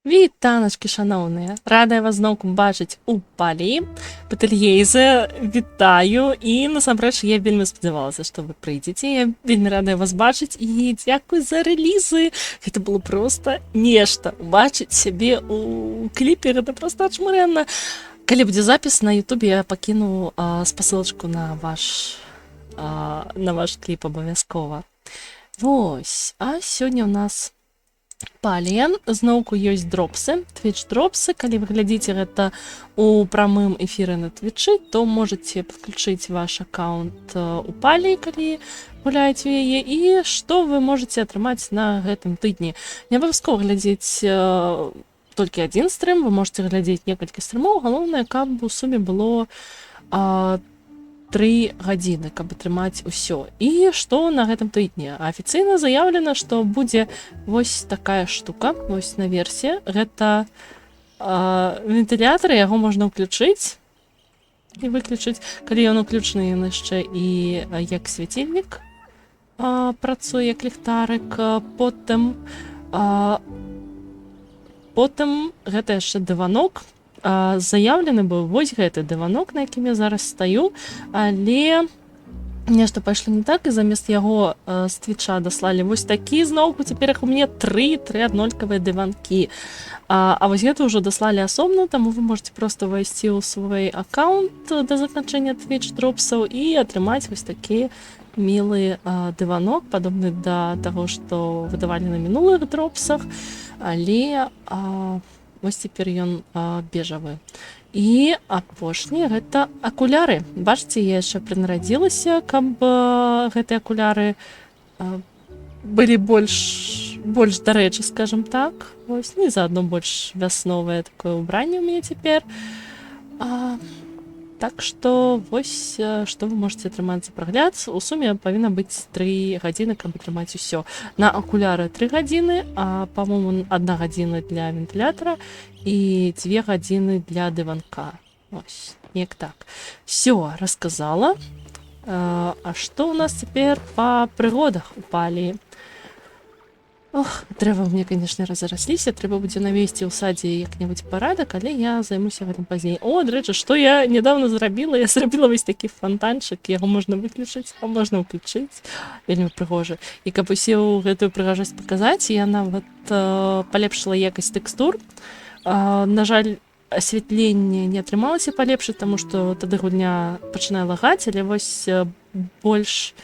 Вітаначкі, шаноўныя! Радая вас зноўку бачыць у Паліі. Патэльгейзе, вітаю! І насамрэч я вельмі спадзявалася, што вы прыйдзеце. Я вельмі радая вас бачыць і дзякуй за рэлізы. Гэта было проста нешта. Убачыць сябе ў кліпе, гэта проста ачмурэнна. Калі будзе запіс на Ютубе, я пакіну спасылачку на ваш кліп абавязкова. Вось, а сёння ў нас Палія. Зноўку ёсць дропсы, Twitch дропсы. Калі вы глядзіце гэта у прамым эфіры на Твічы, то можаце падключыць ваш аккаунт у Паліі, калі гуляеце ў яе, і што вы можаце атрымаць на гэтым тыдні. Не абавязкова глядзець толькі адзін стрым, вы можаце глядзець некалькі стрымоў, галоўнае, каб у суме было 3 гадзіны, каб атрымаць усё. І што на гэтым тыдні? Афіцыйна заяўлена, што будзе вось такая штука, вось наверсе. Гэта вентылятар, яго можна ўключыць і выключыць. Калі ён уключаны, ён яшчэ і як свяцільнік працуе, як ліхтарык. Потым гэта яшчэ дыванок. Заяўлены быў вось гэты дыванок, на якім я зараз стаю, але нешта пайшло не так, і замест яго з Твіча даслалі вось такі зноўку. Цяпер іх у мяне тры аднолькавыя дыванкі. А вось гэта ўжо даслалі асобна, таму вы можаце проста ўвайсці ў свой аккаунт да заканчэння Twitch дропсаў і атрымаць вось такі мілы дыванок, падобны да таго, што выдавалі на мінулых дропсах, але вось цяпер ён бежавы. І апошні — гэта акуляры. Бачыце, я яшчэ прынарадзілася, каб гэтыя акуляры былі больш дарэчы, скажем так. Вось, ну і заадно больш вясновае такое ўбранне ў мяне цяпер. Так што вось што вы можаце атрымаць за прагляд. У суме павінна быць 3 гадзіны, каб атрымаць усё. На акуляры 3 гадзіны, а, по-моему, 1 гадзіна для вентылятара і 2 гадзіны для дыванка. Ось, неяк так. Всё, расказала. А што ў нас цяпер па прыгодах у Паліі? Ох, дрэва мне, конечно, разарасліся, трэба будзе навесці ў садзе як-небудзь парадак, але я займуся гэтым пазней. О, дарэчы, што я нядаўна зрабіла? Я зрабіла вось такі фонтанчык, яго можна выключыць, а можна ўключыць. Вельмі прыгожы. І каб усю гэтую прыгажосць паказаць, я нават палепшыла якасць тэкстур. На жаль, асвятленне не атрымалася палепшыць, таму што тады гульня пачынае лагаць, але вось больш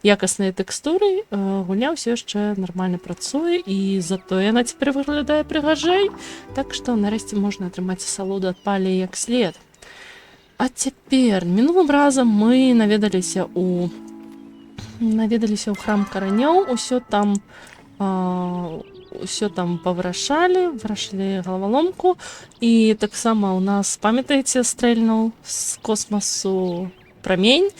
якасныя тэкстуры, гульня ўсё яшчэ нармальна працуе, і затое яна цяпер выглядае прыгажэй. Так што нарэшце можна атрымаць асалоду ад Паліі як след. А цяпер, мінулым разам мы наведаліся ў храм каранёў, усё там павырашалі, вырашылі галаваломку, і таксама ў нас, памятаеце, стрэльнуў з космасу прамень.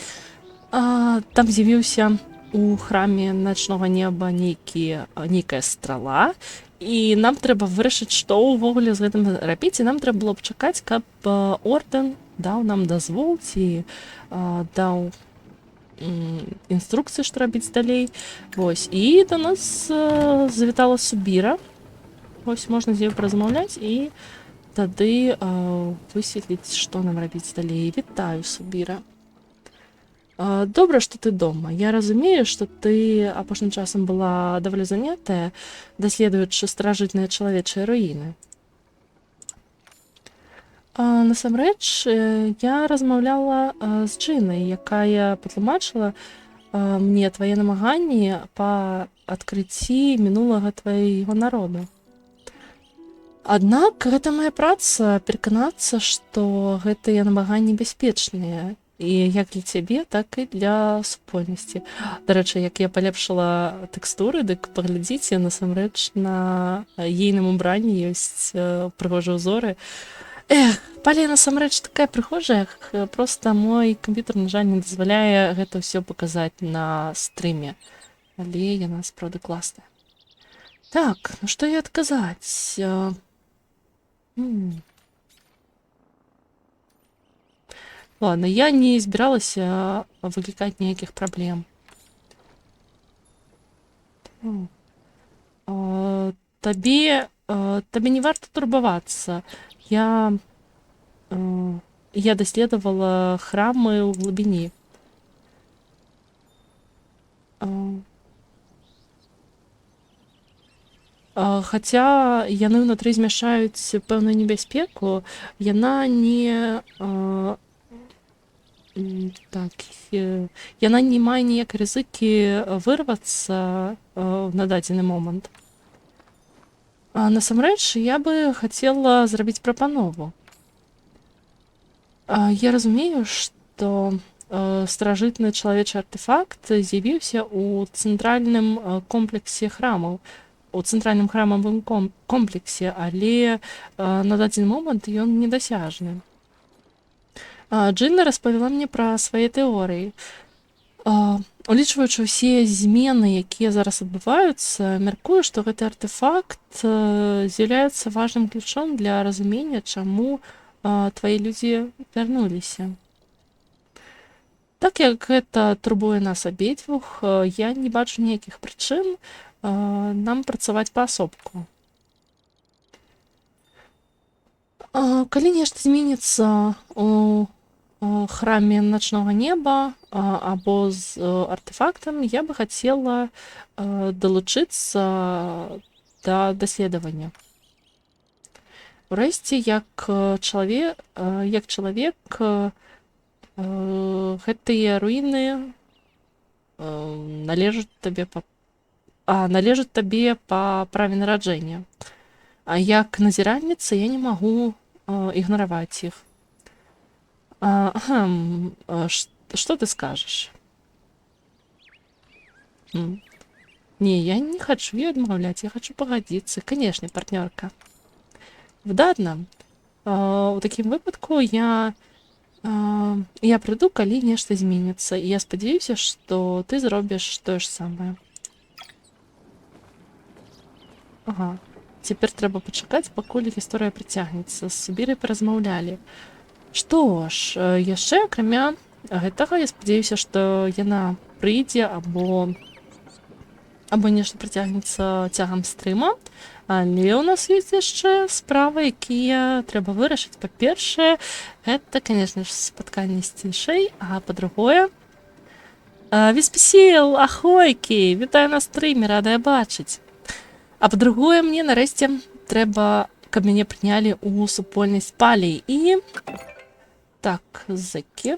Там з'явіўся у храме начнога неба нейкая страла, і нам трэба вырашыць, што ўвогуле з гэтым рабіць, і нам трэба было б чакаць, каб ордэн даў нам дазвол ці даў інструкцыі, што рабіць далей. Вось, і да нас завітала Субіра. Вось, можна з ёй паразмаўляць і тады высветліць, што нам рабіць далей. Вітаю, Субіра. Добра, што ты дома. Я разумею, што ты апошнім часам была даволі занятая, даследуючы старажытныя чалавечыя руіны. Насамрэч, я размаўляла з Джынай, якая патлумачыла мне твае намаганні па адкрыцці мінулага твайго народу. Аднак гэта моя праца — пераканацца, што гэтыя намаганні бяспечныя і як для цябе, так і для супольнасці. Дарэчы, як я палепшыла тэкстуры, дык паглядзіце, насамрэч на ейным убранні ёсць прыгожыя ўзоры. Эх, Палія насамрэч такая прыгожая, проста мой камп'ютар, на жаль, не дазваляе гэта ўсё паказаць на стрыме. Але яна сапраўды класная. Так, ну што я адказаць? Ладно, я не збіралася выклікаць ніякіх праблем. Табе Табе не варта турбавацца. Я даследавала храмы ў глыбіні. Хаця яны ўнутры змяшчаюць пэўную небяспеку, яна не так, яна не мае ніякай рызыкі вырвацца на дадзены момант. А насамрэч я бы хацела зрабіць прапанову. Я разумею, што старажытны чалавечы артэфакт з'явіўся ў цэнтральным комплексе храмаў, у цэнтральным храмавым комплексе, але на дадзены момант ён недасяжны. Джынна распавяла мне пра свае тэорыі. Улічваючы ўсе змены, якія зараз адбываюцца, мяркую, што гэты артэфакт з'яўляецца важным ключом для разумення, чаму твае людзі вярнуліся. Так як гэта турбуе нас абедзвюх, я не бачу ніякіх прычын нам працаваць паасобку. Калі нешта зменіцца у храме начнога неба або з артэфактам, я бы хацела далучыцца да даследавання. Урэшце, як чалавек, гэтыя руіны належаць табе па праве нараджэння. А як назіральніца я не магу ігнараваць іх. Што ты скажаш? Не, я не хачу ёй адмаўляць, я хачу пагадзіцца. Канешне, партнёрка. Выдатна. У такім выпадку я прыйду, калі нешта зменіцца, і я спадзяюся, што ты зробіш тое ж самае. Ага. Цяпер трэба пачакаць, пакуль гісторыя працягнецца. З Субірай паразмаўлялі. Што ж, яшчэ акрамя гэтага я спадзяюся, што яна прыйдзе або нешта працягнецца цягам стрыма. Але ў нас ёсць яшчэ справы, якія трэба вырашыць. Па-першае, гэта, канешне ж, спатканне з Цішэй, а па-другое, Веспасіл, ахойкі, вітаю на стрыме, радая бачыць. А па-другое, мне нарэшце трэба, каб мяне прынялі ў супольнасць палей. І так, зэкі.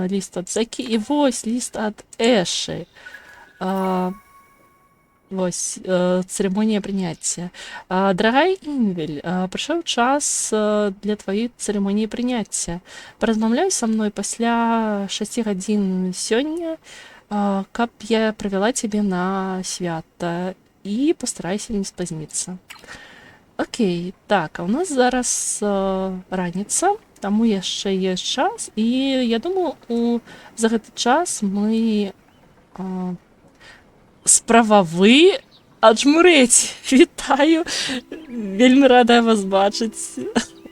Ліст ад зэкі. І вось ліст ад Эшы. Вось, цырымонія прыняцця. Дарагая Інвель, прыйшоў час для тваёй цырымоніі прыняцця. Паразмаўляй са мной пасля 6 гадзін сёння, каб я правяла цябе на свята, і пастарайся не спазніцца. Окей, так, а ў нас зараз раніца, таму яшчэ ёсць час, і я думаю, за гэты час мы справавы аджмурэць. Вітаю, вельмі радая вас бачыць.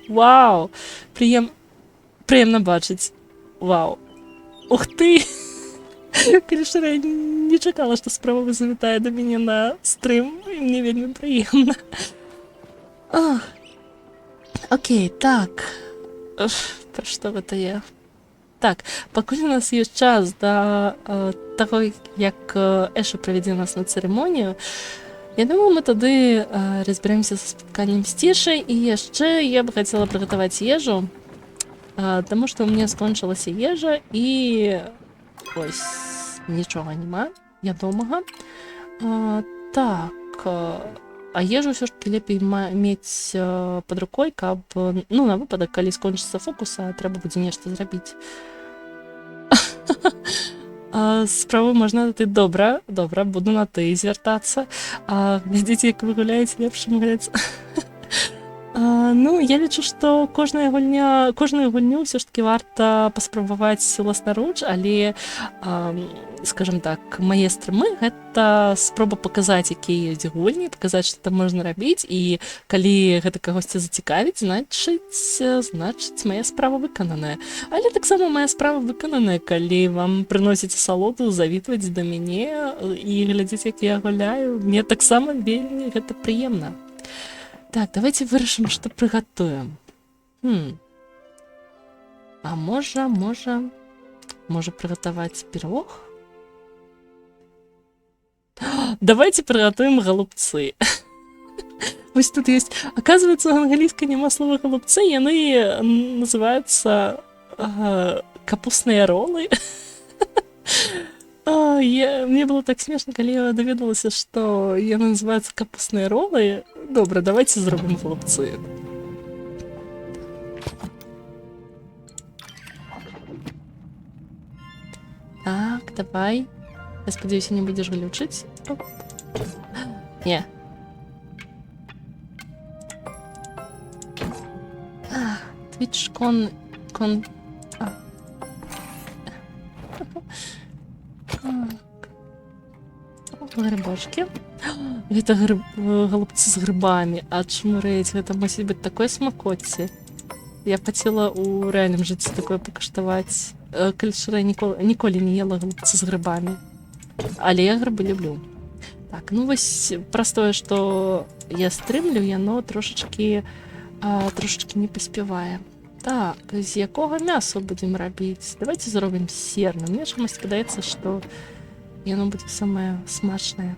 Вау, прыемна бачыць. Вау. Ух ты! Калі шчыра, я не чакала, што справавы завітае да мяне на стрым, і мне вельмі прыемна. Ах. Окей, так. Пра што гэта я? Так, пакуль у нас ёсць час да таго, як Эша правядзе нас на цырымонію, я думаю, мы тады разбярэмся са спатканнем з Цішай, і яшчэ я б хацела прыгатаваць ежу, таму што ў мяне скончылася ежа, і ось нічога няма ядомага. Так, а ежу ўсё ж такі лепей мець пад рукой, каб, ну, на выпадак, калі скончыцца фокус, а трэба будзе нешта зрабіць. Справу можна на ты, добра, добра, буду на ты звяртацца. Глядзіце, як вы гуляеце, лепш чым гуляць. Ну, я лічу, што кожную гульню ўсё ж такі варта паспрабаваць уласнаруч, але, скажем так, мае стрымы — гэта спроба паказаць, якія ёсць гульні, паказаць, што там можна рабіць, і калі гэта кагосьці зацікавіць, значыць, моя справа выкананая. Але таксама моя справа выкананая, калі вам прыносіць асалоду завітваць да мяне і глядзець, як я гуляю. Мне таксама вельмі гэта прыемна. Так, давайте вырашым, што прыгатуем. А можа прыгатаваць пирог? Давайте прыгатуем голубцы. Вось тут есть. Оказывается, у англійскай няма слова «голубцы», яны называются капустныя ролы. Мне было так смешна, калі я даведалася, што яны называюцца капустныя ролы. Добра, давайте зробім голубцы. Так, давай. Я спадзяюся, не будзеш глючыць. Оп. Не. Ах, Twitch кон. А. Так. Грибочки. Гэта голубцы з грыбамі. Ачмурэць, гэта мусіць быць такой смакоці. Я б хацела ў рэальным жыцці такое пакаштаваць. Калі шчыра, я ніколі не ела голубцы з грыбамі. Але я грыбы люблю. Так, ну вось праз тое, што я стрымлю, яно трошачкі не паспявае. Так, з якога мяса будзем рабіць? Давайте зробім серна. Мне чамусь падаецца, што яно будзе самае смачнае.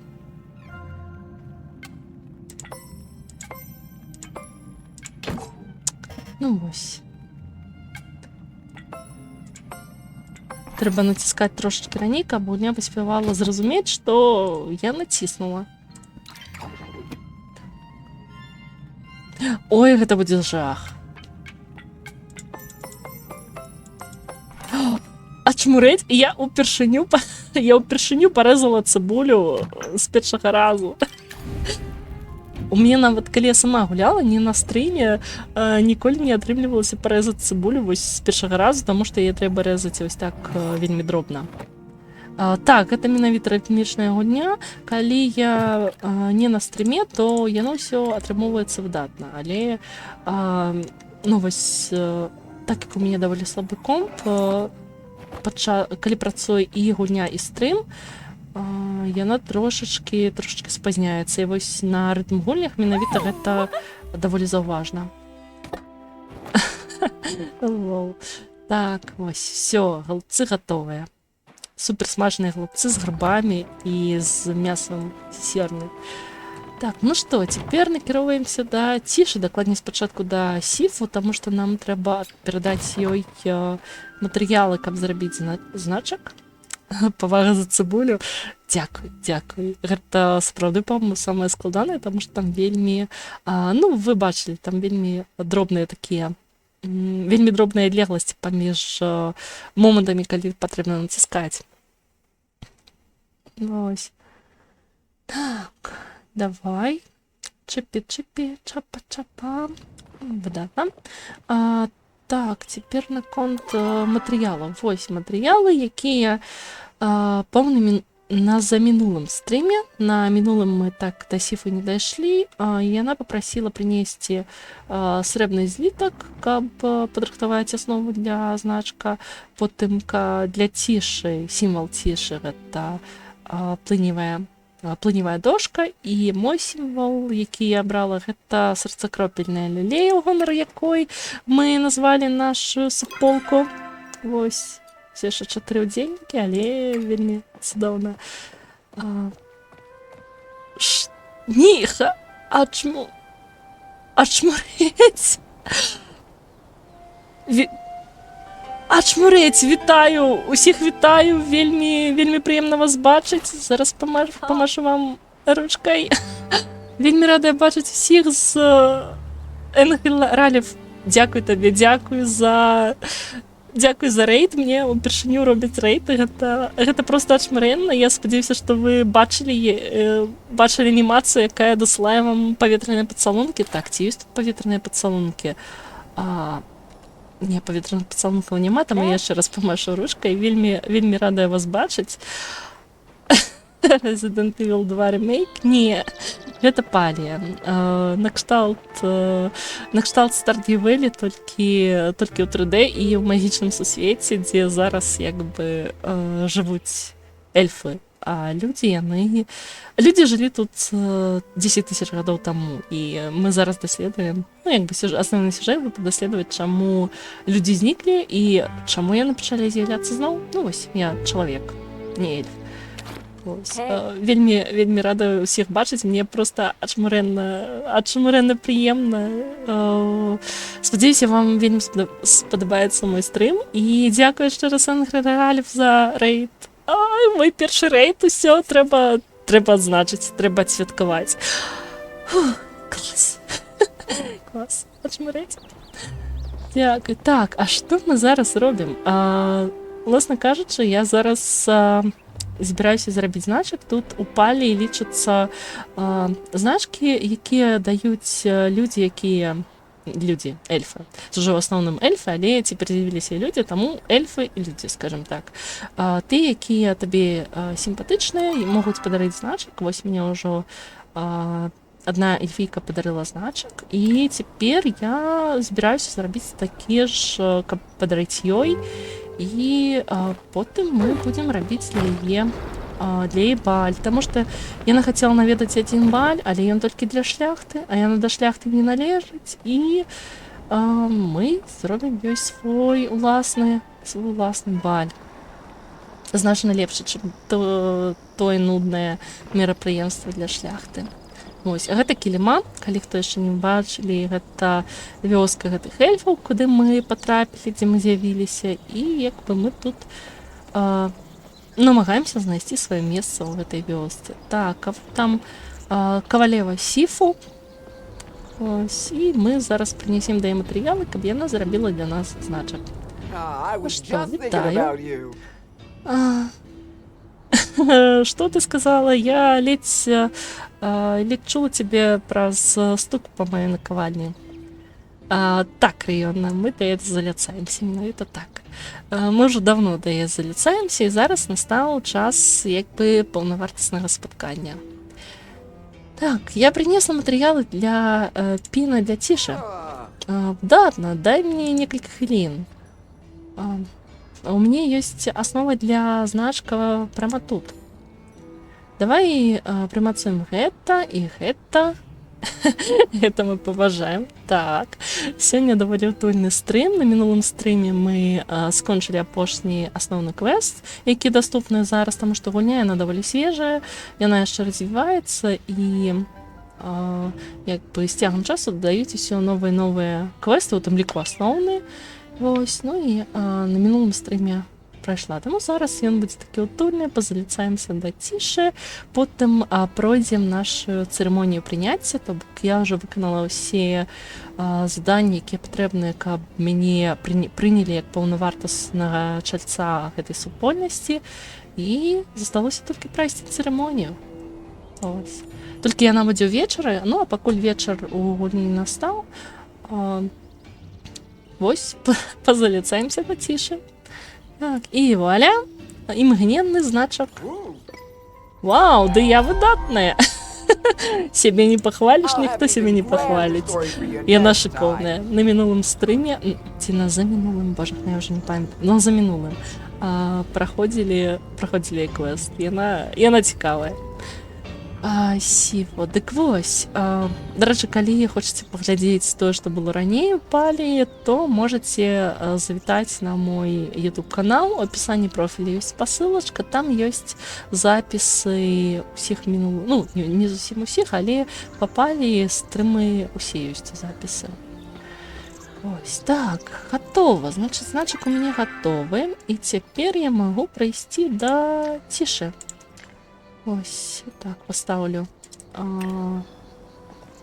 Ну вось. Трэба націскаць трошачкі раней, каб гульня паспявала зразумець, што я націснула. Ой, гэта будзе жах. Ачмурэць, я ўпершыню парэзала цыбулю з першага разу. У мяне нават калі я сама гуляла, не на стрыме, ніколі не атрымлівалася парэзаць цыбулю вось з першага разу, таму што яе трэба рэзаць вось так вельмі дробна. Так, гэта менавіта рытмічная гульня. Калі я не на стрыме, то яно ўсё атрымоўваецца выдатна. Але ну, вось, так як у мяне даволі слабы комп, калі працуе і гульня, і стрым, яна трошачкі спазняецца. І вось на рытм гульнях менавіта гэта даволі заўважна. Лол. Так, вось, всё, голубцы гатовыя. Супер смачныя голубцы з грыбамі і з мясам серны. Так, ну што, цяпер накіроўваемся да Цішы, дакладней, спачатку да Сіфу, таму што нам трэба перадаць ёй матэрыялы, каб зрабіць значак. Павага за цыбулю. Дзякуй, дзякуй. Гэта сапраўды, по-моему, самае складанае, таму што там вельмі, ну, вы бачылі, там вельмі дробныя такія, вельмі дробныя адлегласці паміж момантамі, калі патрэбна націскаць. Вось. Так, давай. Чыпі-чыпі, чапа-чапа. Выдатна. Так, цяпер наконт матэрыялаў. Вось матэрыялы, якія помню, на замінулым стрыме. На мінулым мы так да Сіфу не дайшлі. І яна папрасіла прынесці срэбны злітак, каб падрыхтаваць аснову для значка. Потым для Цішы, сімвал Цішы — гэта плыневая дошка, і мой сімвал, які я брала, гэта сэрцакропельная лілея, ў гонар якой мы назвалі нашу суполку. Вось все яшчэ чатыры ўдзельнікі, але вельмі цудоўна. Ніха, а чаму? Ачмурэць. Ачмурэць, вітаю, усіх вітаю, вельмі, вельмі прыемна вас бачыць. Зараз памашу вам ручкай. Вельмі радая бачыць усіх з Энгел Ралів. Дзякуй табе, дзякуй за рэйд. Мне упершыню робяць рэйд. Гэта проста ачмурэнна. Я спадзяюся, што вы бачылі анімацыю, якая дасылае вам паветраныя пацалункі. Так, ці ёсць тут паветраныя пацалункі? Не, паветраных пацалункаў няма, таму я яшчэ раз памашу ручкай. Вельмі, вельмі радая вас бачыць. Resident Evil 2 ремейк? Не, гэта Палія. На кшталт Stardew Valley, толькі ў 3D і ў магічным сусвеце, дзе зараз як бы жывуць эльфы. А людзі, яны, людзі жылі тут 10 тысяч гадоў таму, і мы зараз даследуем, ну, як бы асноўны сюжэт будзе даследаваць, чаму людзі зніклі і чаму яны пачалі з'яўляцца зноў. Ну вось, я чалавек, не эльф. Вось. Вельмі, вельмі рада ўсіх бачыць. Мне просто ачмурэнна, ачмурэнна прыемна. Спадзяюся, вам вельмі спадабаецца мой стрым. І дзякую яшчэ раз, Ангралів, за рэйд. Ай, мой першы рэйд, усё, трэба адзначыць, трэба адсвяткаваць. Фух, клас. Клас. Ачмурэць. Дзякую. Так, а што мы зараз робім? Уласна кажучы, я зараз збіраюся зрабіць значак. Тут у Паліі лічацца значкі, якія даюць людзі, якія людзі, эльфы. Це ўжо ў асноўным эльфы, але цяпер з'явіліся і людзі, таму эльфы і людзі, скажем так. Тыя, якія табе сімпатычныя і могуць падарыць значак. Вось мне ўжо адна эльфійка падарыла значак, і цяпер я збіраюся зрабіць такі ж, каб падарыць ёй. І потым мы будзем рабіць для яе баль. Таму што яна хацела наведаць адзін баль, але ён толькі для шляхты, а яна да шляхты не належыць. І мы зробім ёй свой уласны баль. Значна лепшы, чым тое нуднае мерапрыемства для шляхты. Вось, а гэта Кіліма, калі хто яшчэ не бачылі, гэта вёска гэтых эльфаў, куды мы патрапілі, дзе мы з'явіліся, і як бы мы тут намагаемся знайсці сваё месца ў гэтай вёсцы. Так, а там кавалева Сіфу. Ось, і мы зараз прынясем да яе матэрыялы, каб яна зрабіла для нас значак. Ah, I was Што, just thinking вітаю. About you. Што ты сказала? Я ледзь чула цябе праз стук па маёй накавальні. Так, Рыёна, мы да яе заляцаемся, менавіта так. Мы ўжо давно да яе заляцаемся, і зараз настаў час як бы паўнавартаснага спаткання. Так, я прынесла матэрыялы для піна для Цішы. Ah, Выдатна, дай мне некалькі хвілін. У мяне ёсць аснова для значка прямо тут. Давай прымацуем гэта і гэта. Гэта мы паважаем. Так. Сёння даволі утульны стрым. На мінулым стрыме мы скончылі апошні асноўны квест, які даступны зараз, таму што гульня, яна даволі свежая, яна яшчэ развіваецца, і як бы з цягам часу дадаюць усё новыя, новыя квесты, у тым ліку асноўны. Вось, ну і на мінулым стрыме прайшла. Таму зараз ён будзе такі утульны, пазаліцаемся да Цішы, потым пройдзем нашу цырымонію прыняцця, то бок я ўжо выканала ўсе заданні, якія патрэбныя, каб мяне прынялі як паўнавартаснага чальца гэтай супольнасці, і засталося толькі прайсці цырымонію. Ось. Толькі яна будзе ўвечары, ну а пакуль вечар у гульні не настаў, вось пазаліцаемся да Цішы. Так, і вуаля, імгненны значак. Ooh. Вау, да я выдатная. Сябе не пахваліш, I'll have ніхто сябе even не grander пахваліць. Story for you Яна next time. шыкоўная. На мінулым стрыме, ці на замінулым, божа, я ўжо не памятаю, на замінулым, праходзілі квест. Яна цікавая. Сіфо, дык вось, дарэчы, калі хочаце паглядзець тое, што было раней у Паліі, то можаце завітаць на мой YouTube канал. У апісанні профіля ёсць спасылачка, там ёсць запісы усіх мінулых, ну, не зусім усіх, але па Паліі стрымы усе ёсць запісы. Ось так, гатова. Значыць, значак у мяне гатовы. І цяпер я магу прайсці да Цішы. Ось так, пастаўлю.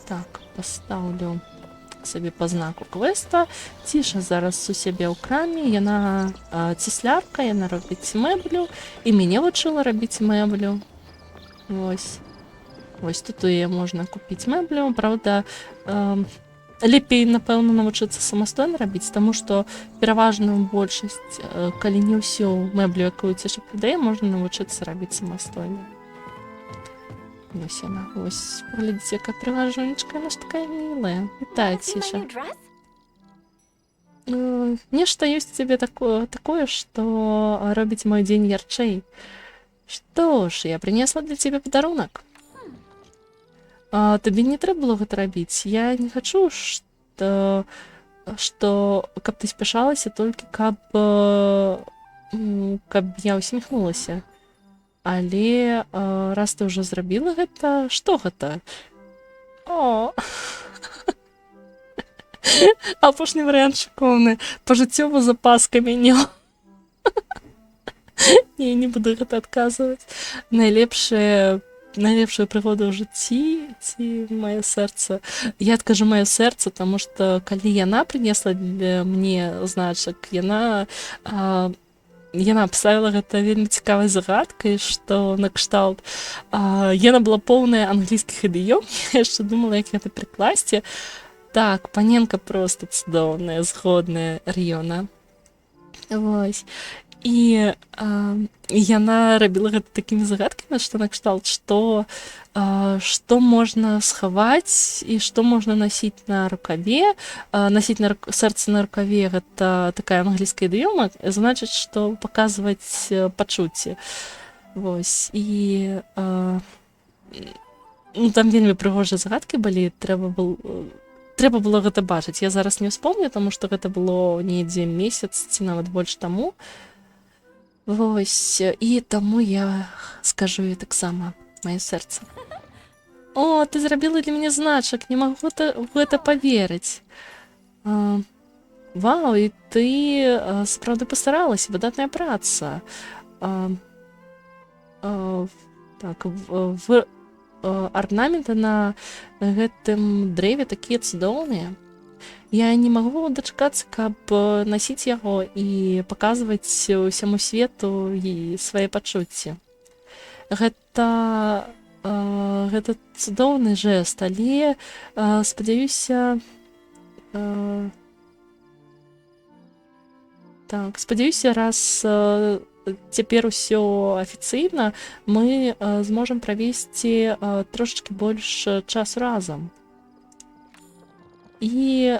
Так, пастаўлю сабе пазнаку квеста. Ціша зараз у сябе ў краме. Яна цеслярка, яна робіць мэблю і мяне вучыла рабіць мэблю. Вось. Вось тут у яе можна купіць мэблю. Праўда, лепей, напэўна, навучыцца самастойна рабіць, таму што пераважную большасць, калі не ўсю мэблю, якую Ціша прадае, можна навучыцца рабіць самастойна. Вось яна. Вось, паглядзіце, якая прыгажунечка, яна ж такая мілая. Вітаю, See my Ціша. New dress? Нешта ёсць у цябе такое, што робіць мой дзень ярчэй. Што ж, я прынесла для цябе падарунак. Табе не трэба было гэта рабіць. Я не хачу, што каб ты спяшалася толькі каб я усміхнулася. Але раз ты ўжо зрабіла гэта, што гэта? О! Апошні варыянт шыкоўны. Пажыццёвы запас камянёў. Не, не буду гэта адказваць. Найлепшая прыгода ў жыцці ці маё сэрца? Я адкажу: маё сэрца, таму што калі яна прынесла для мне значак, яна абставіла гэта вельмі цікавай загадкай, што накшталт яна была поўная англійскіх ідыём, я яшчэ думала, як гэта перакласці. Так, паненка проста цудоўная, згодная, Рыёна. Вось. І яна рабіла гэта такімі загадкамі, што накшталт, што можна схаваць і што можна насіць на рукаве. Насіць сэрца на рукаве — гэта такая англійская ідыёма, значыць, што паказваць пачуцці. Вось. І ну, там вельмі прыгожыя загадкі былі, трэба было гэта бачыць. Я зараз не ўспомню, таму што гэта было недзе месяц ці нават больш таму. Вось, і таму я скажу і таксама: маё сэрца. О, ты зрабіла для мяне значак, не магу ў гэта паверыць. Вау, і ты сапраўды пастаралася, выдатная праца. Так, арнаменты на гэтым дрэве такія цудоўныя. Я не магу дачакацца, каб насіць яго і паказваць усяму свету і свае пачуцці. Гэта цудоўны жэст, але спадзяюся, так, спадзяюся, раз цяпер усё афіцыйна, мы зможам правесці трошачкі больш часу разам. І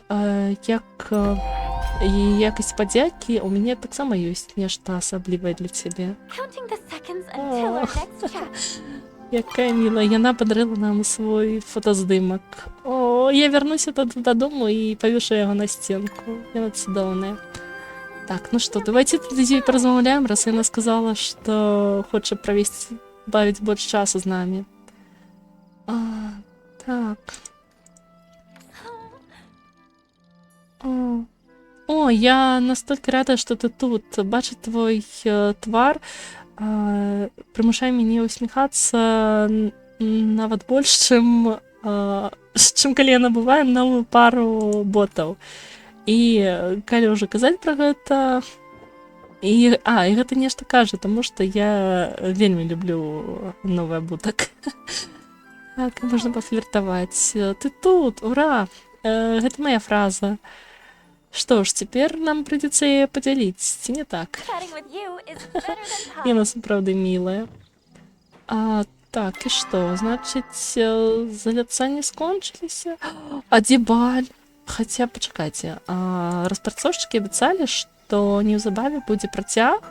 як і якасць падзякі у мяне таксама ёсць нешта асаблівае для цябе. Counting the seconds until our next chat. Якая мілая, яна падарыла нам свой фотаздымак. О, я вярнуся тады дадому і павешу яго на сценку. Яна цудоўная. Так, ну што, давайте тады з ёй паразмаўляем, раз яна сказала, што хоча правесці бавіць больш часу з намі. Так. О, я настолькі рада, што ты тут. Бачыць твой твар прымушае мяне усміхацца нават больш, чым калі я набываю новую пару ботаў. І калі ўжо казаць пра гэта, і гэта нешта кажа, таму што я вельмі люблю новы абутак. Так, можна пафліртаваць. Ты тут, ура! Гэта моя фраза. Што ж, цяпер нам прыйдзецца яе падзяліць, ці не так? Chatting with you is better than pie. Яна сапраўды мілая. Так, і што? Значыць, заляцанні скончыліся? А дзе баль? Хаця, пачакайце, распрацоўшчыкі абяцалі, што неўзабаве будзе працяг,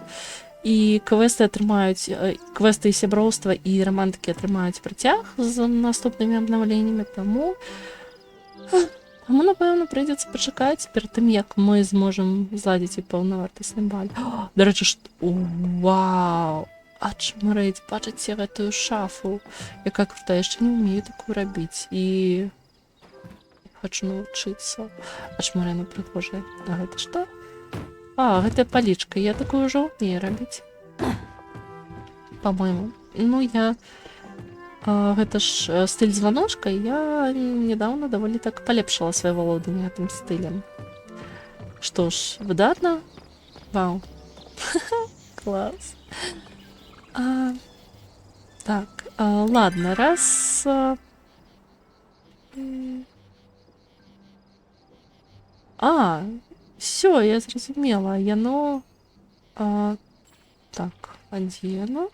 і квесты атрымаюць, квесты і сяброўства, і рамантыкі атрымаюць працяг з наступнымі абнаўленнямі, таму, напэўна, прыйдзецца пачакаць перад тым, як мы зможам зладзіць і паўнавартасны баль. Дарэчы, вау! Ачмарэць, бачыце гэтую шафу, якая крутая, яшчэ не ўмею такую рабіць і хачу навучыцца. Ачмарена прыгожая. А гэта што? А, гэта палічка, я такую ўжо ўмею рабіць. По-моему. Ну, гэта ж стыль званочка, я недавно даволі так палепшыла сваё валоданне гэтым стылем. Што ж, выдатна? Вау. Клас. Так, ладно, раз. Всё, я зразумела. Яно. Так, а дзе яно?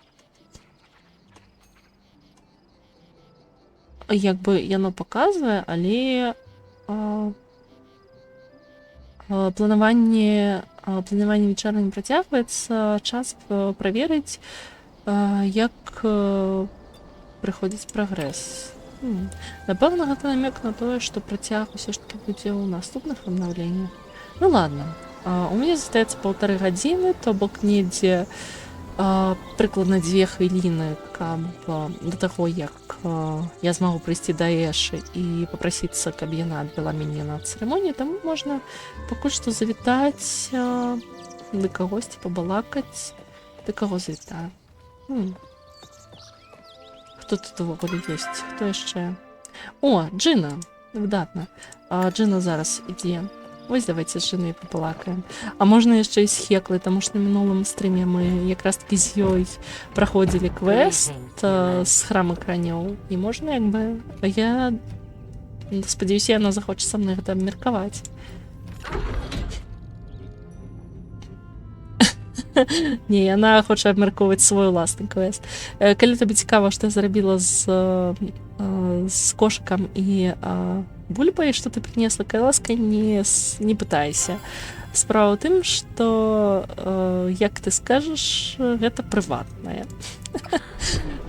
Як бы яно паказвае, але планаванне вечара не працягваецца, час праверыць. Як прыходзіць прагрэс. Напэўна, гэта намёк на тое, што працяг усё ж такі будзе ў наступных абнаўленнях. Ну ладно. У мяне застаецца паўтары гадзіны, то бок недзе прыкладна 2 хвіліны, каб да таго, як я змагу прыйсці да Эшы і папрасіцца, каб яна адвяла мяне на цырымонію, таму можна пакуль што завітаць да кагосьці пабалакаць. Да каго завітаю? Хто тут увогуле ёсць? Хто яшчэ? О, Джына! Выдатна. Джына зараз ідзе. Вось давайте з Джынай пабалакаем. А можна яшчэ і з Хеклай, таму што на мінулым стрыме мы якраз такі з ёй праходзілі квест з храма кранёў. І можна як бы. Я спадзяюся, яна захоча са мной гэта абмеркаваць. Не, яна хоча абмяркоўваць свой уласны квест. Калі табе цікава, што я зрабіла з кошыкам і бульбай, што ты прынесла, калі ласка, не пытайся. Справа ў тым, што, як ты скажаш, гэта прыватнае.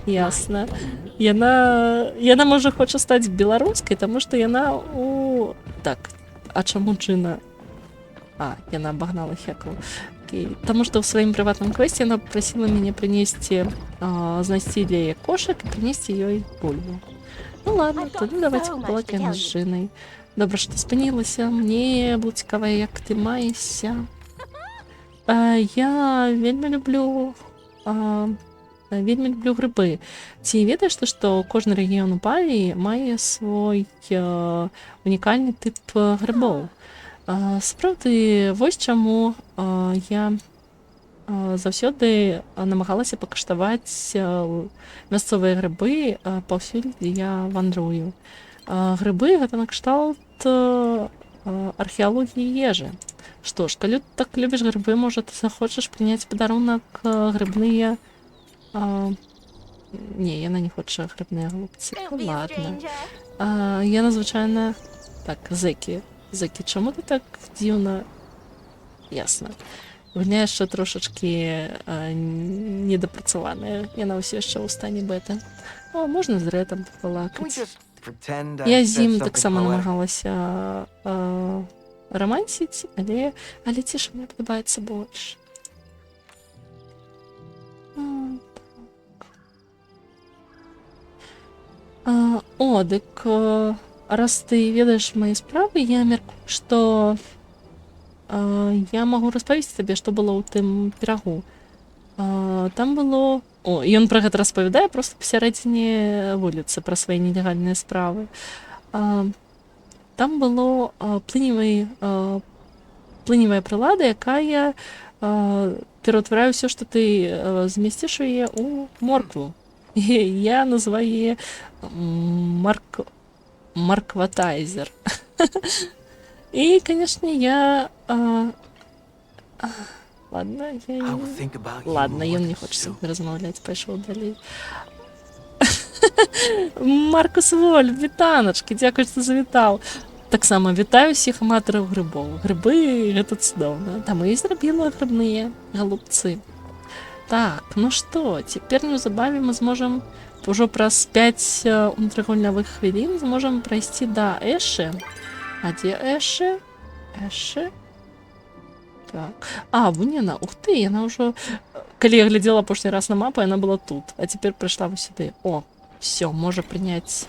Ясна. Яна можа хоча стаць беларускай, таму што яна у... Так, а чаму Джына? А, яна абагнала Хеклу. Окей. Таму што ў сваім прыватным квесце яна прасіла мяне прынесці, знайсці для яе кошык і прынесці ёй бульбу. Ну ладно, I've got тады давайте so much to пабалакаем tell з you. Джынай. Добра, што спынілася. Мне было цікава, як ты маешся. Я вельмі люблю грыбы. Ці ведаеш ты, што кожны рэгіён у Паліі мае свой унікальны тып грыбоў? Сапраўды, вось чаму я заўсёды намагалася пакаштаваць мясцовыя грыбы паўсюль, дзе я вандрую. Грыбы гэта накшталт археалогіі ежы. Што ж, калі ты так любіш грыбы, можа, ты захочаш прыняць падарунак грыбныя... Не, яна не хоча грыбныя голубцы. Don't Ну, be a ладно. stranger. Яна звычайна... Так, Зекі. Зекі, чаму ты так дзіўна... Ясна. Гульня яшчэ трошачкі недапрацаваная. Яна ўсё яшчэ ў стане бэта. О, можна з Рэтам пабалакаць. Я з ім таксама намагалася рамансіць, але ціша мне падабаецца больш. Так. О, дык раз ты ведаеш мае справы, я мяркую, што я магу распавесці табе, што было ў тым пірагу. Там было... О, ён пра гэта распавядае проста пасярэдзіне вуліцы пра свае нелегальныя справы. Там было плыневая прылада, якая пераўтварае ўсё, што ты змесціш у яе, у моркву. І я называю яе маркватайзер. І, конечно, я... Ладно, я не... Ладно, ён не хоча са мной размаўляць, пайшоў далей. Маркус Вольф, вітаначкі, дзякуй, што завітаў. Таксама вітаю ўсіх аматараў грыбоў. Грыбы гэта цудоўна. Таму і зрабіла грыбныя галубцы. Так, ну што, цяпер неўзабаве мы зможам ужо праз 5 унутрыгульнявых хвілін зможам прайсці да Эшы. А дзе Эшы? Эшы? Так. А, вунь яна. Ух ты, яна ўжо... Калі я глядзела апошні раз на мапу, яна была тут. А цяпер прыйшла вось сюды. О, всё, можа прыняць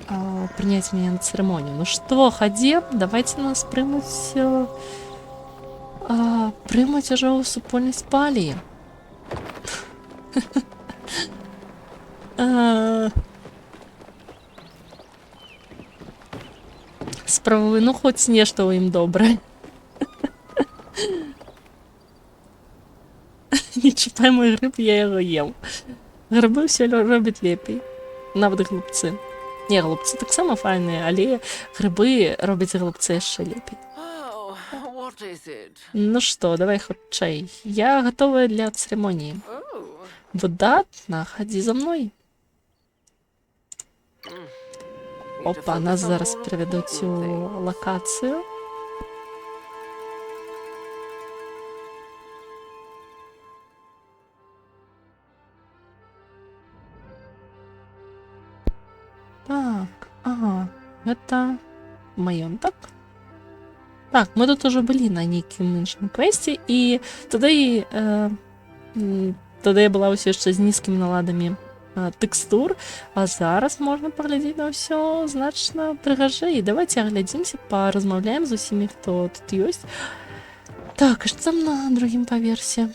мяне на цырымонію. Ну што, хадзем, давайте нас прымуць ужо ў супольнасць Паліі. Справы, ну хоць нешта ў ім добрае. Не чапай мой грыб, я яго ем. Грыбы ўсё робяць лепей. Нават глупцы. Не, глупцы таксама файныя, але грыбы робяць глупцы яшчэ лепей. Oh, what is it? Ну што, давай хутчэй. Я гатовая для цырымоніі. Oh. Выдатна, хадзі за мной. Need to Опа, focus нас on зараз more перавядуць important у things. лакацыю. Гэта маёнтак. Так, мы тут ужо былі на нейкім іншым квесце, і тады я была ўсё яшчэ з нізкімі наладамі тэкстур, а зараз можна паглядзець на ўсё значна прыгажэй. Давайте аглядзімся, паразмаўляем з усімі, хто тут ёсць. Так, а што там на другім паверсе?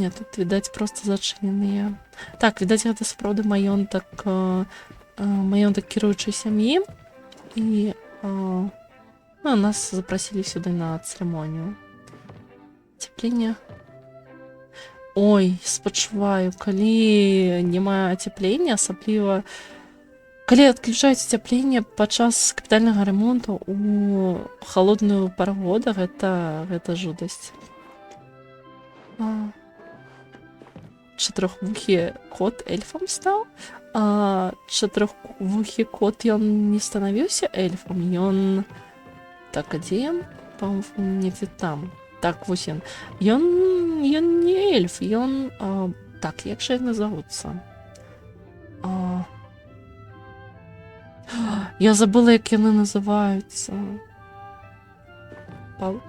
Не, тут, відаць, просто зачыненыя. Так, відаць, гэта сапраўды маёнтак кіруючай сям'і. І ну, нас запрасілі сюды на цырымонію. Ацяпленне. Ой, спачуваю, калі няма ацяплення, асабліва калі адключаюць ацяпленне падчас капітальнага рамонту у халодную пару года, гэта жудасць. Чатырохвухі кот эльфам стаў? Чатырохвухі кот, ён не станавіўся эльфам, ён. Так, а дзе ён? По-моему, недзе там. Так, вось ён. Ён не эльф, ён. Так, як жа яны завуцца? Я забыла, як яны называюцца. Пал...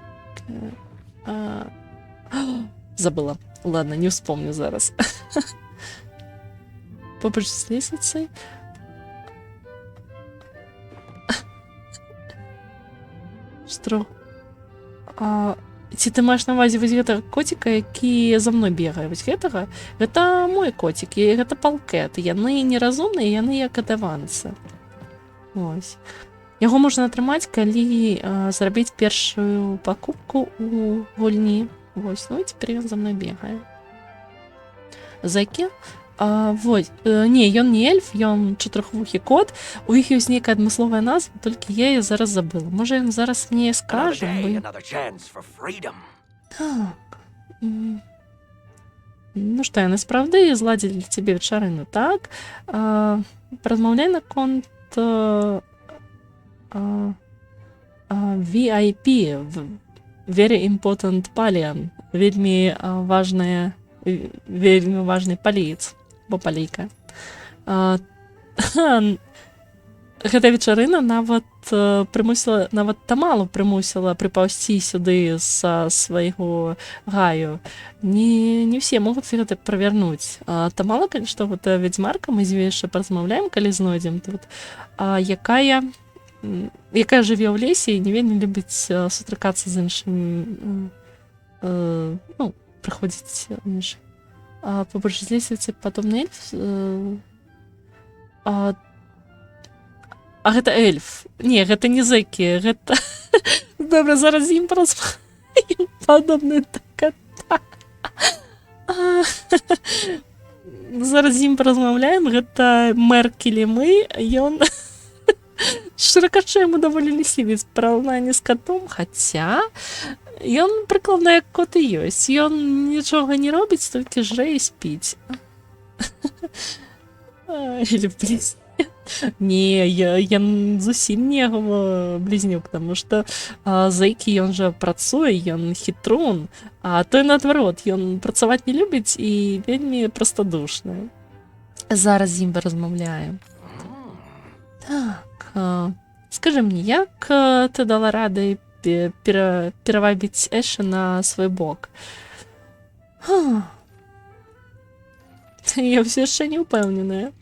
Забыла. Ладно, не вспомню зараз. Побач з лесвіцай. Што? Ці ты маеш на ўвазе вось гэтага коціка, які за мной бегае, вось гэтага? Гэта мой коцік, і гэта палкет. Яны неразумныя, яны як адаванцы. Ось. Яго можна атрымаць, калі зрабіць першую пакупку у гульні. Вось, ну і цяпер ён за мной бегае. Зэкі? Вось, не, ён не эльф, ён чатырохвухі кот. У іх ёсць нейкая адмысловая назва, толькі я яе зараз забыла. Можа, ён зараз мне Another скажа, day, бо. another chance for freedom. Так. Ну што, яны сапраўды зладзілі для цябе вечарыну, так? Паразмаўляй наконт VIP, Very Important Palian, вельмі вельмі важны паліец, бо палійка. Гэта вечарына нават прымусіла, нават Тамалу прымусіла прыпаўсці сюды са свайго гаю. Не ўсе могуць гэта правярнуць. Тамала, калі што, гэта вядзьмарка, мы з ёй яшчэ паразмаўляем, калі знойдзем тут, якая жыве ў лесе і не вельмі любіць сустракацца з іншымі, ну, прыходзіць іншых. Побач з лесвіцай падобны эльф. А гэта эльф. Не, гэта не зэкі, гэта. Добра, зараз з ім паразмаўляем. Падобны да кота. Зараз з ім паразмаўляем, гэта мэр Кілімы, ён, шчыра кажучы, яму даволі лісівец параўнанні з катом, хаця ён прыкладна як кот і ёсць. Ён нічога не робіць, толькі жрэ і спіць. Или близ. Не, я зусім не яго блізнюк, таму што Зэкі, ён жа працуе, ён хітрун, а той наадварот, ён працаваць не любіць і вельмі простадушны. Зараз з ім паразмаўляем. Так, скажы мне, як ты дала рады перавабіць Эша на свой бок? Ха. Я ўсё яшчэ не ўпэўненая.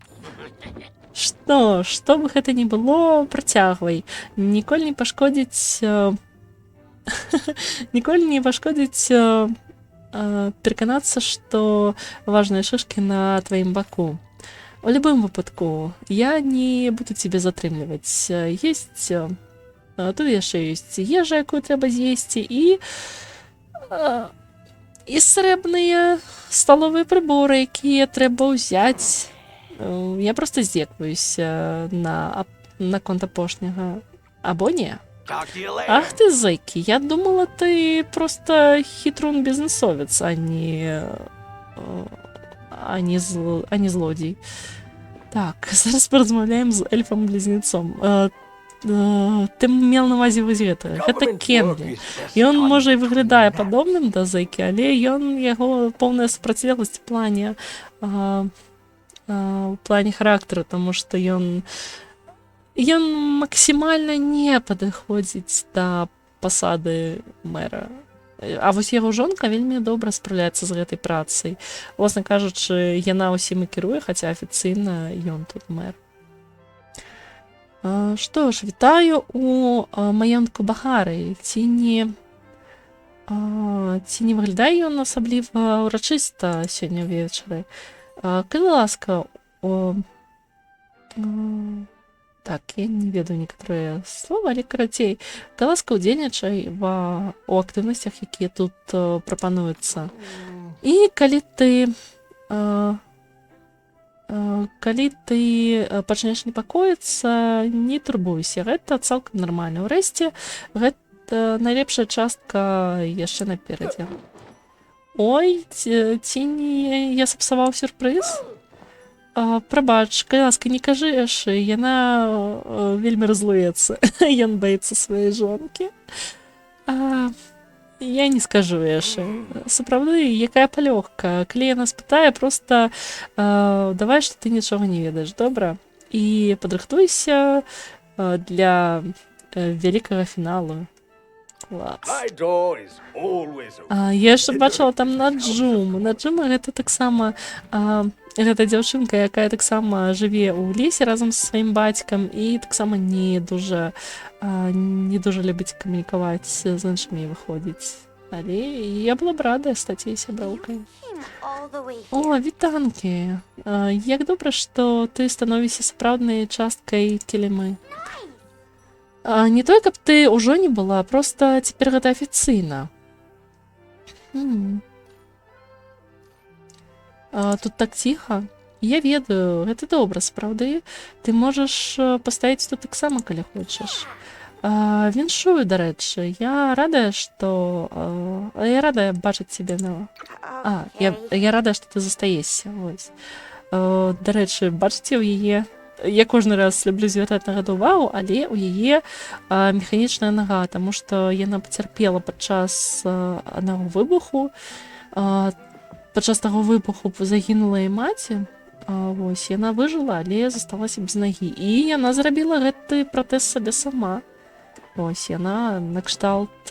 Што б гэта ні было, працягвай. Ніколі не пашкодзіць пераканацца, што важныя шышкі на тваім баку. У любым выпадку, я не буду цябе затрымліваць. Тут яшчэ ёсць ежа, якую трэба з'есці, і срэбныя сталовыя прыборы, якія трэба ўзяць. Я просто здзекваюся наконт апошняга. Або не. Talk to you later. Ах ты, зэкі, я думала, ты просто хитрун бизнесовец, а не злодзей. Так, зараз паразмаўляем з эльфам-близнецом. Ты меў на ўвазе вось гэта. Гэта Кенлі. Ён, можа, і выглядае падобным да зэкі, але ён яго поўная супрацьлегласць у плане характару, таму што ён Ён максімальна не падыходзіць да пасады мэра. А вось яго жонка вельмі добра спраўляецца з гэтай працай. Уласна кажучы, яна ўсім і кіруе, хаця афіцыйна ён тут мэр. Што ж, вітаю у маёнтку Бахары. Ці не выглядае ён асабліва ўрачыста сёння ўвечары? Калі ласка, так, я не ведаю некаторыя словы, але, карацей, калі ласка, удзельнічай у актыўнасцях, якія тут прапануюцца. І калі ты пачнеш непакоіцца, не турбуйся, гэта цалкам нармальна. Урэшце, гэта найлепшая частка яшчэ наперадзе. Ой, ці не я сапсаваў сюрпрыз? Прабач, калі ласка, не кажы Эшы, яна вельмі разлуецца. Ён баіцца сваёй жонкі. Я не скажу Эшы. Сапраўды, якая палёгка. Калі яна спытае, проста давай, што ты нічога не ведаеш, добра? І падрыхтуйся для вялікага фіналу. Клас. My door is always open. Я яшчэ бачыла там Наджум. Наджума — гэта таксама гэта дзяўчынка, якая таксама жыве ў лесе разам са сваім бацькам і таксама не дужа любіць камунікаваць з іншымі і выходзіць. Але я была б рада стаць яе сяброўкай. Came all the way here. О, вітанкі! Як добра, што ты становішся сапраўднай часткай Келемы. Не той, каб ты ўжо не была, проста цяпер гэта афіцыйна. Тут так ціха. Я ведаю, гэта добра, сапраўды. Ты можаш пастаіць тут таксама, калі хочаш. Віншую, дарэчы. Я радая бачыць цябе на... Я рада, што ты застаешся. Вось. Дарэчы, бачыце, ў яе... Я кожны раз люблю звяртаць на гэта ўвагу, але ў яе механічная нага, таму што яна пацярпела падчас аднаго выбуху. Падчас таго выбуху загінула і маці. Вось, яна выжыла, але засталася без нагі. І яна зрабіла гэты пратэз сабе сама. Вось, яна накшталт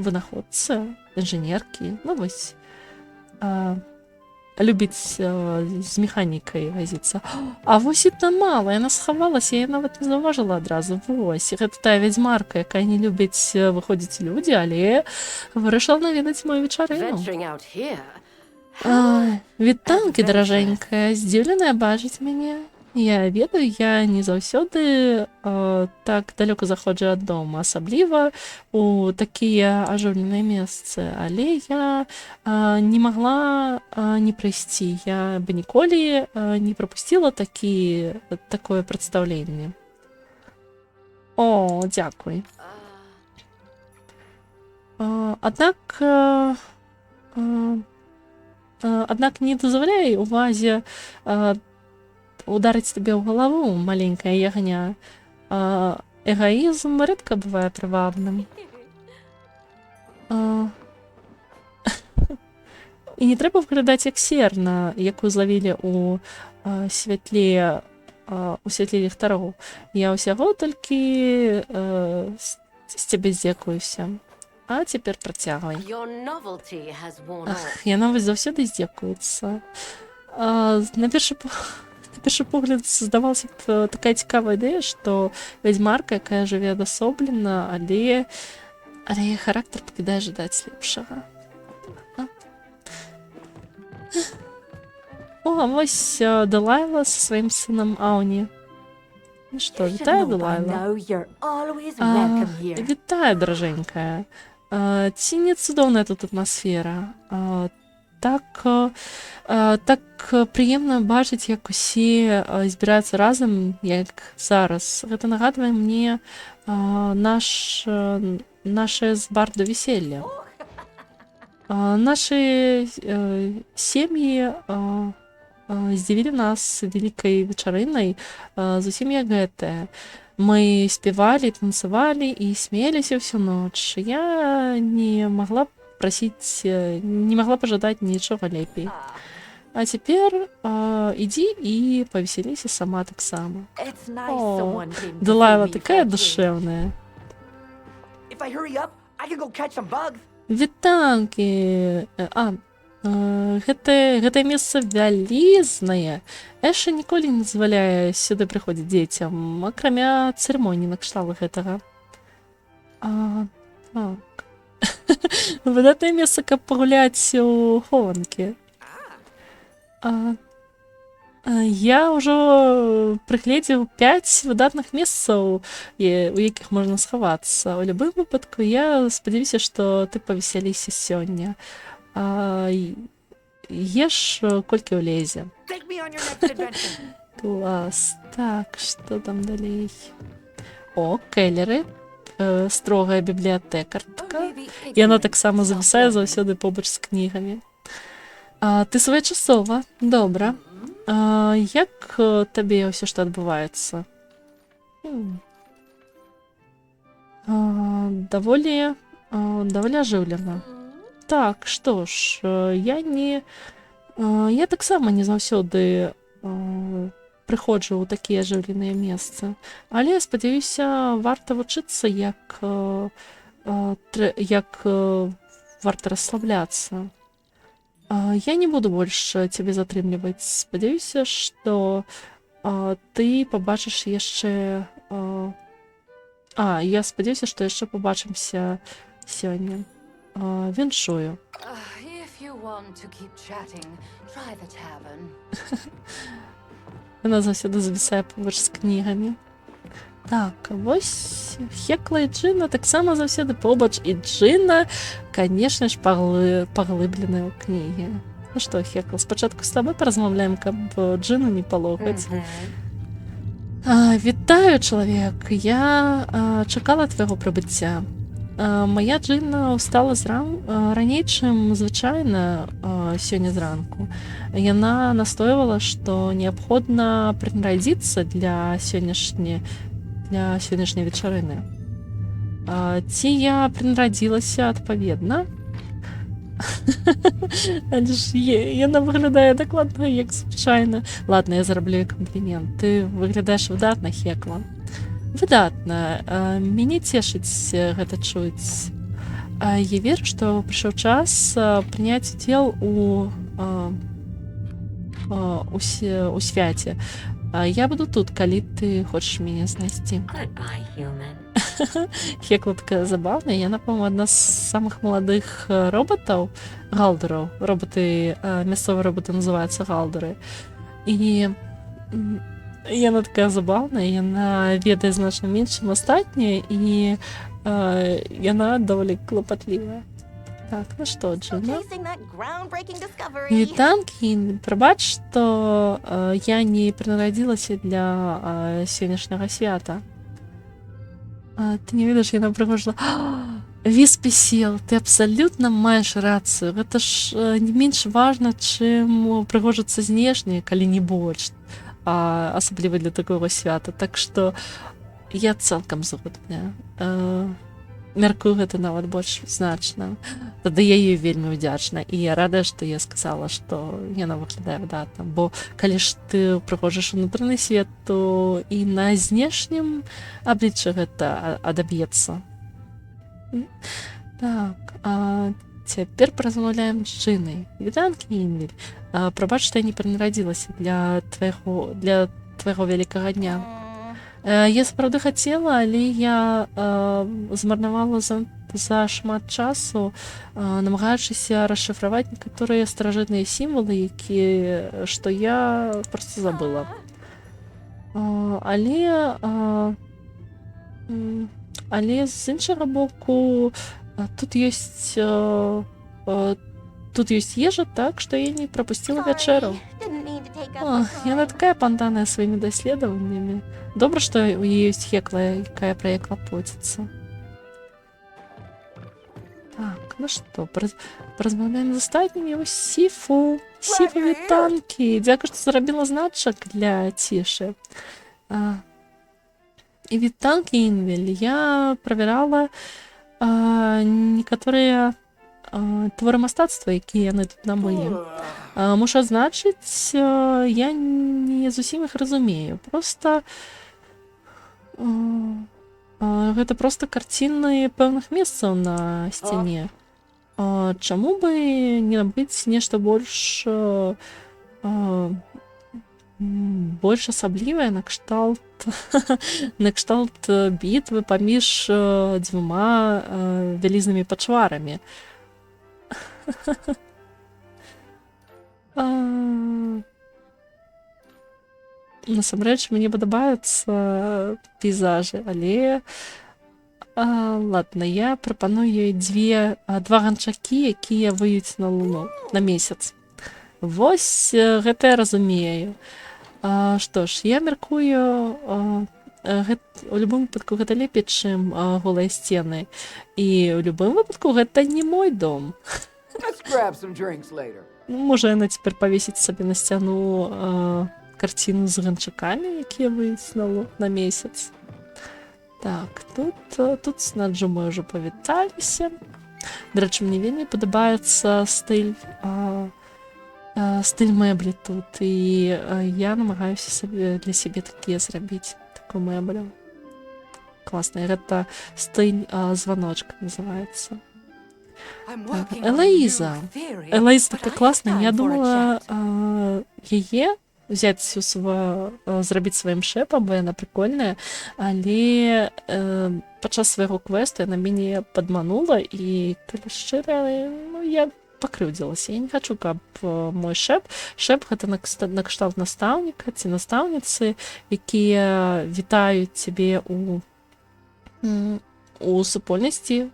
вынаходца, інжынеркі, ну вось. Любіць з механікай вазіцца. А вось і Тамала, яна схавалася, я нават не заўважыла адразу. Вось, гэта тая вядзьмарка, якая не любіць выходзіць у людзі, але вырашыла наведаць мою вечарыну. Venturing out here. Ай, вітанкі, даражэнькая, здзіўленая бачыць мяне. Я ведаю, я не заўсёды так далёка заходжу ад дома, асабліва у такія ажыўленыя месцы, але я не магла не прыйсці. Я бы ніколі не прапусціла такое прадстаўленне. О, дзякуй. Аднак не дазваляй увазе ударыць табе ў галаву, маленькая ягня. Эгаізм рэдка бывае прывабным. І не трэба выглядаць як серна, якую злавілі у святле ліхтароў. Я ўсяго толькі з цябе здзекуюся. А цяпер працягвай. Your novelty has worn Ах, off. яна вось заўсёды здзекуецца. На першы погляд здавалася б, такая цікавая ідэя, што вядзьмарка, якая жыве адасоблена, але яе характар пакідае жадаць лепшага. А. О, а вось Далайла са сваім сынам Ауні. Ну што, вітаю, Далайла. Вітаю, даражэнькая. Ці не цудоўная тут атмасфера? Так прыемна бачыць, як усе збіраюцца разам, як зараз. Гэта нагадвае мне наше з Барду веселье. Нашы сем'і здзівілі нас вялікай вечарынай, зусім як гэтая. Мы спявалі, танцавалі і смеяліся ўсю ноч. Я не магла прасіць, не магла пажадаць нічога лепей. А цяпер ідзі і павесяліся сама таксама. It's nice О, someone came to see Дэлайла me такая for a change. душэўная. If I hurry up, I can go catch some bugs. Вітанкі! Гэтае месца вялізнае. Эша ніколі не дазваляе сюды прыходзіць дзецям, акрамя цырымоніі накшталт гэтага. Так. Выдатнае месца, каб пагуляць у хованкі. Я ўжо прыгледзеў 5 выдатных месцаў, у якіх можна схавацца. У любым выпадку я спадзяюся, што ты павесяліся сёння. Еш, колькі ўлезе. Take me on your next adventure. Клас. Так, што там далей? О, Келеры. Строгая бібліятэкарка. Яна таксама завісае заўсёды побач з кнігамі. Ты своечасова. Добра. Як табе ўсё, што адбываецца? Даволі ажыўлена. Так, што ж, я не... Я таксама не заўсёды прыходжу ў такія ажыўленыя месцы. Але, спадзяюся, варта вучыцца, як варта расслабляцца. Я не буду больш цябе затрымліваць. Спадзяюся, што ты пабачыш яшчэ... Я спадзяюся, што яшчэ пабачымся сёння. Віншую. If you want to keep chatting, try the tavern. Яна заўсёды завісае побач з кнігамі. Так, вось Хекла і Джына таксама заўсёды побач, і Джына, конечно ж, паглыбленая ў кнігі. Ну што, Хекла, спачатку з табой паразмаўляем, каб Джыну не палохаць. Вітаю, чалавек. Я чакала твайго прыбыцця. Мая Джына ўстала раней, чым звычайна, сёння зранку. Яна настойвала, што неабходна прынарадзіцца для сённяшняй вечарыны. Ці я прынарадзілася адпаведна? Але ж яна выглядае дакладна як звычайна. Ладно, я зараблю ёй камплімент. Ты выглядаеш выдатна, Хекла. Выдатна. Мяне цешыць гэта чуць. Я веру, што прыйшоў час прыняць удзел у свяце. Я буду тут, калі ты хочаш мяне знайсці. Goodbye, human. Хекла такая забаўная. Яна, по-моему, адна з самых маладых роботаў, галдераў. Роботы, мясцовыя роботы называюцца галдеры. І яна такая забаўная, яна ведае значна менш, чым астатнія, і яна даволі клапатлівая. Так, ну што, Still Джына? chasing that groundbreaking discovery. Вітанкі, прабач, што я не прынарадзілася для сённяшняга свята. Ты не ведаеш, яна прыгожа. Віспісел, ты абсалютна маеш рацыю. Гэта ж не менш важна, чым прыгожацца знешне, калі не больш. Асабліва для такога свята. Так што я цалкам згодная. Мяркую, гэта нават больш значна. Тады я ёй вельмі ўдзячна, і я рада, што я сказала, што яна выглядае выдатна, бо калі ж ты прыгожаш унутраны свет, то і на знешнім абліччы гэта адаб'ецца. Так, а цяпер паразмаўляем з Джынай. Вітанкі, Інвель. Прабач, што я не прынарадзілася для твайго вялікага дня. Я сапраўды хацела, але я змарнавала за шмат часу, намагаючыся расшыфраваць некаторыя старажытныя сімвалы, якія што я просто забыла. Але з іншага боку, тут ёсць ежа, так што я не прапусціла вячэру. Didn't mean to take up О, the яна time. такая апантаная сваімі даследаваннямі. Добра, што ў яе ёсць Хекла, якая пра яе клапоціцца. Так, ну што, паразмаўляем з астатнімі. Ось Сіфу. Сіфу, вітанкі. Дзякуй, што зрабіла значак для Цішы. І вітанкі, Інвель. Я правярала некаторыя творы мастацтва, якія яны тут набылі. Мушу адзначыць, я не зусім іх разумею. Просто гэта проста карціны пэўных месцаў на сцяне. Чаму бы не набыць нешта больш асаблівае, накшталт бітвы паміж дзвюма вялізнымі пачварамі? Насамрэч мне падабаюцца пейзажы, але ладно, я прапаную ёй два ганчакі, якія выюць на луну, на месяц. Вось гэта я разумею. Што ж, я мяркую, у любым выпадку гэта лепей, чым голыя сцены. І ў любым выпадку гэта не мой дом. Let's grab some drinks later. Ну, можа, яна цяпер павесіць сабе на сцяну карціну з ганчакамі, якія выюць на месяц. Так, тут з Наджу мы ўжо павіталіся. Дарэчы, мне вельмі падабаецца стыль мэблі тут, і я намагаюся для сябе такія зрабіць, такую мэблю. Класна, гэта стыль званочка называецца. Так, Элаіза. Элаіза така класная. Я думала яе взять зрабіць сваім шэпам, бо яна прикольная, але падчас свайго квесту яна мяне падманула, і, калі шчыра, ну, я пакрыўдзілася. Я не хачу, каб мой шэп — гэта накшталт настаўніка ці настаўніцы, якія вітаюць цябе у супольнасці.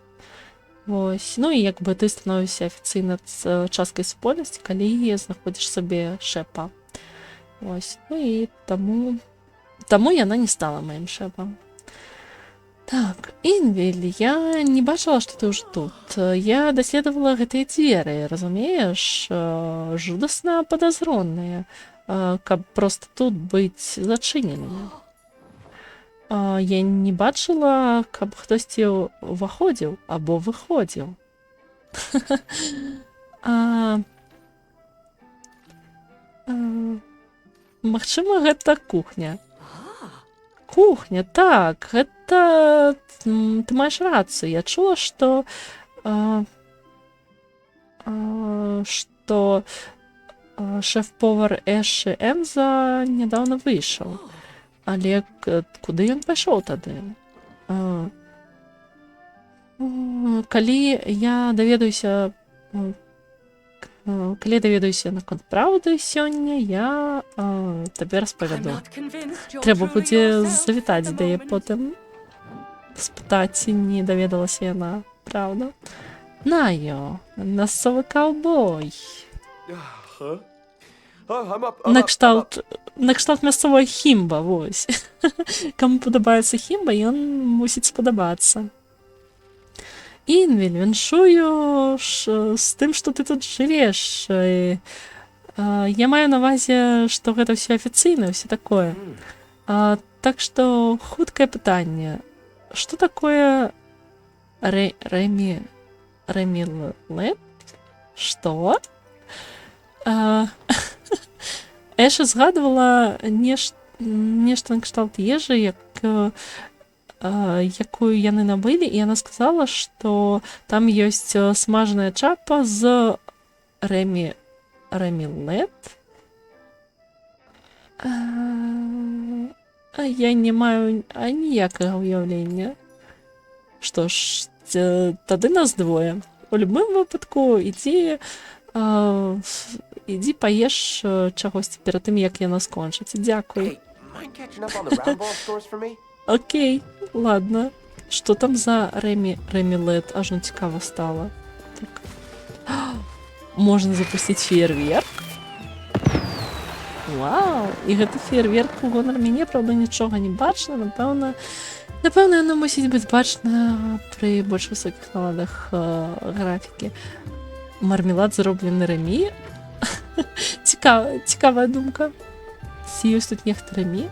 Вось. Ну і як бы ты становішся афіцыйна часткай супольнасці, калі знаходзіш сабе шэпа. Вось. Ну і таму яна не стала маім шэпам. Так, Інвель, я не бачыла, што ты ўжо тут. Я даследавала гэтыя дзверы, разумееш, жудасна падазронныя, каб проста тут быць зачыненымі. Я не бачыла, каб хтосьці ўваходзіў або выходзіў. Магчыма, гэта кухня. Кухня, так, гэта ты маеш рацыю. Я чула, што шэф-повар Эшы Энза нядаўна выйшаў. Але куды ён пайшоў тады? Калі я даведаюся наконт праўды сёння, я табе распавяду. Трэба будзе завітаць да яе потым. Спытаць, ці не даведалася яна праўду. Найо, мясцовы каўбой. Huh? Oh, I'm up. I'm up, I'm up. Накшталт мясцовая хімба, вось. Каму падабаецца хімба, ён мусіць спадабацца. Інвель, віншую з тым, што ты тут жывеш. Я маю на ўвазе, што гэта ўсё афіцыйна, ўсё такое. Так што хуткае пытанне. Што такое Рэмі Ремілет? Што? Эша згадвала нешта накшталт ежы, якую яны набылі, і яна сказала, што там ёсць смажаная чапа з Рэмілет. А я не маю аніякага ўяўлення. Што ж, тады нас двое. У любым выпадку ідзі паеш чагосьці перад тым, як яна скончыцца. Дзякуй. Hey, mind catching up on the round ball scores for me? Окей, ладно. Што там за Рэмілет? Ажно цікава стала. Так. Можна запусціць феерверк? Вау! І гэты феерверк у гонар мяне, праўда, нічога не бачна, напэўна, яно мусіць быць бачна пры больш высокіх наладах графікі. Мармелад, зроблены Рэмі. Цікавая думка. Ці ёсць тут нехта Рэмі?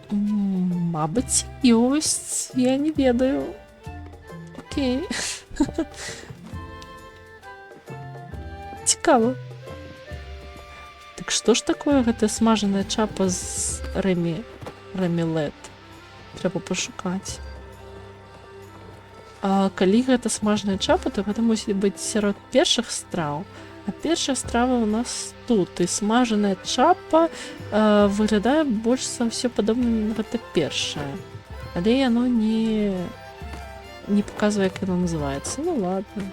Мабыць, ёсць, я не ведаю. Окей. Цікава. Так што ж такое гэта смажаная чапа з ремілет? Трэба пашукаць. А калі гэта смажаная чапа, то гэта мусіць быць сярод першых страў. А першая страва ў нас тут. І смажаная чапа выглядае больш за ўсё падобна на гэта першае. Але яно не паказвае, як яно называецца. Ну ладно.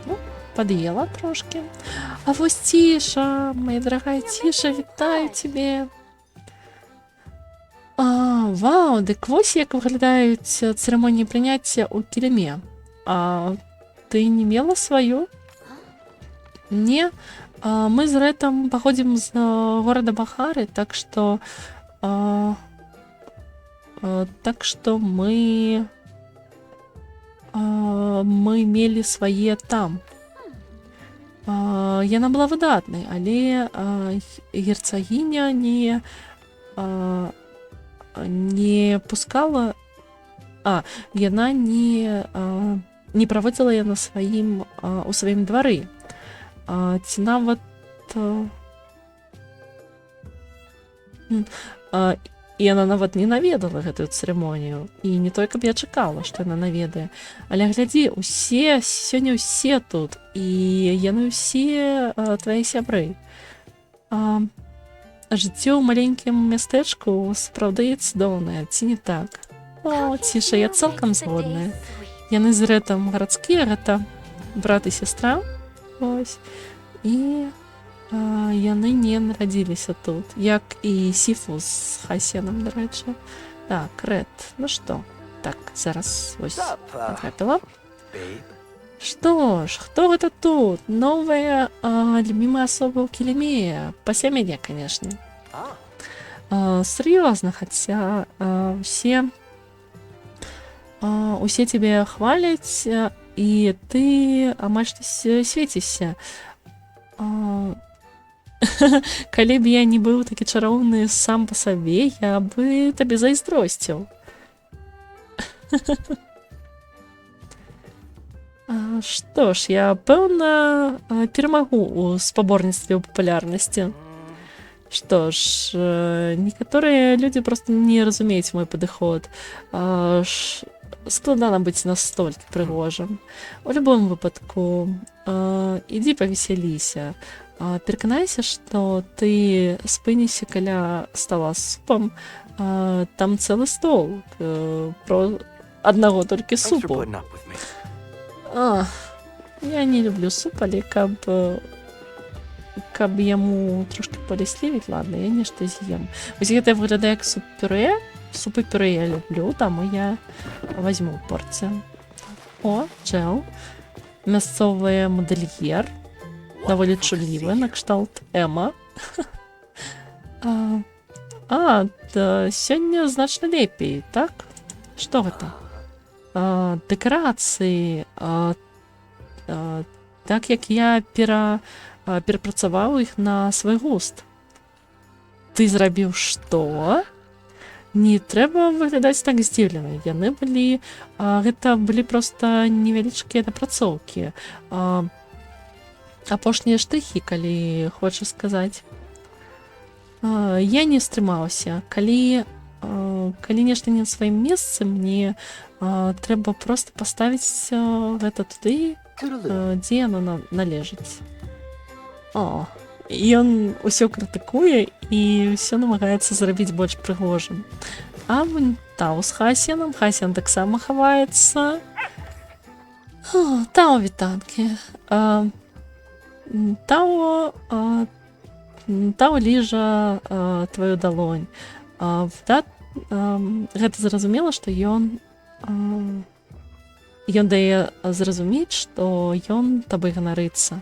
Ну, пад'ела трошкі. А вось Ціша, моя дорогая Ціша, вітаю цябе. А, вау, дык вось як выглядаюць цырымоніі прыняцця ў Кіліме. А ты не мела сваю? Не. А, мы з Рэтам паходзім з горада Бахары, так што мы мелі свае там. Яна была выдатнай, але герцагіня не пускала, яна не праводзіла яна сваім у сваім двары. Ці нават і яна нават не наведала гэтую цырымонію, і не той каб я чакала, што яна наведае. Але глядзі, усе сёння, усе тут, і яны ўсе твае сябры. Жыццё ў маленькім мястэчку сапраўды цудоўнае, ці не так? О, Ціша, я цалкам згодная. Яны з Рэтам гарадскія, гэта брат і сястра. Ось. І яны не нарадзіліся тут, як і Сіфу з Хасенам, дарэчы. Так, Рэт, ну што? Так, зараз вось Sup, патрапіла. babe? Што ж, хто гэта тут? Новая любимая асоба ў Кіліме. Пасля мяне, конечно. Ah. Сур'ёзна, хаця усе цябе хваляць, і ты амаль што свецішся. Калі б я не быў такі чароўны сам па сабе, я бы табе зайздросціў. Што ж, я пэўна перамагу ў спаборніцтве ў папулярнасці. Што ж, некаторыя людзі проста не разумеюць мой падыход. Складана быць настолькі прыгожым. У любым выпадку, ідзі павесяліся. Пераканайся, што ты спынішся каля стала з супам. Там цэлы стол про аднаго толькі Thanks for супу. putting up with me. А, я не люблю суп, але каб яму трошки паляслівіць, ладно, я нешта з'ем. Вось гэта выглядае як суп-пюрэ. Супы пюрэ я люблю, таму я возьму порцыю. О, чэл. Мясцовы мадэльер. Даволі чуллівы, накшталт Эма. А, да, сёння значна лепей, так? Што гэта? Дэкарацыі. Так як я перапрацаваў іх на свой густ. Ты зрабіў што? Не трэба выглядаць так здзіўлена. Яны былі, гэта былі проста невялічкія напрацоўкі. Апошнія штрыхі, калі хочаш сказаць. Я не стрымаўся. Калі нешта не на сваім месцы, мне трэба проста паставіць гэта туды, Toodaloo. дзе яно належыць. О, ён усё крытыкуе і ўсё намагаецца зрабіць больш прыгожым. А вунь Тау з Хасенам, Хасен таксама хаваецца. О, Тау, вітанкі. Тау ліжа твою далонь. Гэта зразумела, што ён дае зразумець, што ён табой ганарыцца.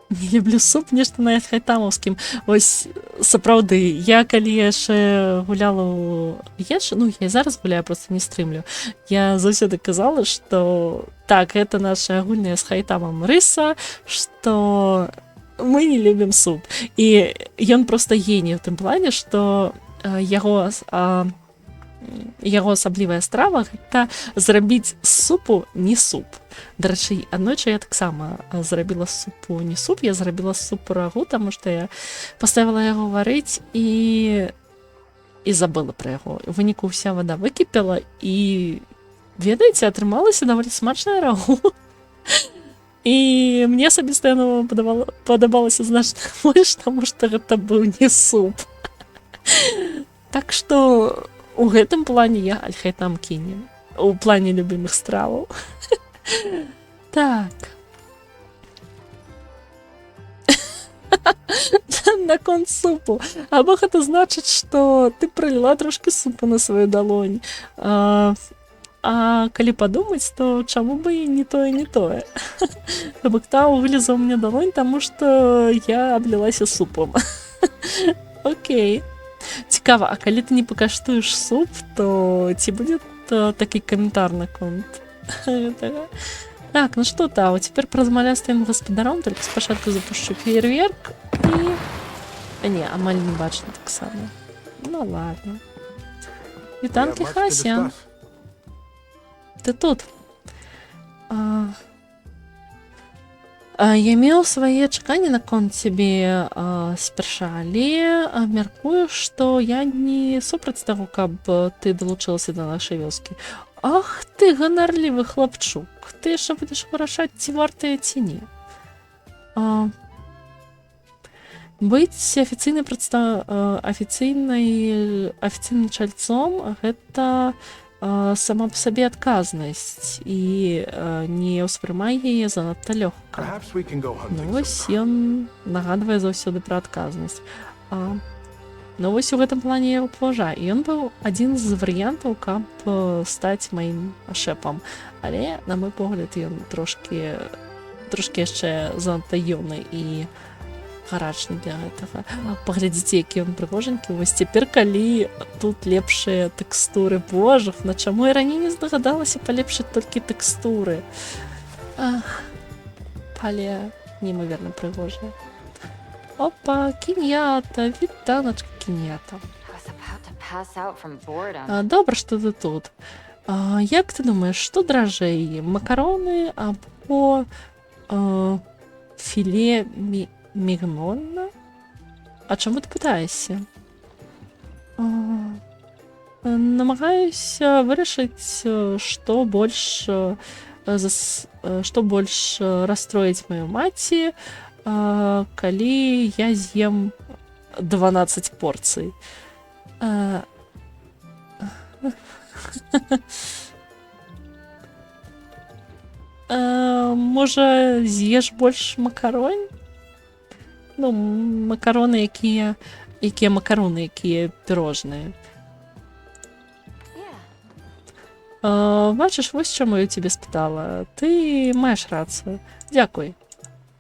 Не люблю суп, нешта на хайтамаўскім. Ось сапраўды, я калі яшчэ гуляла ў Геншын, ну, я і зараз гуляю, просто не стрымлю. Я заўсёды казала, што так, гэта наша агульная з Хайтамам рыса, што мы не любім суп. І ён проста геній ў тым плане, што яго асаблівая страва — гэта зрабіць з супу не суп. Дарэчы, аднойчы я таксама зрабіла з супу не суп, я зрабіла з супу рагу, таму што я паставіла яго варыць і забыла пра яго. У выніку ўся вада выкіпела і, ведаеце, атрымалася даволі смачная рагу. І мне асабіста яно падабалася значна больш, таму што гэта быў не суп. Так што у гэтым плане я Альхайтам кіне. У плане любімых страваў. Так. Наконт супу. Або гэта значыць, што ты праліла трошкі супу на сваю далонь. А калі падумаць, то чаму бы і не тое, не тое. То бок Тау вылезаў мне далонь, таму што я аблілася супам. Окей. Цікава, а калі ты не пакаштуеш суп, то ці будзе такі каментар наконт гэтага? Так, ну што, Тау, цяпер паразмаўляю з тваім гаспадаром, толькі спачатку запушчу феерверк і... А, не, амаль не бачна таксама. Ну ладно. Вітанкі, Хасян. Ты тут. Я меў свае чаканні наконт цябе спярша, але мяркую, што я не супраць таго, каб ты далучылася да нашай вёскі. Ах ты, ганарлівы хлапчук, ты яшчэ будзеш вырашаць, ці вартая, ці не. Быць афіцыйнай прадста... афіцыйнай афіцыйным чальцом — гэта сама па сабе адказнасць, і не ўспрымай яе занадта лёгка. Perhaps we can go Ну hunting вось sometime. ён нагадвае заўсёды пра адказнасць. Ну вось у гэтым плане я яго паважаю. І ён быў адзін з варыянтаў, каб стаць маім шэпам. Але, на мой погляд, ён трошкі яшчэ занадта юны і гарачны для гэтага. Паглядзіце, які ён прыгожанькі. Вось цяпер, калі тут лепшыя тэкстуры, божах, на чаму я раней не здагадалася палепшыць толькі тэкстуры? Ах, пале неймаверна прыгожая. Опа, Кіньята, вітаначка, Кіньята. I was about to pass out from boredom. Добра, што ты тут. Як ты думаеш, што дражэй, макароны або філе мігнона? А чаму ты пытаешся? Намагаюся вырашыць, што больш расстроіць маю маці, калі я з'ем 12 порцый. Можа, з'еш больш макаронь? Ну, макароны, якія макароны, якія пірожныя. Yeah. Бачыш, вось чаму я цябе спытала. Ты маеш рацыю. Дзякуй. If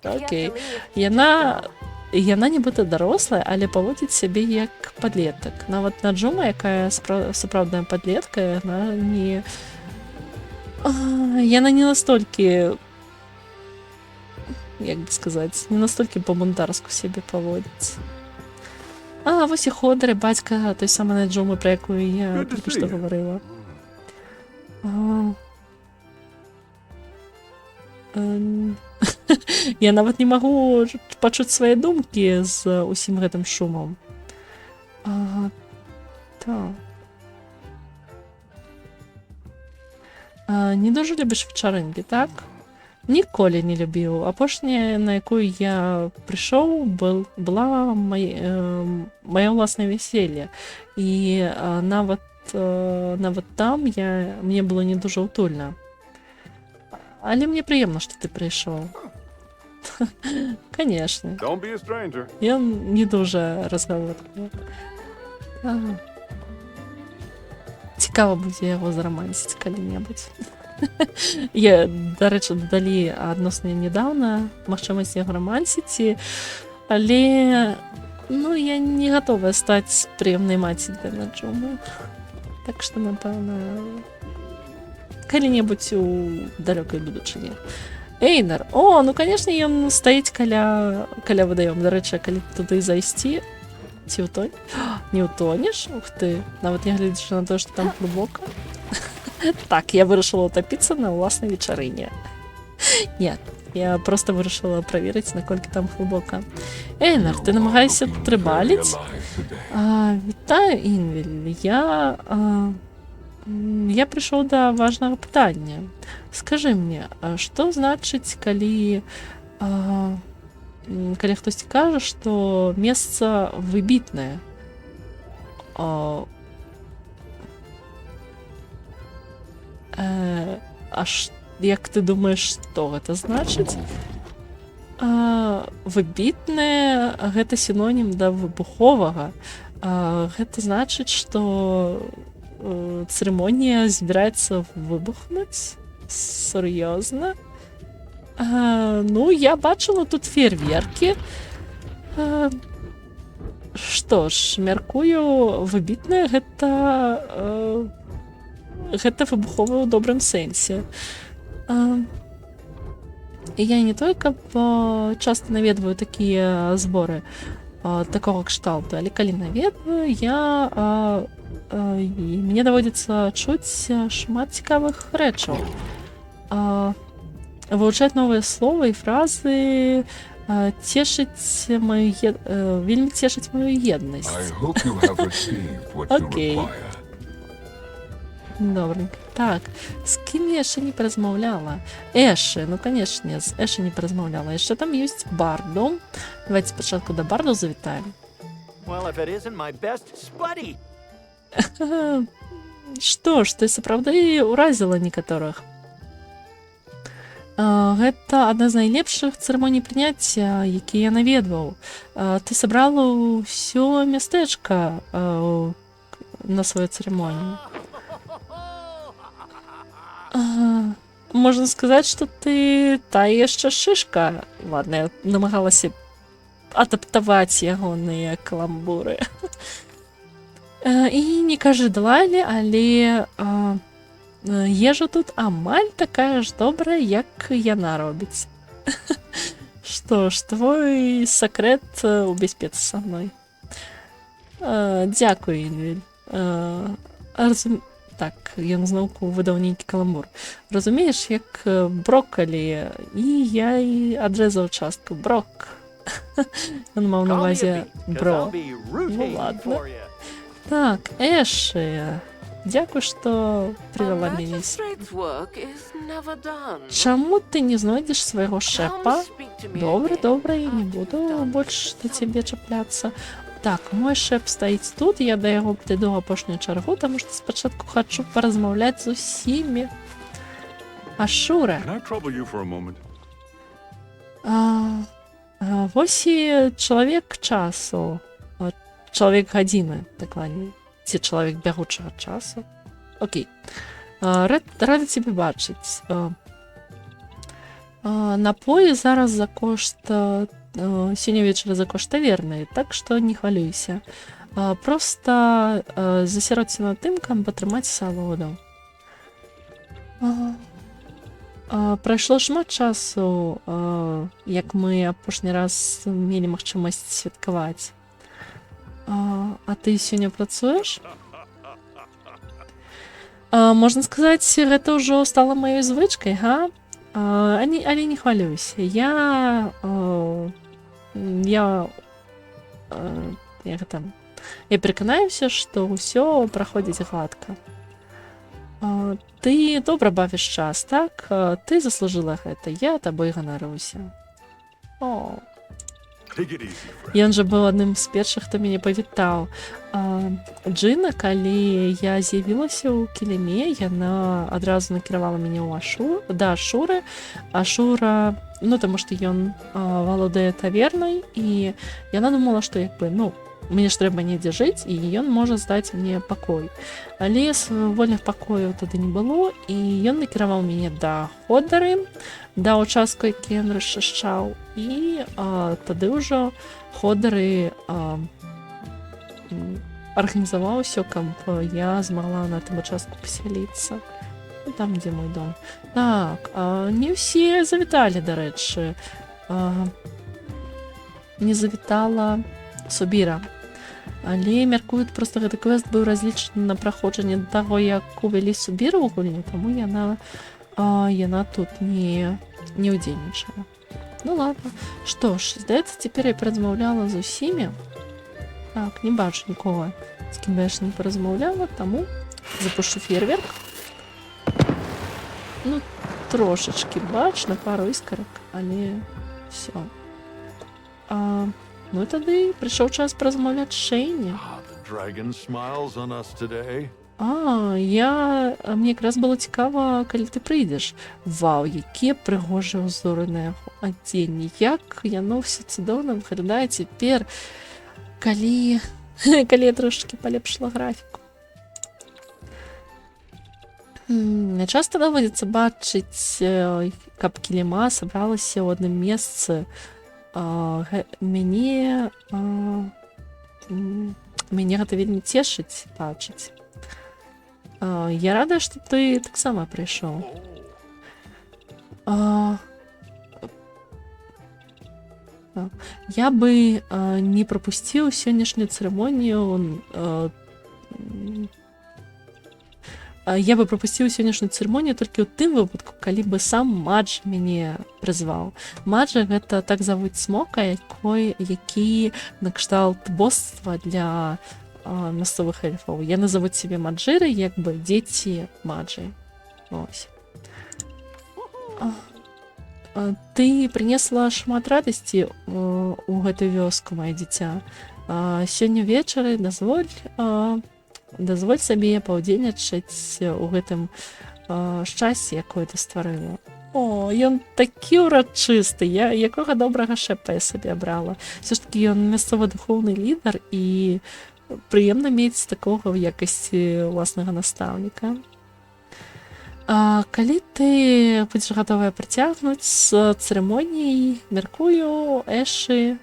you have Окей. to leave, Яна just go. яна нібыта дарослая, але паводзіць сябе як падлетак. Нават Наджума, якая сапраўдная падлетка, яна не настолькі, як бы сказаць, не настолькі па-бунтарску сябе паводзіць. А, вось і Ходары, бацька той самай Наджумы, пра якую я Good to толькі see што you. гаварыла. Я нават не магу пачуць свае думкі з усім гэтым шумам. Так. Не дужа любіш вечарынкі, так? Ніколі не любіў. Апошняя, на якую я прыйшоў, была маё ўласнае вяселле. І нават там мне было не дужа ўтульна. Але мне прыемна, што ты прыйшоў. Конечно. Don't be a stranger. Ён не дужа разгаворлівы. Ага. Цікава будзе яго зарамансіць калі-небудзь. Я, дарэчы, дадалі адносна нядаўна магчымасць яго рамансіць, але, ну, я не гатовая стаць прыемнай маці для Наджумы. Так што, напэўна, калі-небудзь у далёкай будучыні. Эйнар. О, ну конечно, ён стаіць каля вадаём. Дарэчы, калі туды зайсці, ці ўтонь? Не ўтонеш? Ух ты, нават не гледзячы на тое, што там глыбока. Так, я вырашыла утапіцца на ўласнай вечарыне. Не, я проста вырашыла праверыць, наколькі там глыбока. Эйнар, ты намагаешся трыбаліць? Вітаю, Інвіль. Я прыйшоў да важнага пытання. Скажы мне, а што значыць, калі хтосьці кажа, што месца выбітнае? А як ты думаеш, што гэта значыць? Выбітнае — гэта сінонім да выбуховага. Гэта значыць, што цырымонія збіраецца выбухнуць? Сур'ёзна? Ну, я бачыла тут феерверкі. Што ж, мяркую, выбітнае гэта выбуховае ў добрым сэнсе. І я не толькі часта наведваю такія зборы такога кшталту, але калі наведваю, і мне даводзіцца чуць шмат цікавых рэчаў. Вывучаць новыя словы і фразы вельмі цешыць маю еднасць. I hope you have received what you require. Добранька. Так, з кім я яшчэ не паразмаўляла? Эшы, ну канешне, з Эшы не паразмаўляла. Яшчэ там ёсць Барду. Давайце спачатку да Барду завітаем. Well, if it isn't my best buddy. Што ж, ты сапраўды ўразіла некаторых. Гэта адна з найлепшых цырымоній прыняцця, якія я наведваў. Ты сабрала ўсё мястэчка на сваю цырымонію. Можна сказаць, што ты та яшчэ шышка. Ладно, я намагалася адаптаваць ягоныя каламбуры. І не кажы Далайле, але ежа тут амаль такая ж добрая, як яна робіць. Што ж, твой сакрэт у бяспецы са мной. Дзякуй, Інвіль. Так, ён зноўку выдаў нейкі каламбур. Разумееш, як броккалі, і я і адрэзаў частку. Брок. Ён маў на увазе бро. Ну ладно. Так, Эшы, дзякуй, што прывяла мяне. Чаму ты не знойдзеш свайго шэпа? Добра, добра, я не буду больш да цябе чапляцца. Так, мой шэп стаіць тут, я да яго падыду ў апошнюю чаргу, таму што спачатку хачу паразмаўляць з усімі. Ашура. Can I trouble you for a moment? Вось і чалавек часу. Чалавек гадзіны, дакладней. Ці чалавек бягучага часу. Окей. Рада цябе бачыць. Напоі зараз за кошт сёння вечара за кошт таверны, так што не хвалюйся. Проста засяродзься на тым, каб атрымаць асалоду. Прайшло шмат часу, як мы апошні раз мелі магчымасць святкаваць. А ты сёння працуеш? Можна сказаць, гэта ўжо стала маёй звычкай, га? Але не хвалюйся. Я, як там, я пераканаюся, што ўсё праходзіць гладка. Ты добра бавіш час, так? Ты заслужыла гэта. Я табой ганаруся. О. Take it easy, friend. Ён жа быў адным з першых, хто мяне павітаў. Джына, калі я з'явілася ў Кіліме, яна адразу накіравала мяне да Ашуры. Ашура, ну, таму што ён валодае тавернай, і яна думала, што як бы, ну, мне ж трэба недзе жыць, і ён можа здаць мне пакой. Але вольных пакояў тады не было, і ён накіраваў мяне да Ходары, да ўчастку, які ён расчышчаў, і тады ўжо Ходары арганізаваў усё, каб я змагла на тым участку пасяліцца. Ну, там, дзе мой дом. Так, не ўсе завіталі, дарэчы. Не завітала Субіра. Але мяркую, проста гэты квест быў разлічаны на праходжанне да таго, як увялі Субіру ў гульню, таму яна Яна тут не ўдзельнічае. Ну ладно. Што ж, здаецца, цяпер я паразмаўляла з усімі. Так, не бачу нікога, з кім я яшчэ не паразмаўляла, таму запущу феерверк. Ну, трошачкі бачна, пару іскарак, але всё. Ну і тады прыйшоў час паразмаўляць з Шэйні. Ah, the dragon smiles on us today. А мне якраз было цікава, калі ты прыйдзеш. Вау, якія прыгожыя ўзоры на яго адзенні. Як яно ўсё цудоўна выглядае цяпер, калі я трошачкі палепшыла графіку. Не часта даводзіцца бачыць, каб Кіліма сабралася ў адным месцы. Мяне гэта вельмі цешыць бачыць. Я рада, што ты таксама прыйшоў. Я бы не прапусціў сённяшнюю цырымонію. Я бы прапусціў сённяшнюю цырымонію толькі ў тым выпадку, калі бы сам Мадж мяне прызваў. Маджа — гэта так завуць цмока, які накшталт боства для мясцовых эльфаў. Яны завуць сябе маджыры, як бы дзеці Маджы. Ось. Ты прынесла шмат радасці у гэтую вёску, маё дзіця. Сёння ўвечары дазволь сабе паўдзельнічаць у гэтым шчасці, якое ты стварыла. О, ён такі ўрачысты, я якога добрага шэпа я сабе абрала. Всё ж таки ён мясцовы духоўны лідар, і прыемна мець такога ў якасці ўласнага настаўніка. Калі ты будзеш гатовая працягнуць з цырымоніяй, мяркую, Эшы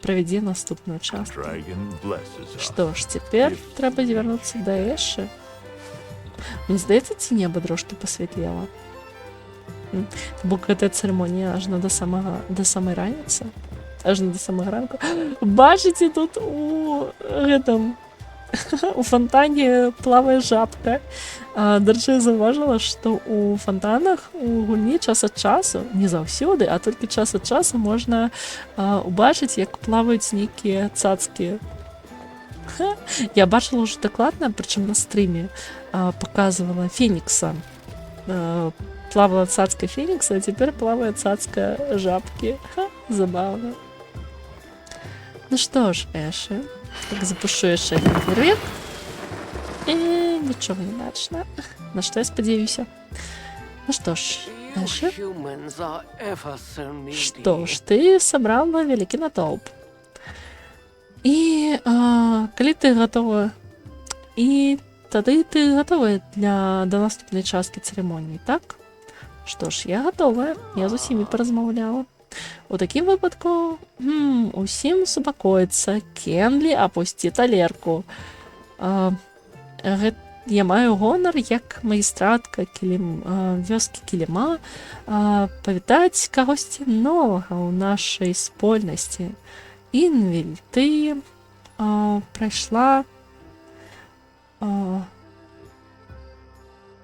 правядзе наступную частку. Dragon blesses us. Што ж, цяпер трэба звярнуцца да Эшы. Мне здаецца, ці неба трошкі пасвятлела? То бок гэтая цырымонія ажно да самай раніцы, ажно да самага ранку. Бачыце, тут у гэтым у фонтане плавае жабка. Дарэчы, я заўважыла, што у фонтанах у гульні час ад часу, не заўсёды, а толькі час ад часу можна убачыць, як плаваюць нейкія цацкі. Ха, я бачыла ўжо дакладна, прычым на стрыме показывала фенікса. Плавала цацка фенікса, а цяпер плавае цацка жабкі. Ха, забавно. Ну што ж, Эшы, так, запушу яшчэ один феерверк. Нічога не бачна. На што я спадзяюся. Ну што ж, You Эшы, humans are ever so needy. што ж, ты сабрала вялікі натоўп. І калі ты гатова, і тады ты гатовая да наступнай часткі цырымоніі, так? Што ж, я гатовая, я з усімі паразмаўляла. У такім выпадку усім супакоіцца. Кенлі, апусці талерку. Я маю гонар, як магістратка вёскі Кіліма, павітаць кагосьці новага ў нашай супольнасці. Інвіль, ты прайшла.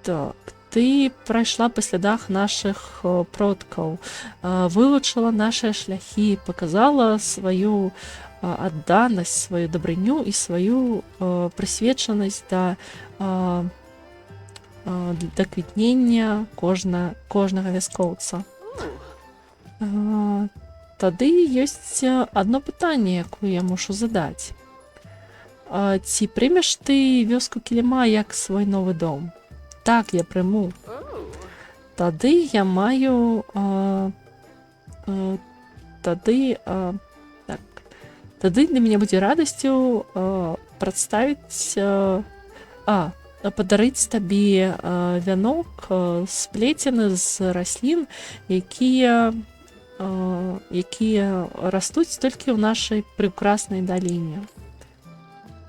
Так, ты прайшла па слядах нашых продкаў, вывучыла нашыя шляхі, паказала сваю адданасць, сваю дабрыню і сваю прысвечанасць да квітнення кожнага вяскоўца. Тады ёсць одно пытанне, якое я мушу задаць. Ці прымеш ты вёску Кіліма як свой новы дом? Так, я прыму. Тады я маю тады так, тады для мяне будзе радасцю прадставіць падарыць табе вянок, сплецены з раслін, якія растуць толькі ў нашай прекраснай даліне.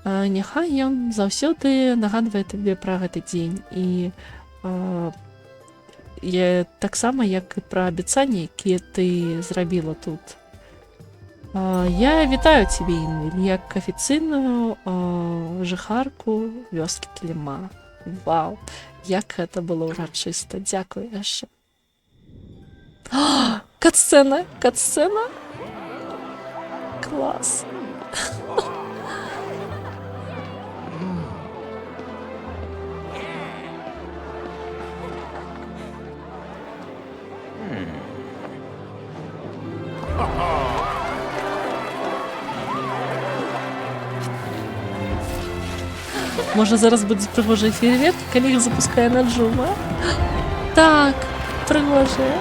Няхай ён заўсёды нагадвае табе пра гэты дзень і я таксама, як і пра абяцанні, якія ты зрабіла тут. Я вітаю цябе, Інвіль, як афіцыйную жыхарку вёскі Кіліма. Вау! Як гэта было ўрачыста. Дзякуй яшчэ. Катсцэна, катсцэна. Клас. Можа, зараз будуць прыгожыя феерверкі, калі іх запускае Наджума. Так, прыгожыя.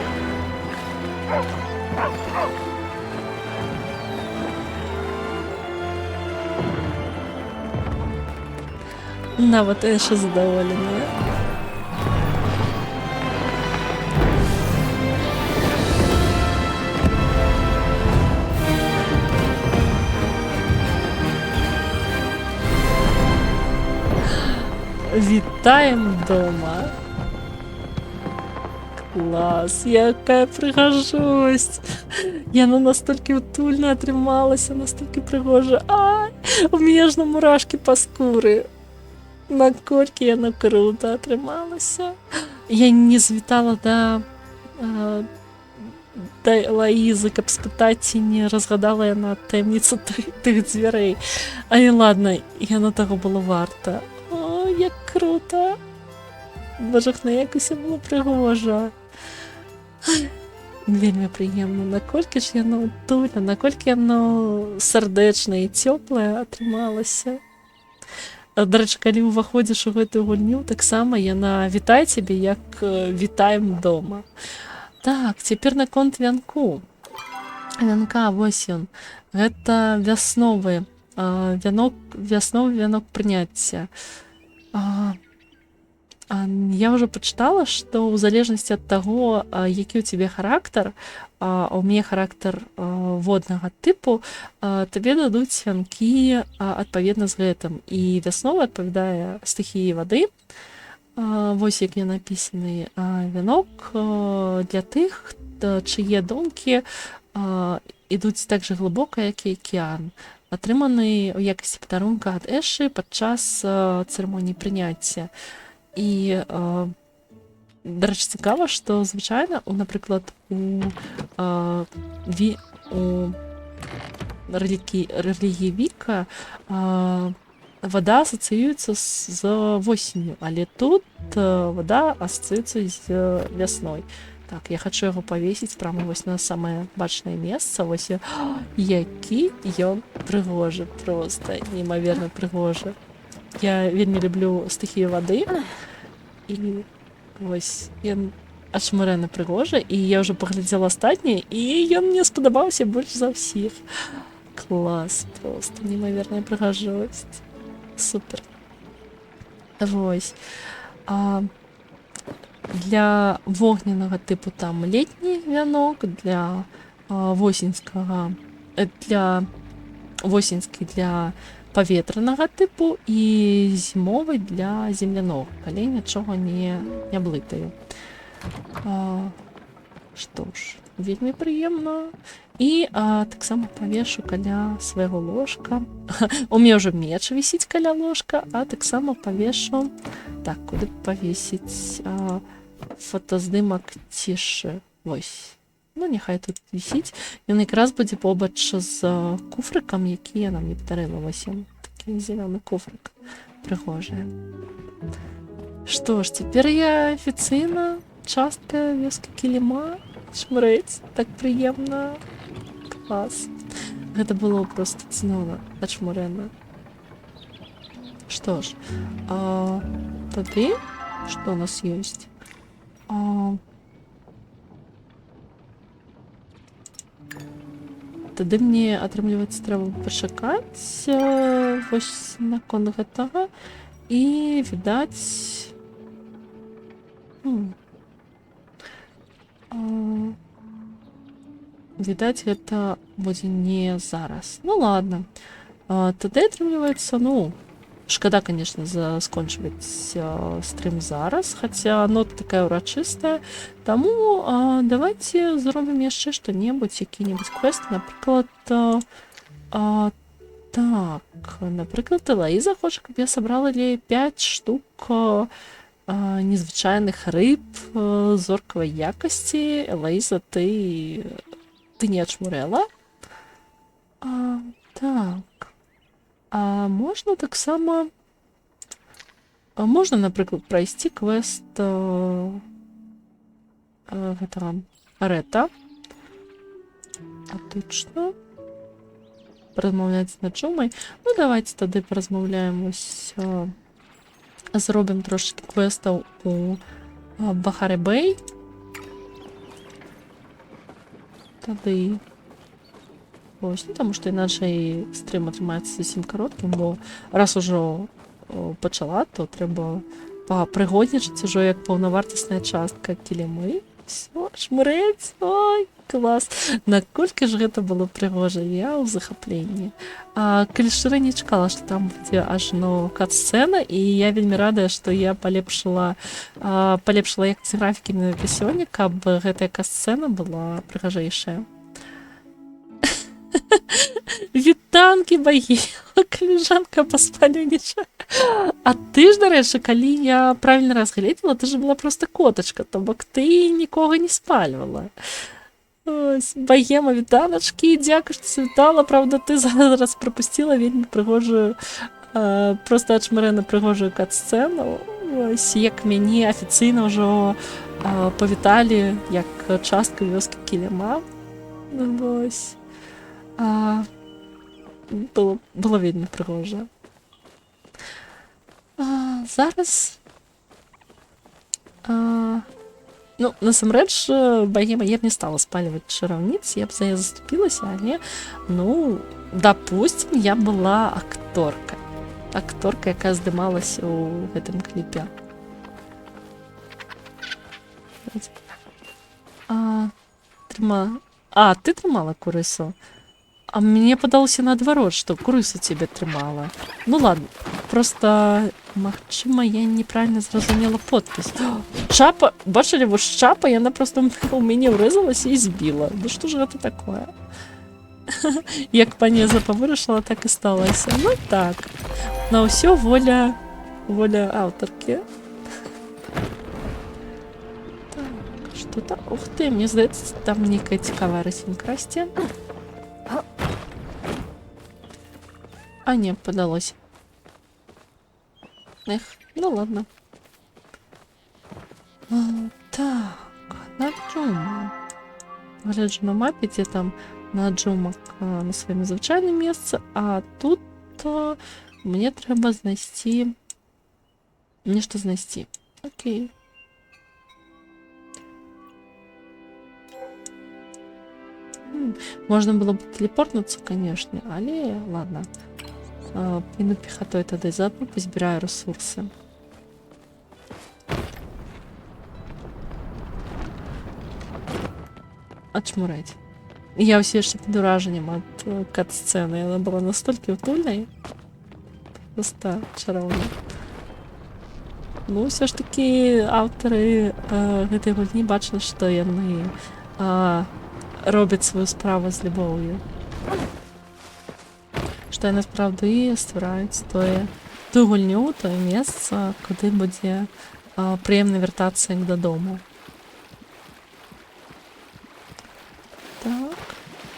Нават Эша задаволеная. Вітаем дома. Клас, якая прыгажосць. Яна настолькі утульна атрымалася, настолькі прыгожа. А, у мяне ж на мурашкі па скуры. Наколькі яна крута атрымалася. Я не завітала да Лаізы, каб спытаць, ці не разгадала яна таямніцу тых дзвярэй. Але ладно, яно таго было варта. О, як круто! Божахна, як усё было прыгожа. Вельмі прыемна, наколькі ж яно утульна, наколькі яно сардэчнае і цёплае атрымалася. Дарэчы, калі ўваходзіш у гэтую гульню, таксама яна вітае цябе, як вітаем дома. Так, цяпер наконт вянку. Вянка, вось ён. Гэта вясновы вянок, вясновы вянок прыняцця. Я ўжо пачытала, што ў залежнасці ад таго, які ў цябе характар, а ў мяне характар воднага тыпу, табе дадуць вянкі адпаведна з гэтым. І вясновы адпавядае стыхіі вады. Вось як я напісаны вянок для тых, чые думкі ідуць так жа глыбока, як і акіян. Атрыманы ў якасці падарунка ад Эшы падчас цырымоніі прыняцця. І, дарэчы, цікава, што звычайна, напрыклад, у рэлігіі Віка вада асацыюецца з восенню, але тут вада асацыюецца з вясной. Так, я хачу яго павесіць прама вось на самае бачнае месца. Вось які ён прыгожы, проста неймаверна прыгожы. Я вельмі люблю стыхію вады. І вось ён ачмурэнна прыгожы, і я ўжо паглядзела астатнія, і ён мне спадабаўся больш за ўсіх. Клас, проста неймаверная прыгажосць. Супер. Вось. Для вогненнага тыпу там летні вянок, для восеньскага, для восеньскі для паветранага тыпу і зімовы для землянога, калі нічога не блытаю. Што ж, вельмі прыемна. І таксама павешу каля свайго ложка. У мяне ўжо меч вісіць каля ложка, а таксама павешу. Так, куды павесіць фотаздымак Цішы? Вось. Ну, няхай тут вісіць. Ён якраз будзе побач з куфрыкам, які яна мне падарыла. Вось ён, такі зялёны куфрык. Прыгожы. Што ж, цяпер я афіцыйна частка вёскі Кіліма. Шмрэць, так прыемна. Клас. Гэта было проста цудоўна, ачмурэнна. Што ж, тады, што у нас ёсць? Тады мне, атрымліваецца, трэба пачакаць вось наконт гэтага і, відаць, відаць, гэта будзе не зараз. Ну ладно. Тады атрымліваецца, ну, шкада, конечно, скончваць стрым зараз, хаця нота такая ўрачыстая. Таму давайте зробім яшчэ што-небудзь, які-небудзь квест, напрыклад, так, напрыклад, Элаіза хоча, каб я сабрала для 5 штук. Незвычайных рыб зоркавай якасці. Элайза, ты не ачмурэла? Так. А можна таксама... Можна, напрыклад, прайсці квест гэтага Рэта. А точно. Паразмаўляць з Наджумай. Ну, давайте тады паразмаўляем ось... Зробім трошкі квестаў у Бахары Бэй. Тады... Ось, ну, таму што іначай стрым атрымаецца зусім кароткім, бо раз ужо пачала, то трэба папрыгоднічаць ужо як паўнавартасная частка Кілімы. Всё, шмырэць, ой, клас. Наколькі ж гэта было прыгожа, я ў захапленні. Калі шчыра, не чакала, што там будзе ажно кат-сцэна, і я вельмі радая, што я палепшыла якасць графікі менавіта сёння, каб гэтая кат-сцэна была прыгажэйшая. Вітанкі, багіла, каліжанка па спаленіча. А ты ж, дарэчы, калі я правильно разгледзела, ты ж была просто котачка, то бок ты нікога не спальвала. Ось, Багема, вітаначкі, дзякуй, што завітала. Праўда, ты зараз прапусціла вельмі прыгожую, просто ачмарэнна прыгожую кат-сцэну. Ось, як мяне афіцыйна ўжо павіталі як частку вёскі Кіліма. Ось. Было вельмі прыгожа. Зараз... Ну, насамрэч, Багема, я б не стала спальваць чараўніц, я б за яе заступілася, але, ну, допустим, я была акторка. Акторка, якая здымалася ў гэтым кліпе. Ты трымала курысу? А мне падалося наадварот, што курысу цябе трымала. Ну ладно, просто, магчыма, я неправильно зразумела подпіс. Чапа, бачылі, вось чапа, яна просто ў мяне ўрэзалася і збіла. Ну што ж гэта такое? Як пані Эзопа вырашыла, так і сталася. Ну так, на ўсё воля аўтаркі. Так, што там? Ух ты, мне здаецца, там нейкая цікавая раслінка расце. А, не, падалося. Эх, ну ладно. Так, Наджума. Гляджу на мапе, дзе там Наджума, на сваім звычайным месцы, а тут мне трэба знайсці... Нешта знайсці. Окей. Можна было б тэлепортнуцца, конечно, але ладно. Пойду пехотой тады заодно пазбіраю ресурсы. Ачмураць. Я ўсё яшчэ пад уражаннем ад кат-сцэны. Яна была настолькі утульнай. Просто чароўна. Ну, ўсё ж такі аўтары гэтай гульні бачна, што яны робяць сваю справу з любоўю. Што яны сапраўды ствараюць тую гульню, тое месца, куды будзе прыемна вяртацца як дадому. Так,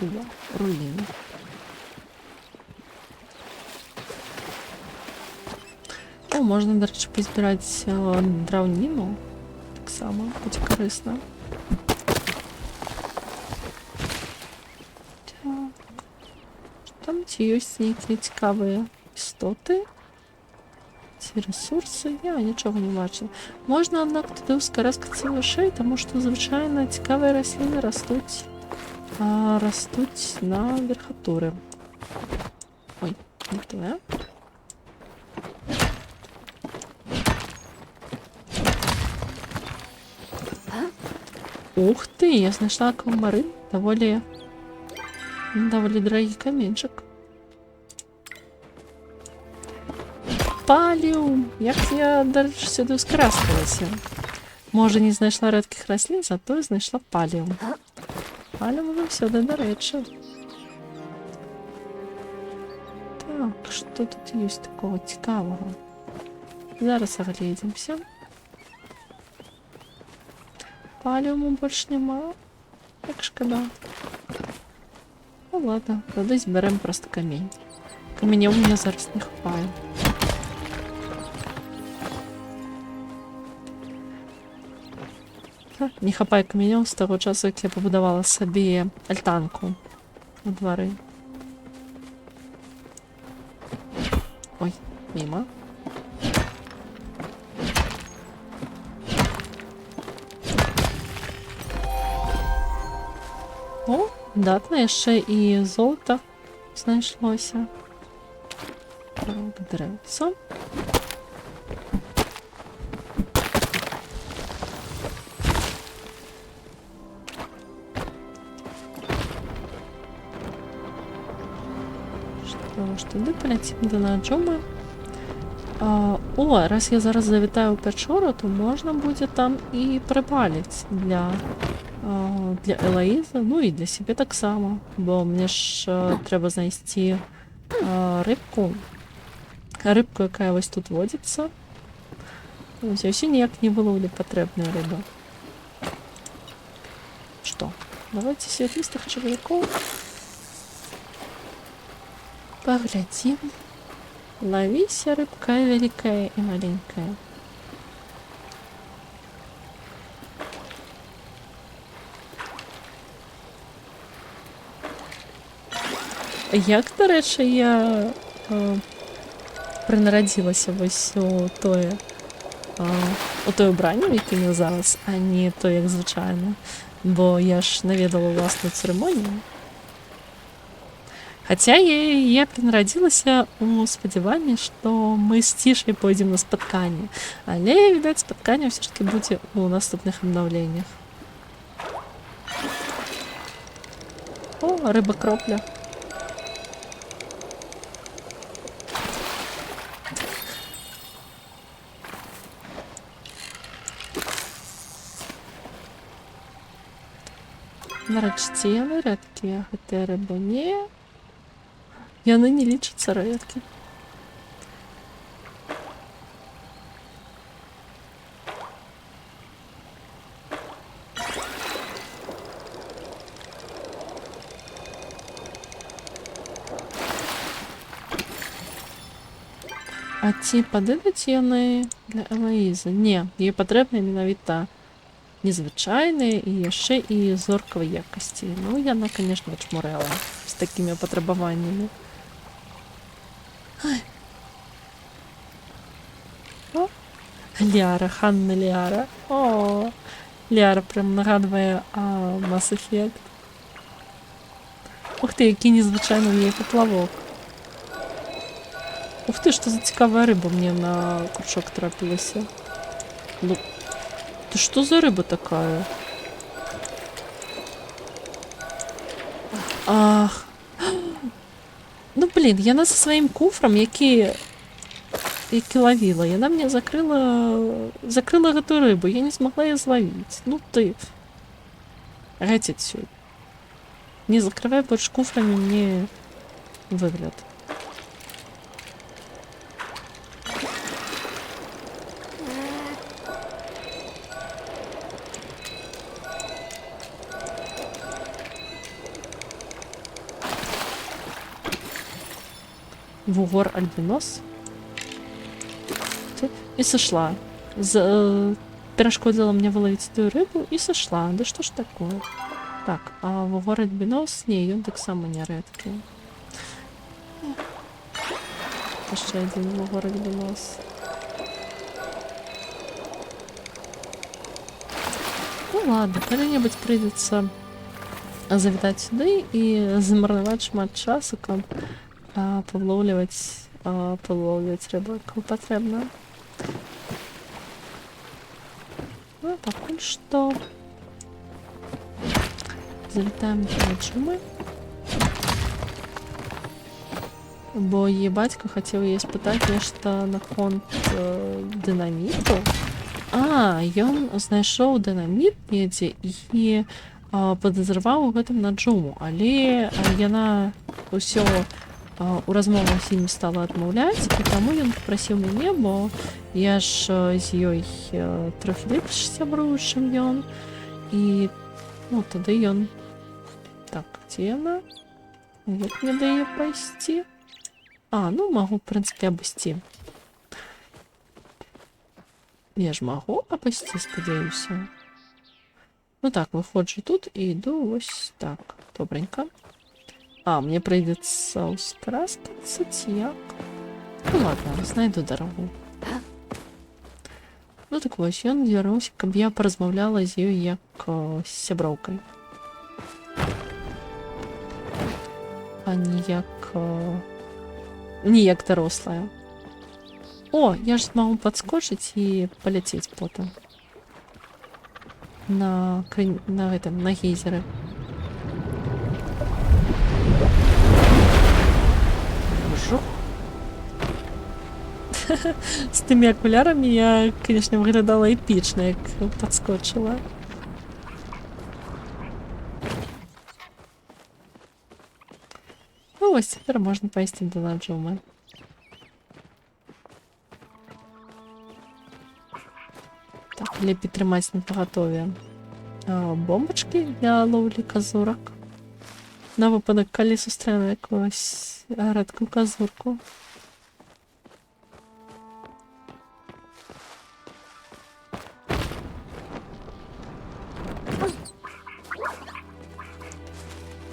ува, руіны. О, можна, дарэчы, пазбіраць драўніну. Таксама будзе карысна. Так. Там ці ёсць нейкія цікавыя істоты? Ці рэсурсы? Я нічога не бачыла. Можна, аднак, туды ўскараскацца вышэй, таму што, звычайна, цікавыя расліны растуць на верхатуры. Ой, не тое. Ух ты, я знайшла аквамарын. Даволі дарагі каменьчык. Паліў! Як я, дарэчы, сюды ўскараскалася? Можа, не знайшла рэдкіх раслін, затое знайшла паліў. Паліў заўсёды дарэчы. Так, што тут ёсць такога цікавага? Зараз агледзімся. Паліуму больш няма. Як шкада. Ну ладно, тады збярэм проста камень. Каменёў мне зараз не хапае. Не хапае каменёў з таго часу, як я пабудавала сабе альтанку у двары. Ой, міма. О, датна яшчэ і золата знайшлося. Так, дрэўца. Што ж, туды паляцім да Наджумы. О, раз я зараз завітаю ў пячору, то можна будзе там і прыпаліць для Элаізы, ну і для сябе таксама, бо мне ж трэба знайсці рыбку. Рыбку, якая вось тут водзіцца. Вось я ўсё ніяк не выловлю патрэбную рыбу. Што? Давайте светлістых чарвякоў паглядзім. Ловіся, рыбка вялікая і маленькая. Як, дарэчы, я прынарадзілася вось у тое ўбранне, у якім я зараз, а не то, як звычайна. Бо я ж наведала ўласную цырымонію. Хаця я прынарадзілася ў спадзяванні, што мы з Цішай пойдзем на спатканне. Але, відаць, спатканне ўсё ж такі будзе ў наступных абнаўленнях. О, рыба кропля. Дарэчы, ці яны рэдкія, гэтыя рыбы? Не. Яны не лічацца рэдкімі. А ці падыдуць яны для Элаізы? Не, ёй патрэбна менавіта незвычайныя і яшчэ і зоркавай якасці. Ну, яна, конечно, чмурэла з такімі патрабаваннямі. Ай. О, Ліара, Ханна Ліара. О, Ліара прям нагадвае Mass Effect. Ух ты, які незвычайны ў яе паплавок. Ух ты, што за цікавая рыба мне на кручок трапілася. Ну, ты што за рыба такая? Ах. Ну, блин, яна са сваім куфрам, які лавіла, яна мне закрыла гэтую рыбу, я не змагла яе злавіць. Ну ты. Геть адсюль. Не закрывай больш куфрамі мне выгляд. Вугор альбінос. І сышла. Перашкодзіла мне вылавіць тую рыбу і сышла. Да што ж такое? Так, а вугор альбінос, не, ён таксама не рэдкі. Яшчэ адзін вугор альбінос. Ну ладно, калі-небудзь прыйдзецца завітаць сюды і замарнаваць шмат часу, каб палоўліваць рыбу, якую патрэбна. Ну, пакуль што завітаем да Джумы. Бо яе бацька хацеў яе спытаць нешта наконт дынаміту. А, ён знайшоў дынаміт недзе і падазраваў у гэтым на Джуму, але яна ўсё у размовах з ім стала адмаўляць, і таму ён папрасіў мяне, бо я ж з ёй трохі лепш сябрую, чым ён. І ну, тады ён. Так, дзе яна? Як мне да яе пайсці? А, ну магу, в прынцыпе, абысці. Я ж магу абысці, спадзяюся. Ну так, выходжу тут і іду вось так. Добранька. А, мне прыйдзецца ўскараскацца ці як? Ну ладно, знайду дарогу. Ну так вось, ён звярнуўся, каб я паразмаўляла з ёй як з сяброўкай. А не як... Не як дарослая. О, я ж змагу падскочыць і паляцець потым. На гэтым, на гейзеры. Жух. З тымі акулярамі я, конечно, выглядала эпічна, як падскочыла. Ну, вось цяпер можна пайсці да Наджумы. Так, лепей трымаць напагатове бомбачкі для лоўлі казурак. На выпадак, калі сустрэну якуюсь рэдкую казурку.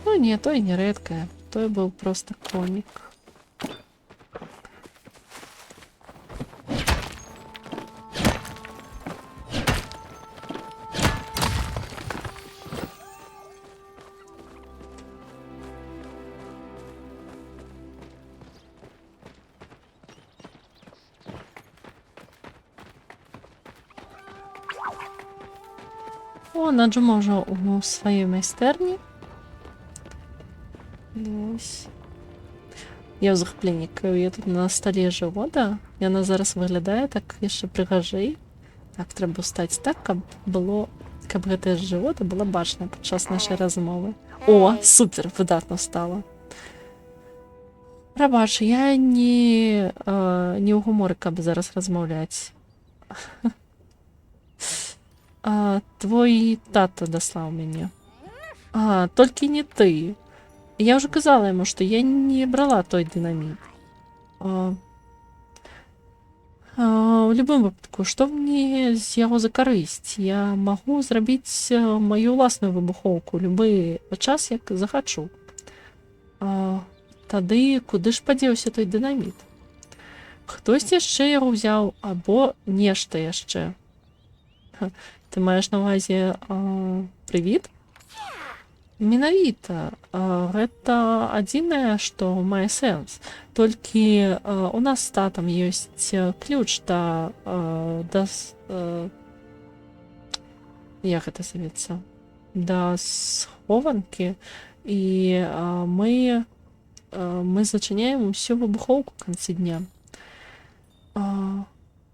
Ну не, той не рэдкая. Той быў проста конік. О, Наджума ўжо ў сваёй майстэрні. Вось. Я ў захапленні, якая тут на стале жывода. Яна зараз выглядае так яшчэ прыгажэй. Так, трэба ўстаць так, каб гэтая жывода была бачна падчас нашай размовы. О, супер, выдатна стала. Прабач, я не ў гуморы, каб зараз размаўляць. Твой тата даслаў мяне. А, толькі не ты. Я ўжо казала яму, што я не брала той дынаміт. У любым выпадку, што мне з яго за карысць? Я магу зрабіць маю ўласную выбухоўку любы час, як захачу. Тады куды ж падзеўся той дынаміт? Хтось яшчэ яго ўзяў або нешта яшчэ. Ха, ты маеш на ўвазе, прывід? Менавіта, гэта адзінае, што мае сэнс. Толькі у нас з татам ёсць ключ да, як гэта завецца? Да схованкі, і мы зачыняем усю выбухоўку ў канцы дня.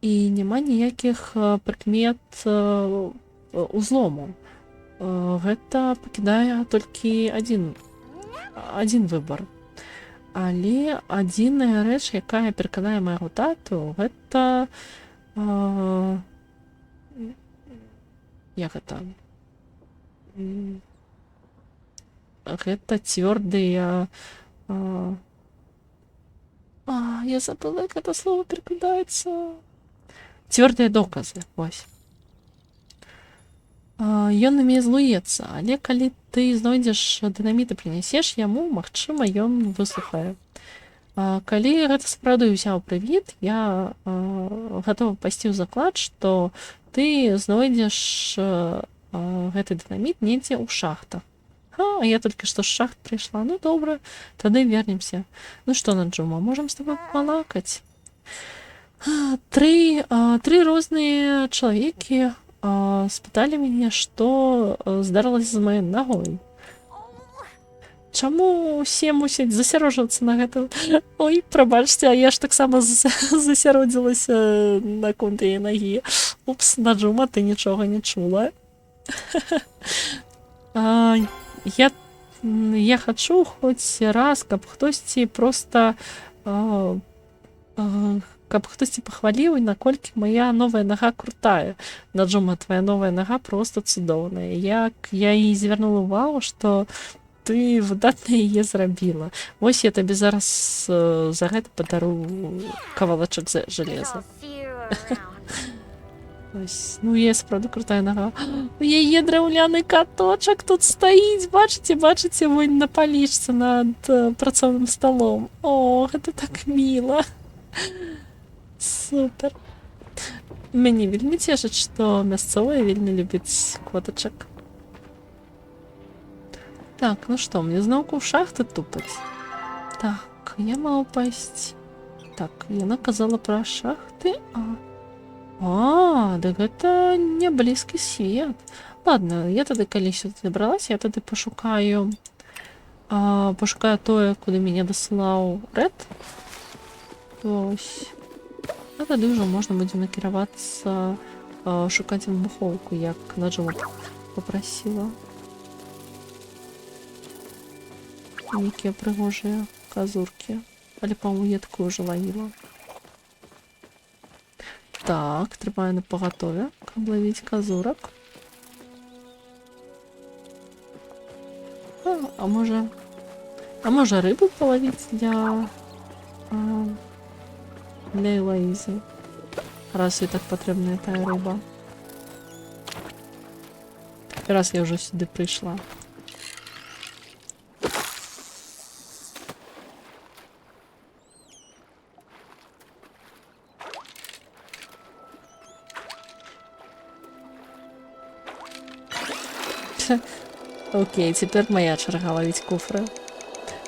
І няма ніякіх прыкмет узлому. Гэта пакідае толькі адзін выбар. Але адзіная рэч, якая пераканае майго тату, гэта, як гэта? Гэта цвёрдыя, я забыла, як гэта слово перакладаецца. Цвёрдыя доказы, вось. Ён на мяне злуецца, але калі ты знойдзеш дынаміт і прынясеш яму, магчыма, ён выслухае. Калі гэта сапраўды ўзяў прывід, я гатова пайсці ў заклад, што ты знойдзеш гэты дынаміт недзе ў шахтах. А я толькі што з шахт прыйшла. Ну добра, тады вернемся. Ну што, Наджума, можам з тобой палакаць? Тры розныя чалавекі спыталі мяне, што здарылася з маёй нагой. Чаму усе мусяць засяроджвацца на гэтым? Ой, прабачце, а я ж таксама засяродзілася наконт яе нагі. Упс, Наджума, ты нічога не чула. Я хачу хоць раз, каб хтосьці проста Каб хтосьці пахваліў, наколькі моя новая нага крутая. Наджума, твоя новая нага просто цудоўная. Як я і звярнула увагу, што ты выдатна яе зрабіла. Вось я табе зараз за гэта падару кавалачак Guess жалеза. I'll see you around. Ось, ну є справді крутая нога. У яе драўляны каточак тут стаіць. Бачыце, бачыце, вунь на палічцы над працоўным сталом. О, гэта так міла. Супер. Мяне вельмі цешыць, што мясцовыя вельмі любяць котачак. Так, ну што, мне зноўку ў шахты тупаць? Так, я мала пайсці. Так, яна казала пра шахты, а... А, дык гэта не блізкі свет. Ладно, я тады калі сюды дабралася, я тады пашукаю пашукаю тое, куды мяне дасылаў Рэд. Вось. А тады ўжо можна будзе накіравацца шукаць выбухоўку, як Наджума папрасіла. Нейкія прыгожыя казуркі. Але, по-моему, я такую ўжо лавіла. Так, трымаю на пагатове, каб лавіць казурак. А можа... А можа рыбу палавіць для Элаізы? Раз ёй так патрэбная тая рыба. Раз я ўжо сюды прыйшла. Окей, цяпер моя чарга лавіць куфры.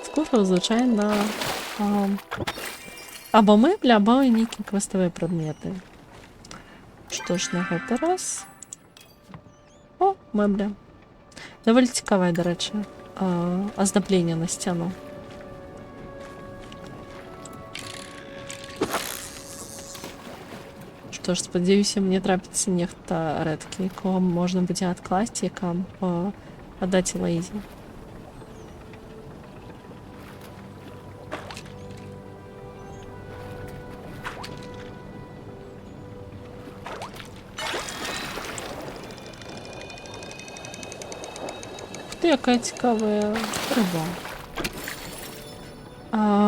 З куфраў, звычайна, або мэбля, або нейкія квеставыя прадметы. Што ж на гэты раз? О, мэбля. Даволі цікавае, дарэчы, аздабленне на сцяну. Што ж, спадзяюся, мне трапіцца нехта рэдкі, якога можна будзе адкласці, каб аддаць Элаізе. Ух ты, якая цікавая рыба.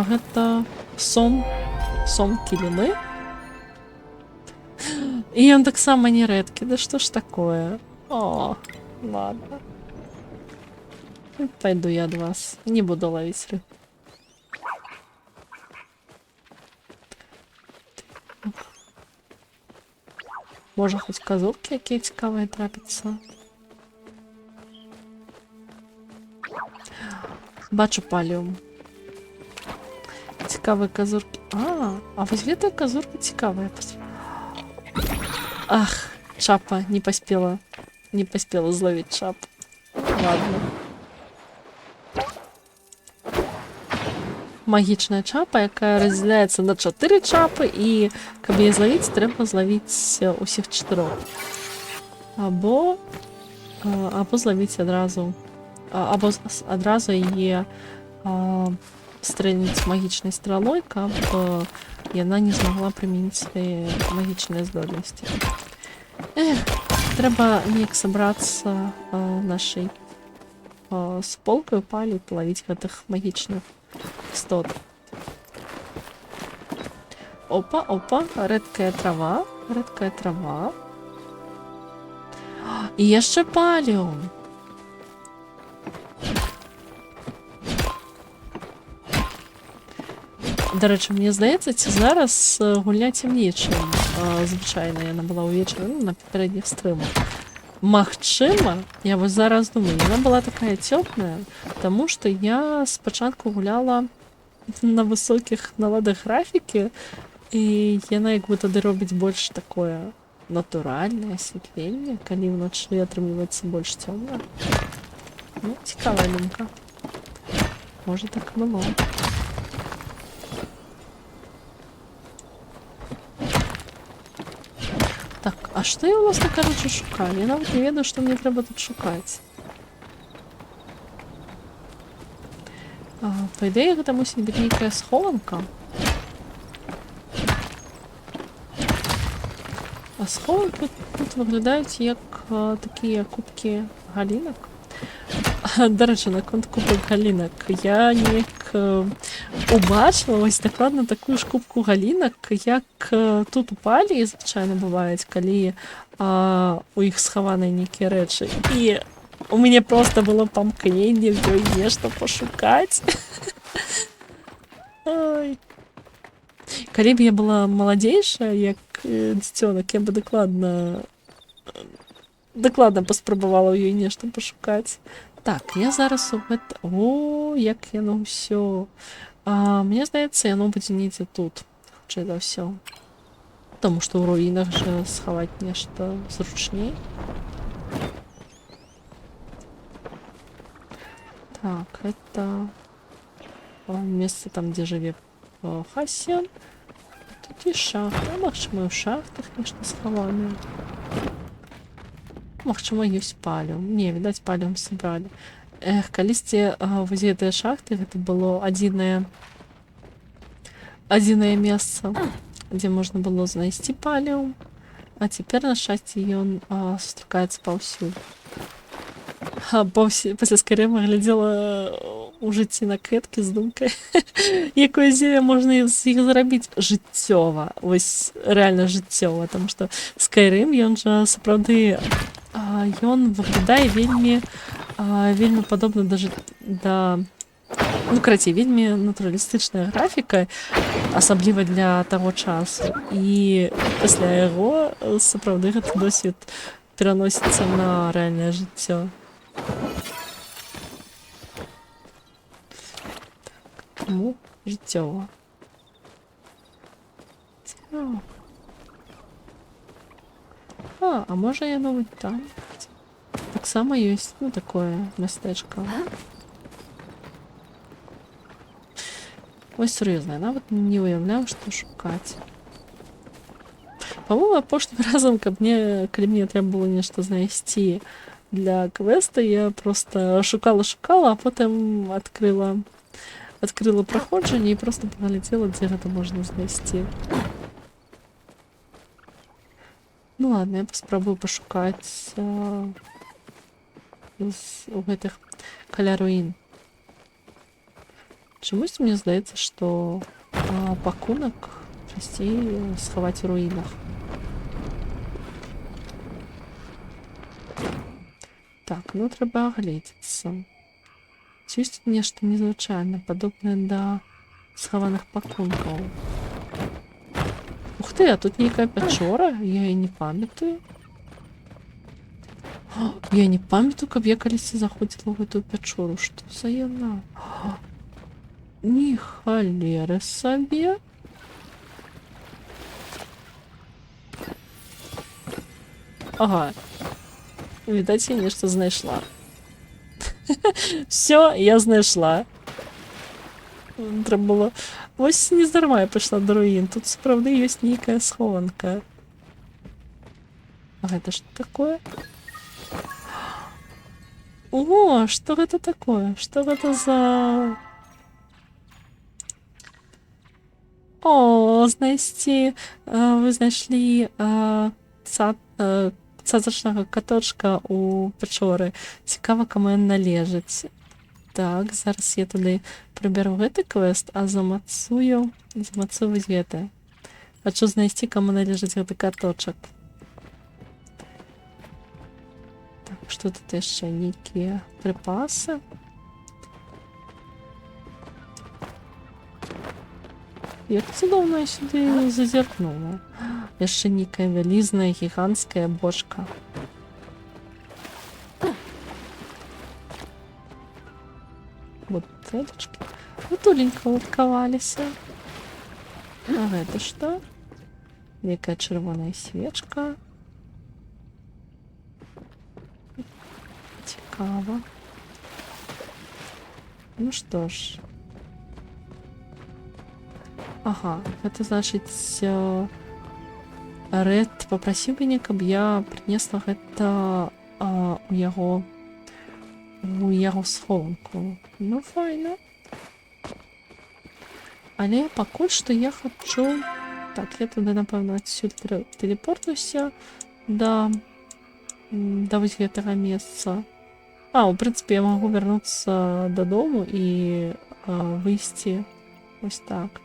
Гэта сом, сом кіліны. І ён таксама не рэдкі. Да што ж такое? О, ладно. Пойду я ад вас. Не буду лавіць рыбу. Можа, хоць казуркі якія цікавыя трапяцца. Бачу паліум. Цікавыя казуркі. А вось гэтая казурка цікавая. Ах, чапа не паспела. Не паспела злавіць чапу. Ладно. Магічная чапа, якая раздзяляецца на 4 чапы, і каб яе злавіць, трэба злавіць усіх 4. Або злавіць адразу, або адразу яе стрэльнуць магічнай стралой, каб яна не змагла прымяніць свае магічныя здольнасці. Эх, трэба неяк сабрацца нашай суполкай палі палавіць гэтых магічных істот. Опа, опа, рэдкая трава, рэдкая трава. І яшчэ паліум. Дарэчы, мне здаецца, ці зараз гульня цямней, чым звычайна яна была ўвечары, на папярэдніх стрымах. Магчыма, я вось зараз думаю, яна была такая цёплая, таму што я спачатку гуляла на высокіх наладах графікі, і яна як бы тады робіць больш такое натуральнае асвятленне, калі ўначы атрымліваецца больш цёмна. Цікавая думка. Можа, так і было. Так, а што я, уласна кажучы, шукаю? Я нават не ведаю, што мне трэба тут шукаць. Па ідэі, гэта мусіць быць нейкая схованка. А схованкі тут выглядаюць як такія кубкі галінак. Дарэчы, наконт кубак галінак. Я неяк убачыла вось дакладна такую ж кубку галінак, як тут у Паліі звычайна бываюць, калі у іх схаваныя нейкія рэчы. І у мяне проста было памкненне ў ёй нешта пашукаць. Ой. Калі б я была маладзейшая, як дзіцёнак, я бы дакладна паспрабавала ў ёй нешта пашукаць. Так, я зараз у гэта... О, як яно ўсё. Мне здаецца, яно будзе недзе тут, хутчэй за ўсё. Таму што ў руінах жа схаваць нешта зручней. Так, это месца там, дзе жыве Хасіан. Тут і шахта. Магчыма, і ў шахтах нешта схаванае. Магчыма, ёсць паліум. Не, відаць, паліум сабралі. Эх, калісьці вось гэтыя шахты, гэта было адзінае месца, дзе можна было знайсці паліум. А цяпер, на шчасце, ён сустракаецца паўсюль. Пасля Скайрыма глядзела у жыцці на кветкі з думкай, якое зелле можна з іх зрабіць жыццёва. Вось рэальна жыццёва, таму што Скайрым, ён жа сапраўды, ён выглядае вельмі падобна да, ну, карацей, вельмі натуралістычная графіка, асабліва для таго часу. І пасля яго сапраўды гэты досвед пераносіцца на рэальнае жыццё. Так, таму жыццёва. Цікава. А можа яно быць там? Таксама ёсць, такое мястэчка. Вось сур'ёзна, я нават не ўяўляю, што шукаць. Па-моему, апошнім разам, калі мне трэба было нешта знайсці для квеста, я просто шукала-шукала, а потым адкрыла праходжанне і просто паглядзела, дзе гэта можна знайсці. Ну ладно, я паспрабую пашукаць у гэтых каля руін. Чамусь мне здаецца, што пакунак часцей схаваць у руінах. Так, трэба агледзецца. Ці ёсць тут нешта незвычайнае, падобнае да схаваных пакункаў? Ух ты, а тут нейкая пячора, я яе не памятаю. О, я не памятаю, каб я калісьці заходзіла ў гэтую пячору. Што за яна? О, ні халеры сабе. Ага. Відаць, я нешта знайшла. Всё, я знайшла. Трэба было... Вось не здарма я пайшла да руін. Тут сапраўды ёсць нейкая схованка. А гэта што такое? О, што гэта такое? Што гэта за... О, знайсці... Вы знайшлі цацачнага каточка у пячоры. Цікава, каму ён належыць. Так, зараз я туды прыбяру гэты квест, а замацую вось гэты. Хачу знайсці, каму належыць гэты каточак. Так, што тут яшчэ? Нейкія прыпасы. Як цудоўна я сюды зазірнула. Яшчэ нейкая вялізная гіганцкая бочка. Бутэлечкі. Утуленька уладкаваліся. А гэта што? Некая чырвоная свечка. Цікава. Ну што ж. Ага, гэта значыць, Рэд папрасіў мяне, каб я прынесла гэта у яго схованку. Ну, файна. Але пакуль што я хачу Так, я туды, напэўна, адсюль тэлепортнуся да вось гэтага месца. А, у прынцыпе, я магу вярнуцца дадому і выйсці вось так.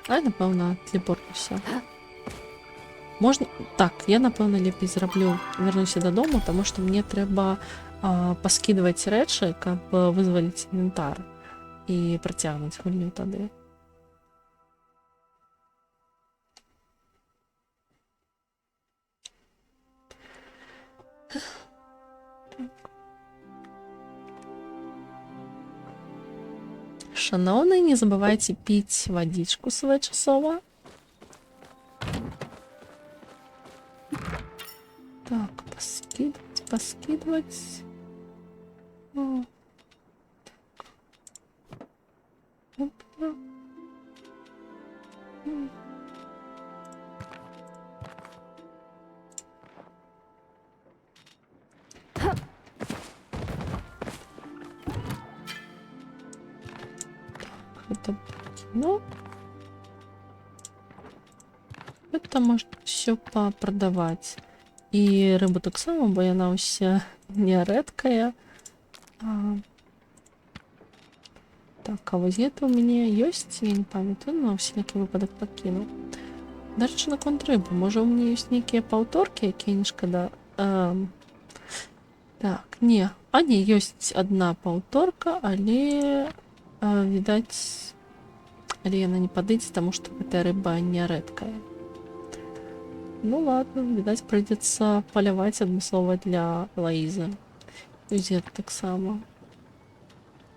А я, напэўна, тэлепортнуся. Можна... Так, я, напэўна, лепей зраблю, вярнуся дадому, таму што мне трэба паскідваць рэчы, каб вызваліць інвентар і працягнуць гульню тады. Шаноўны, не забывайце піць вадзічку своечасова. Так, паскідваць, паскідваць. О, так. Опа. Так, это кино. Это можно все попродавать. І рыбу таксама, бо яна ўся не рэдкая. Так, а вось гэта ў мяне ёсць, я не памятаю, на ўсякі выпадак пакіну. Дарэчы, наконт рыбы, можа, у мяне ёсць нейкія паўторкі, якія не шкада. Так, не. А, не, ёсць адна паўторка, але, відаць, але яна не падыдзе, таму што гэтая рыба не рэдкая. Ну ладно, відаць, прыйдзецца паляваць адмыслова для Лаізы. Узет таксама.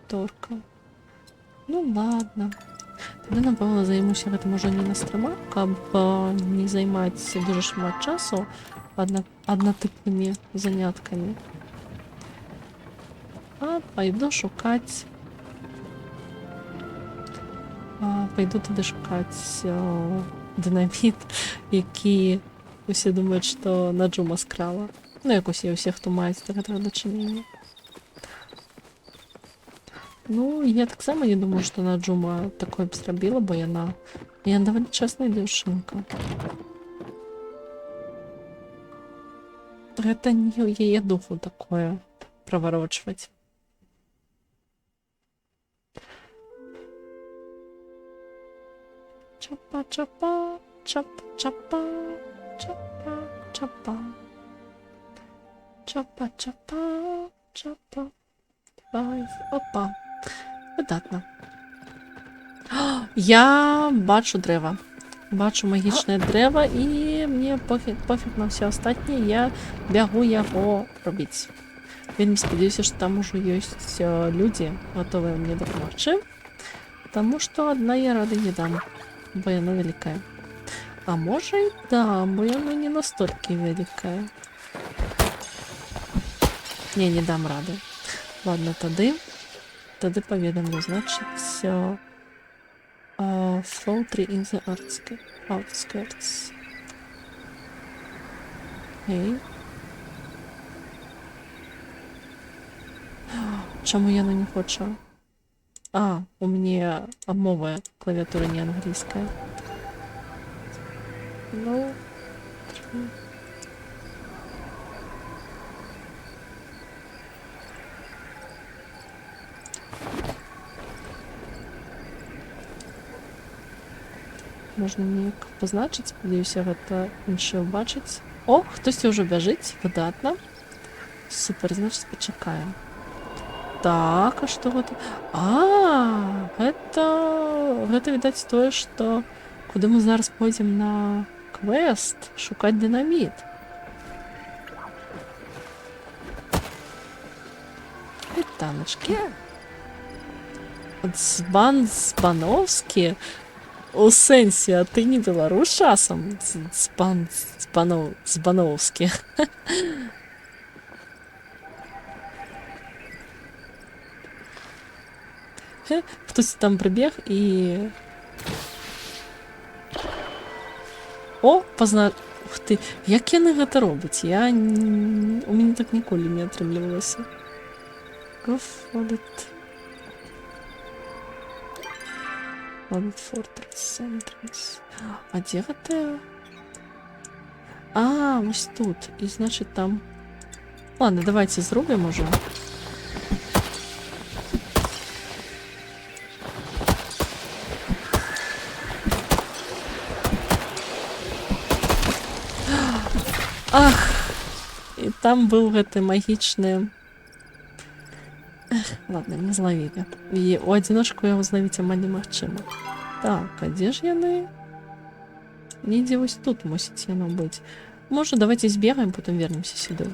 Торка. Ну ладно. Тады, напэўна, займуся гэтым ужо не на стрымах, каб не займаць дужа шмат часу аднатыпнымі заняткамі. А пайду шукаць... Пайду тады шукаць дынаміт, які усе думаюць, што Наджума скрала. Ну, як усе, усе, хто маюць да гэтага дачынення. Ну, я таксама не думаю, што Наджума такое б зрабіла, бо яна даволі чесная дзяўчынка. Гэта не ў яе духу такое праварочваць. Чапа-чапа, чап-чапа, чапа-чапа. Чапа-чапа, чапа. Давай, опа. Выдатна. Я бачу дрэва. Бачу магічнае дрэва, і мне пофіг на ўсё астатняе, я бягу яго рабіць. Вельмі спадзяюся, што там ужо ёсць людзі, гатовыя мне дапамагчы, таму што адна я рады не дам, бо яно вялікае. А можа і дам, бо яно не настолькі вялікае. Не, не дам рады. Ладно, тады паведамлю, значыць, Flow 3 in the outskirts. Эй. Чаму яно не хоча? А, у мяне мова клавіатура не англійская. Ну, три. Можна неяк пазначыць, спадзяюся, гэта іншыя ўбачыць. О, хтосьці ўжо бяжыць, выдатна. Супер, значыць, пачакаем. Так, а што гэта? А, гэта, відаць, тое, што куды мы зараз пойдзем на квест шукаць дынаміт. Вітаначкі. Дзбан Збановскі? У сэнсе, а ты не беларус часам? Дзбан Збановскі. Хтось там прыбег і... О, пазна... Ух ты, як яны гэта робяць? У мяне так ніколі не атрымлівалася. Go for it. Flooded Fortress Entrance. А дзе гэта? А, вось тут. І значит там. Ладно, давайте зробім уже. Ах, і там быў гэты магічны. Эх, ладно, не злавілі. І у адзіночку яго злавіць амаль немагчыма. Так, а дзе ж яны? Недзе вось тут мусіць яно быць. Можа, давайте збегаем, потым вернемся сюды.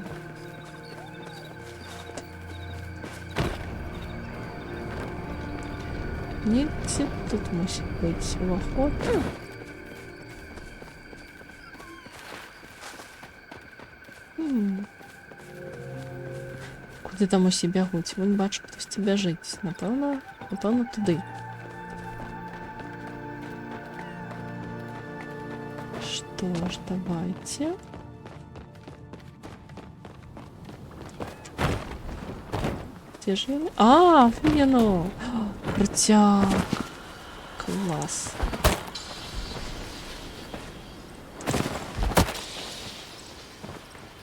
Недзе тут мусіць быць уваход. Куды там усе бягуць? Вунь бачу, хтосьці бяжыць. Напэўна, напэўна, туды. Што ж, давайте. Дзе ж яны? А, вунь яно! Крутяк! Клас.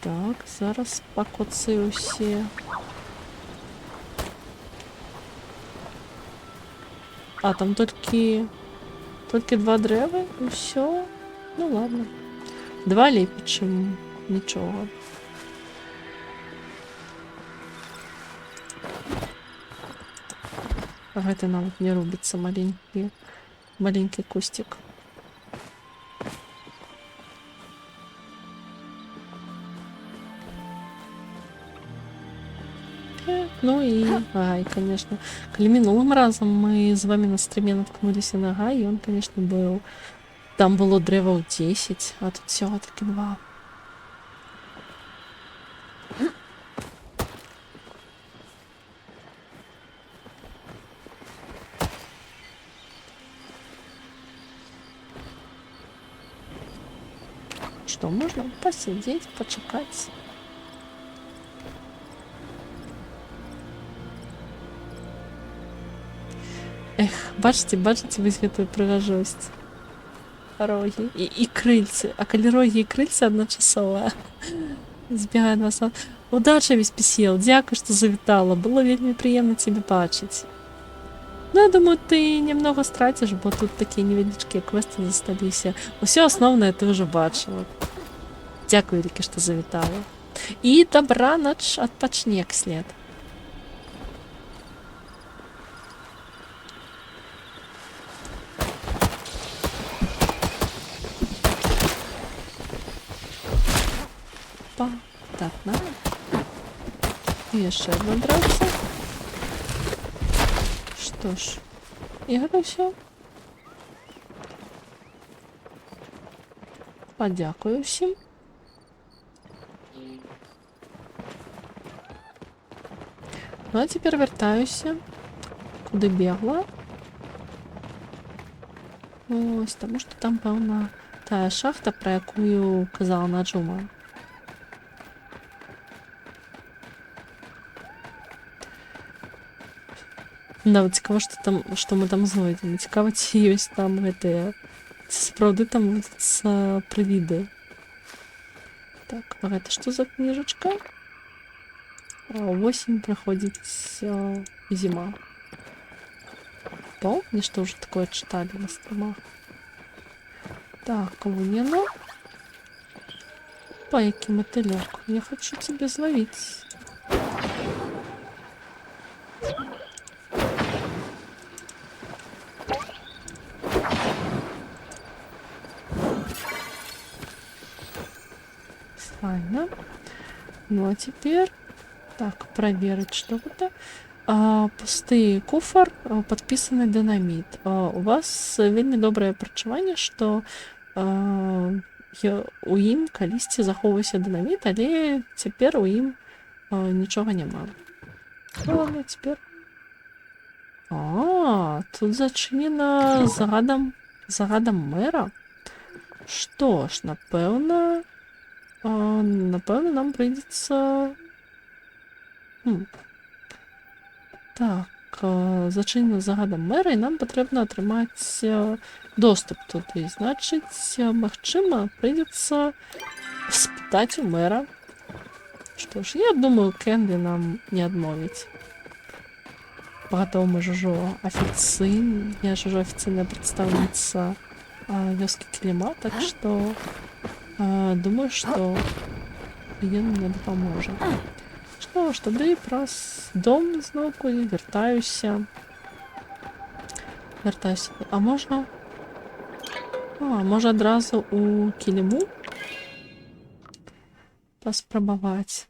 Так, зараз пакоцаю усе. А, там толькі два дрэвы і ўсё. Ну ладно. Два лепей, чым нічога. А гэта нават не робіцца, маленькі кусцік. Ну і гай, конечно. Калі мінулым разам мы з вами на стрыме наткнуліся на гай, ён, конечно, быў... Там было дрэваў 10, а тут всего таки 2. Что, можно посидеть, почекать? Эх, бачыце, бачыце вось гэтую прыгажосць. Рогі і крыльцы. А калі рогі і крыльцы адначасова збегае на сад. Удача, Веспесел, дзякуй, што завітала. Было вельмі прыемна цябе бачыць. Ну, я думаю, ты немного страціш, бо тут такія невялічкія квесты засталіся. Усё асноўнае ты ўжо бачыла. Дзякуй вялікі, што завітала. І дабранач, адпачні як след. Па, так, на. І яшчэ одно дрэўца. Што ж, і гэта ўсё. Падзякую ўсім. Ну, а цяпер вяртаюся, куды бегла. Ось, таму што там, пэўна, тая шахта, пра якую казала Наджума. Да, вот цікава, што мы там знойдзем. Цікава, ці ёсць там гэтыя... Ці сапраўды там водзяцца прывіды. Так, а гэта што за кніжачка? Восень праходзіць, зіма. Помню, што ўжо такое чыталі на стрымах. Так, вон яно. Па, які матылёк. Я хачу цябе злавіць. Файна. Ну а теперь... Так, проверить, что это. Пусты куфар, подписанный динамит. У вас вельмі добрае прачуванне, што, у ім калісьці захоўваўся дынаміт, але цяпер у ім, нічога няма. Ну, ладно, цяпер. А, тут зачынена загадам мэра. Што ж, напэўна, нам прыйдзецца... Так, Зачынена загадам мэра, і нам патрэбна атрымаць доступ туды. Значыць, магчыма, прыйдзецца спытаць у мэра. Што ж, я думаю, Кенлі нам не адмовіць. Пагатоў мы ж ужо я ж ужо афіцыйная прадстаўніца вёскі Кіліма, так што думаю, што ён мне дапаможа. Што ж, тады праз дом зноўку і вяртаюся. Вяртаюся. А можна? А, можа адразу у Кіліму паспрабаваць.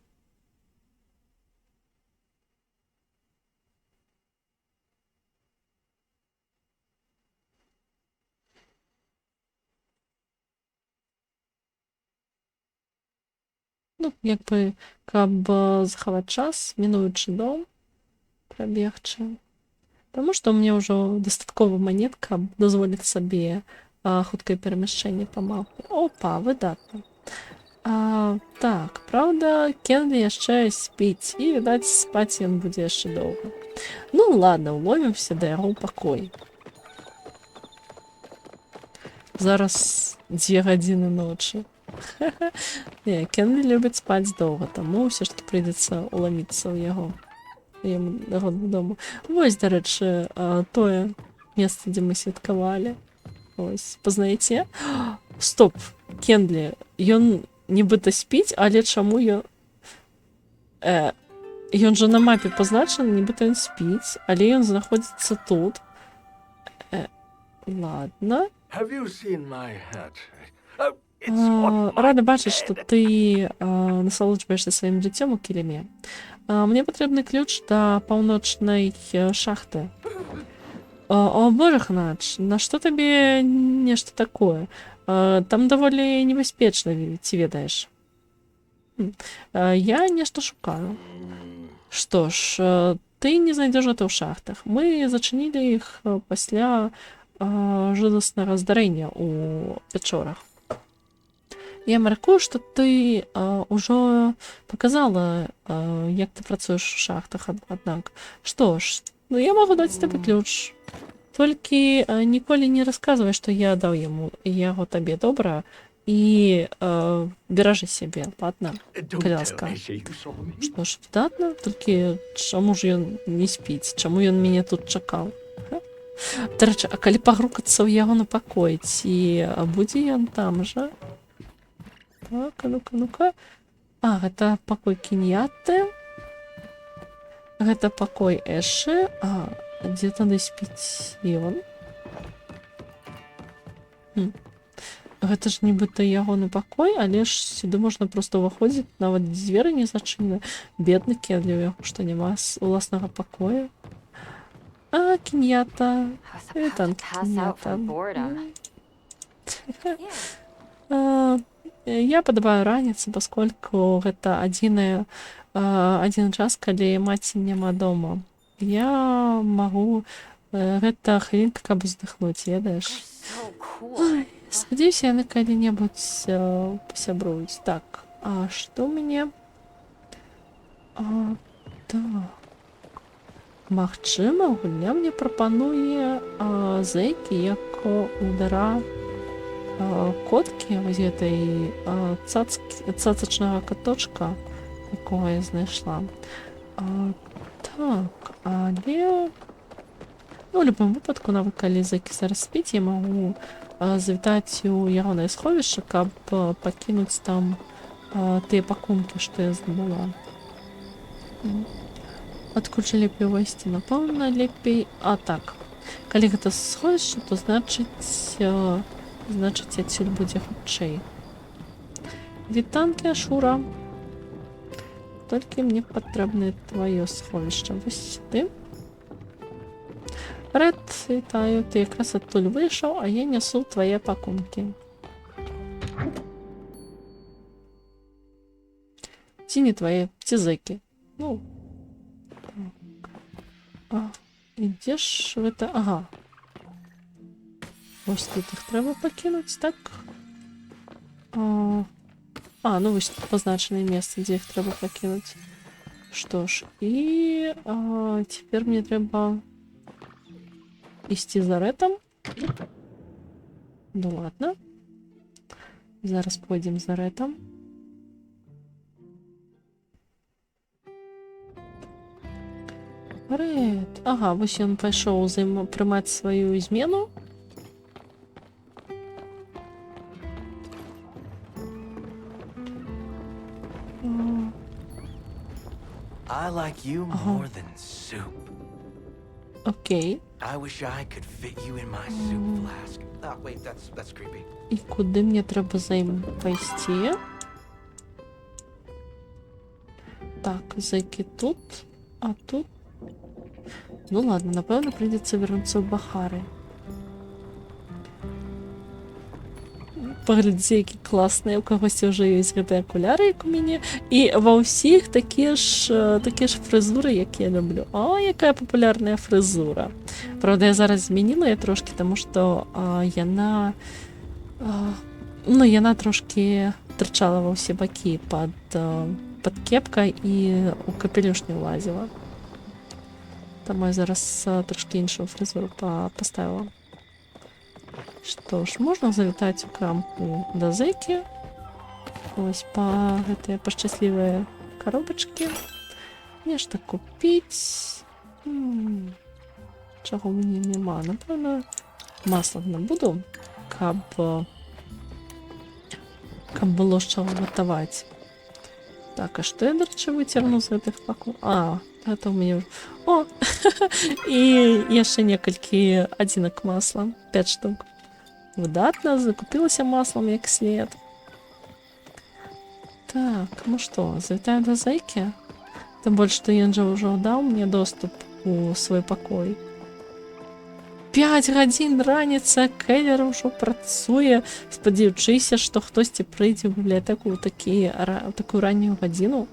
Ну, як бы, каб захаваць час, мінуючы дом, прабегчы. Таму што ў мяне ўжо дастаткова манет, каб дазволіць сабе хуткае перамяшчэнне па мапе. Опа, выдатна. Так, праўда, Кенлі яшчэ спіць, і, відаць, спаць ён будзе яшчэ доўга. Ну, ладно, уломімся да яго ў пакой. Зараз 2 гадзіны ночы. Не, Кенлі любіць спаць доўга, таму ўсё ж такі прыйдзецца уламіцца ў яго. Яму яго дадому. Вось, дарэчы, тое месца, дзе мы святкавалі. Ось, пазнаеце? Стоп, Кенлі, ён нібыта спіць, але чаму ён... Ён жа на мапе пазначаны, нібыта ён спіць, але ён знаходзіцца тут. Ладно. Have you seen my hat? Oh, it's on my Рада бачыць, што head. ты насалоджваешся сваім жыццём у Кіліме. Мне патрэбны ключ да паўночнай шахты. О, божа, Ханач, нашто табе нешта такое? Там даволі небяспечна, ці ведаеш. Я нешта шукаю. Што ж, ты не знайдзеш гэта ў шахтах. Мы зачынілі іх пасля жудаснага здарэння ў пячорах. Я мяркую, што ты ўжо паказала, як ты працуеш у шахтах, аднак. Што ж, ну я магу даць табе ключ. Толькі ніколі не расказвай, што я даў яму яго табе, добра? І беражы сябе, ладно? Don't Калі tell ласка. Eshe you saw me. Што ж, выдатна, толькі чаму ж ён не спіць? Чаму ён мяне тут чакаў? Ха? Дарэчы, а калі пагрукацца ў яго на пакой, ці будзе ён там жа? Так, а ну-ка, ну-ка. А, гэта пакой Кіньяты. Гэта пакой Эшы. А, дзе тады спіць ён? Гэта ж нібыта ягоны пакой, але ж сюды можна проста ўваходзіць, нават дзверы не зачынены. Бедны Кенлі, у яго што, няма уласнага пакоя? А, Кіньята. I was about to Вітанкі, pass out Кіньята. from boredom. Я падабаю раніцы, паскольку гэта адзіны час, калі маці няма дома. Я магу гэта хвілінка, каб уздыхнуць, ведаеш. You're so cool. Ой, спадзяюся, яны калі-небудзь пасябруюць. Так, а што мне? А, так. Магчыма, гульня мне прапануе Зэкі як удара коткі, вось гэтай цацкі, цацачнага каточка, якога я знайшла. Так, але ну, у любым выпадку, нават калі Зэкі зараз спіць, я магу завітаць у ягонае сховішча, каб пакінуць там тыя пакункі, што я здабыла. Адкуль жа лепей увайсці? Напэўна, лепей... А, так. Калі гэта сховішча, то значыць, адсюль будзе хутчэй. Вітанкі, Ашура. Толькі мне патрэбнае тваё сховішча. Вось сюды. Рэд, вітаю. Ты якраз адтуль выйшаў, а я нясу твае пакункі. Ці не твае, ці Зэкі. Ну, так. А, і дзе ж гэта? Ага. Вось тут іх трэба пакінуць, так? А, ну вось тут пазначанае месца, дзе іх трэба пакінуць. Што ж, і цяпер мне трэба ісці за Рэтам. Ну ладно. Зараз пойдзем за Рэтам. Рэт. Ага, вось ён пайшоў прымаць сваю змену. I like you Uh-huh. more than soup. Окей. I wish I could fit you in my soup flask. Oh, wait, that's creepy. І куды мне трэба за ім пайсці? Так, зэкі тут, а тут. Ну ладно, напэўна, прыйдзецца вярнуцца ў Бахары. Паглядзі, які класныя, у кагосьці ўжо ёсць гэтыя акуляры, як у мяне. І ва ўсіх такія ж фрызуры, як я люблю. О, якая папулярная фрызура. Праўда, я зараз змяніла яе трошкі, таму што яна ну, яна трошкі тырчала ва ўсе бакі пад кепкай і ў капелюш не ўлазіла. Таму я зараз трошкі іншую фрызуру паставіла. Што ж, можна завітаць у крамку да зэкі. Вось па гэтыя пашчаслівыя каробачкі. Нешта купіць. Чаго ў мяне няма? Напэўна, масла набуду, каб было з чаго гатаваць. Так, а што я, дарэчы, выцягну з гэтых паков? А, гэта ў мяне ўжо... О! І яшчэ некалькі адзінак масла. 5 штук. Выдатна, закупілася маслам як след. Так, ну што, завітаем да зэкі? Тым больш, што ён жа ўжо даў мне доступ у свой пакой. 5 гадзін раніцы, Келлер ўжо працуе, спадзяючыся, што хтосьці прыйдзе ў бібліятэку ў такую раннюю гадзіну.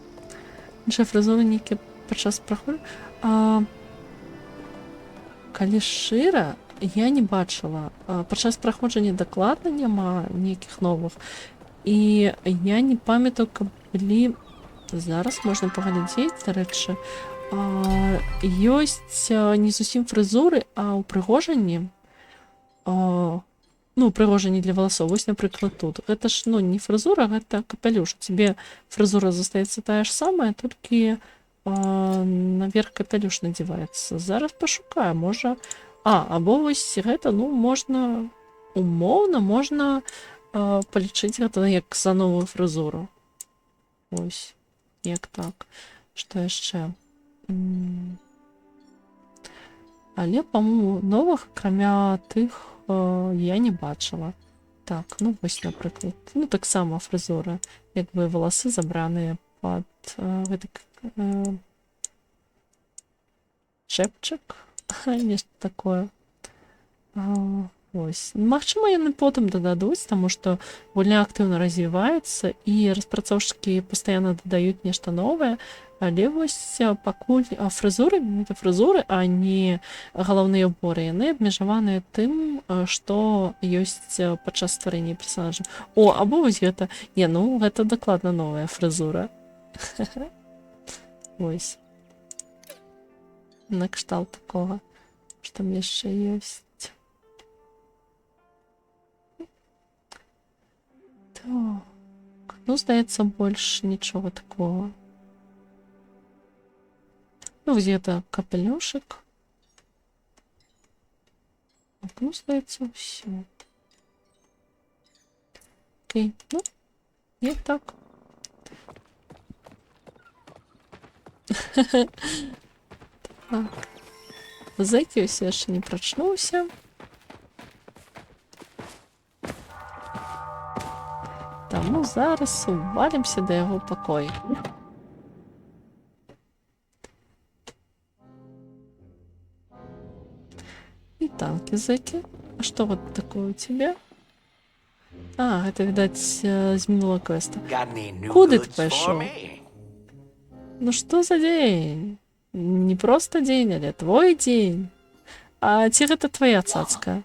Іншая фрызура нейкі падчас праходу. Калі шчыра, я не бачыла. Падчас праходжання дакладна няма нейкіх новых. І я не памятаю, каб былі... Зараз можна паглядзець, дарэчы. Ёсць не зусім фрызуры, а ўпрыгожанні. Ну, упрыгожанні для валасоў. Вось, напрыклад, тут. Гэта ж, ну, не фрызура, гэта капялюш. У цябе фрызура застаецца тая ж самая, толькі наверх капялюш надзяваецца. Зараз пашукаю, можа... А, або вось гэта, ну, можна... Умоўна, можна палічыць гэта як за новую фрызуру. Вось, як так. Што яшчэ? Але, по-моему, новых, акрамя тых, я не бачыла. Так, ну вось, напрыклад. Ну, таксама фрызура. Як бы валасы забраныя пад гэты чэпчык. Нешта такое. Вось. Магчыма, яны потым дададуць, таму што гульня актыўна развіваецца і распрацоўшчыкі пастаянна дадаюць нешта новае, але вось пакуль фрызуры, это фрызуры, а не галаўныя ўборы, яны абмежаваныя тым, што ёсць падчас стварэння персонажа. О, або вось гэта, не, ну гэта дакладна новая фрызура. Вось. На кшталт такога. Што там яшчэ ёсць? Так. Ну, здаецца, больш нічога такого. Ну, вось гэта капелюшак. Так, ну, здаецца, ўсё. Окей, ну, не так. Так. Зэкі ўсё яшчэ не прачнуўся. Таму зараз увалімся да яго пакоя. І танки зэкі. А что вот такое у тебя? А, это, видать, з мінулого квеста. Got any new Куды ты goods for пошел? me? Ну что за день? Не просто день, але твой день. А ці гэта твоя цацка?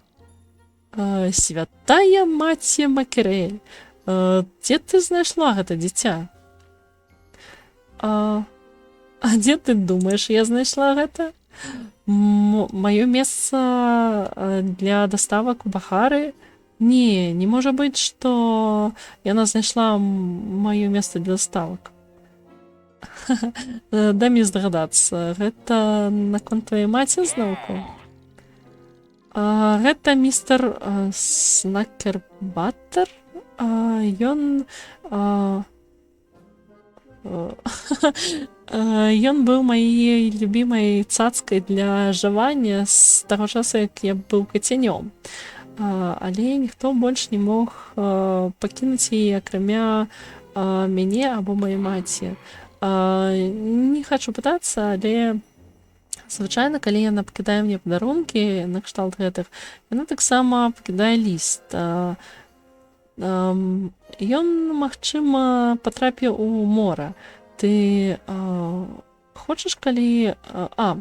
Святая маці Макерель. Дзе ты знайшла гэта дзіця? А дзе ты думаеш, я знайшла гэта? Маё месца для даставак у Бахары? Не, не можа быць, што яна знайшла маё месца для даставак. Дай мне здагадацца, гэта наконт тваёй маці зноўку? Гэта містер Снакербаттер. Ён ён быў маёй любімай цацкай для жавання з таго часу, як я быў кацянём. Але ніхто больш не мог пакінуць яе, акрамя мяне або маёй маці. Не хачу пытацца, але звычайна, калі яна пакідае мне падарункі накшталт гэтых, яна таксама пакідае ліст. Ён, магчыма, патрапіў у мора. Ты хочаш, калі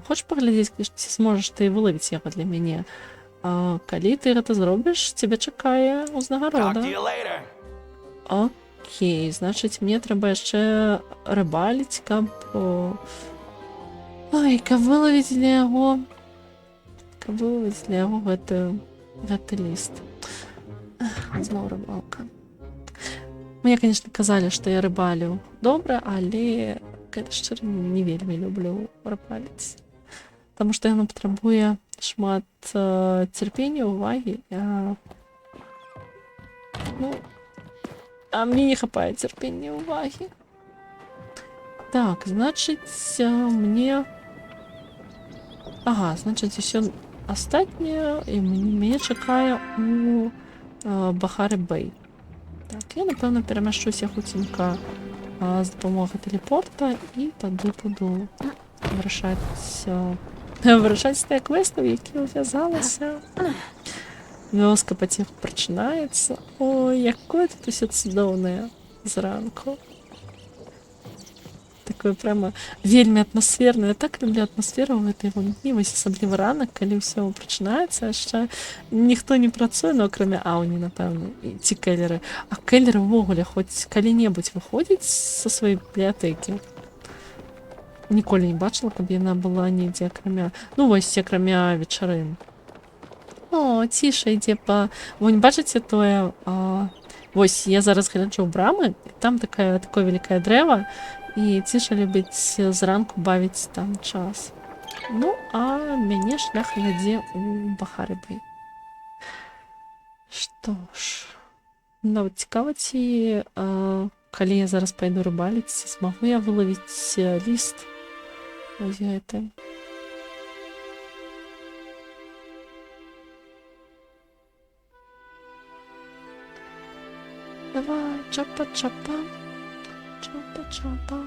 хочаш паглядзець, ці зможаш ты вылавіць яго для мяне? Калі ты гэта зробіш, цябе чакае Talk ўзнагарода. to you later. Окей, значыць, мне трэба яшчэ рыбаліць, каб ой, каб вылавіць для яго гэты ліст. Эх, зноў рыбалка. Мне, конечно, казалі, што я рыбалю добра, але, калі шчыра, не вельмі люблю рыбаліць. Таму што яно патрабуе шмат цярпення, увагі. Ну, а мне не хапае цярпення і увагі. Так, значыць, мне... Ага, значыць, усё астатняе і мяне чакае у Бахары Бэй. Так, я, напэўна, перамяшчуся хуценька з дапамогай тэлепорта і тады буду вырашаць тыя квесты, у якія ўвязалася. Вёска паціху прачынаецца. Ой, якое тут усё цудоўнае зранку. Такое прямо вельмі атмасфернае. Я так люблю атмасферу ў гэтай гульні, вось асабліва ранак, калі ўсё прачынаецца, яшчэ ніхто не працуе, ну, акрамя Ауні, напэўна, і ці Келлеры. А Келлер увогуле хоць калі-небудзь выходзіць са сваёй бібліятэкі? Ніколі не бачыла, каб яна была недзе акрамя... Ну, вось, акрамя вечарын. О, Ціша ідзе па... Вунь, бачыце тое... Вось, я зараз гляджу ў брамы, і там такое вялікае дрэва, і Ціша любіць зранку бавіць там час. Ну, а мяне шлях вядзе ў Бахары Бэй. Што ж... Нават цікава, ці, калі я зараз пайду рыбаліць, ці змагу я вылавіць ліст. Вось гэты. Давай, чапа-чапа. Чапа-чапа.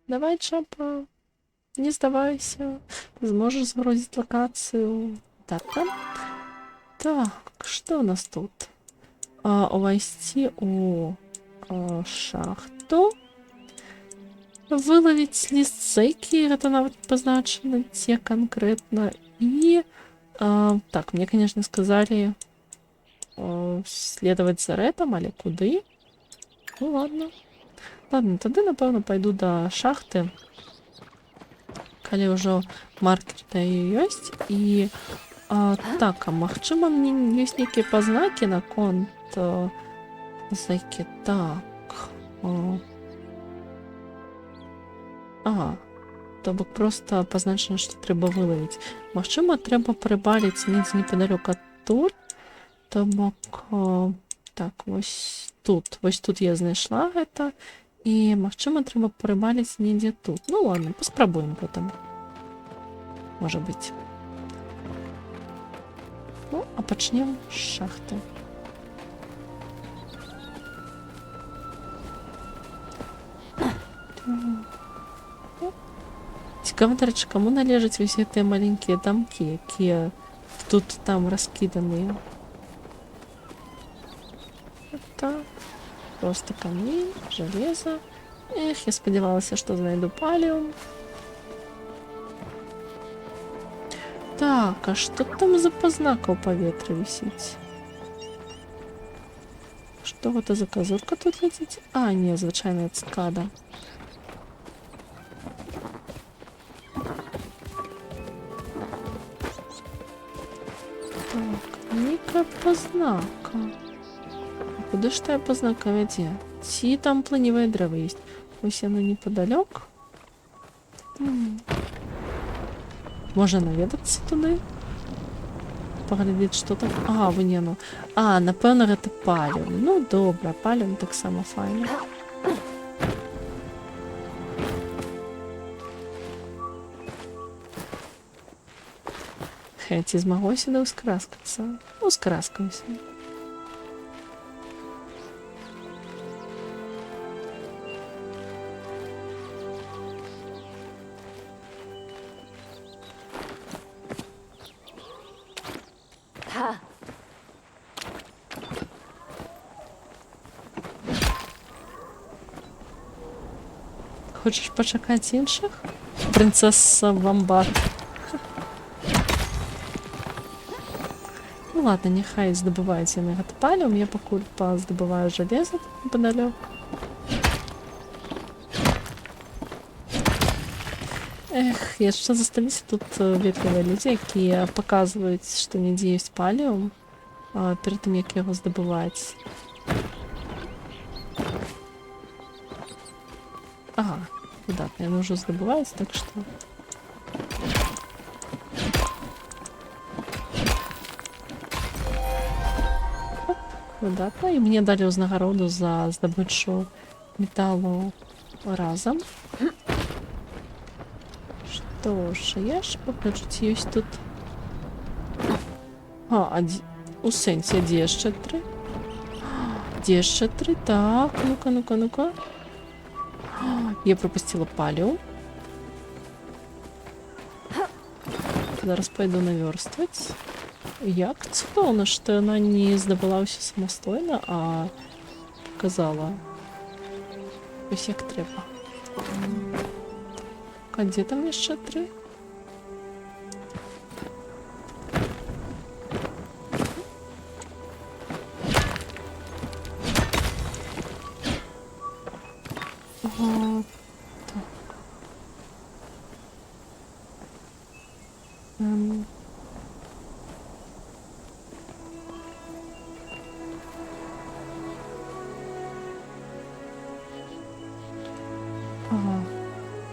Давай, Чапа, не здавайся. Ты зможаш згрузіць лакацыю. Так, там. Так, што ў нас тут? Увайсці у шахту. Вылавіць ліст зэкі, гэта нават пазначана, дзе канкрэтна. І, так, мне, конечно, сказалі, следаваць за Рэтам, але куды? Ну, ладно. Ладно, тады, напэўна, пайду да шахты, калі ўжо маркер даю ёсць. І, так, а магчыма, мне ёсць нейкія пазнакі наконт зэкі. Так. Ага. То бок проста пазначана, што трэба вылавіць. Магчыма, трэба парыбаліць недзе непадалёк адтуль. То бок, так, вось тут. Вось тут я знайшла гэта. І, магчыма, трэба парыбаліць недзе тут. Ну, ладно, паспрабуем потым. Можа быць. Ну, а пачнем з шахты. Цікава, дарэчы, каму належаць вось гэтыя маленькія дамкі, якія тут там раскіданыя. Так. Просто камень, железо. Эх, я спадзявалася, што знайду паліум. Так, а што там за пазнака ў паветры вісіць? Што гэта за казурка тут ляціць? А, не, звычайная цыкада. Так, нейкая пазнака. А куды ж тая пазнака вядзе? Ці там плыневыя дрэвы ёсць? Вось яно непадалёк. Можа наведацца туды? Паглядзець, што там. А, вон яно. А, напэўна, гэта паліум. Ну, добра, паліум таксама файна. Хе, ці змагу я сюды ўскараскацца? Ускараскаюся. Хочаш пачакаць іншых? Прынцэса Вамбат. Ну ладно, няхай здабываюць яны гэты паліум, я пакуль паздабываю жалеза тут непадалёк. Эх, яшчэ засталіся тут ветлівыя людзі, якія паказваюць, што недзе ёсць паліум, перад тым, як яго здабываць. Ага, выдатна, яны ўжо здабываюць, так што... Оп, выдатна. І мне далі ўзнагароду за здабычу металу разам. Што ж, я ж пагляджу, ці ёсць тут... А, а дзе... У сэнсе, дзе яшчэ тры? Дзе яшчэ тры? Так, ну-ка, ну-ка, ну-ка. Я пропустила палео. Зараз пойду наверстывать. Як цудоўна, што яна не здабыла ўсё самастойна, а показала. Ось як трэба. Так, а дзе там яшчэ тры? Ага, так. Ага.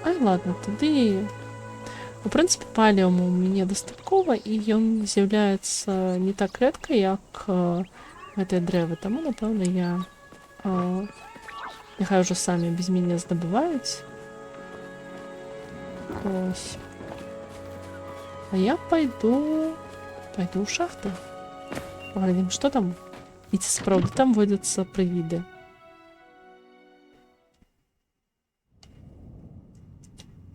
Ай, ладно, тады... У прынцыпе, палеуму у мяне дастаткова, і ён з'яўляецца не так рэдка, як гэтыя дрэвы. Таму, напэўна, няхай ужо самі без мяне здабываюць. Ось. А я пойду ў шахту. Паглядзім, што там. І ці сапраўды там водзяцца прывіды.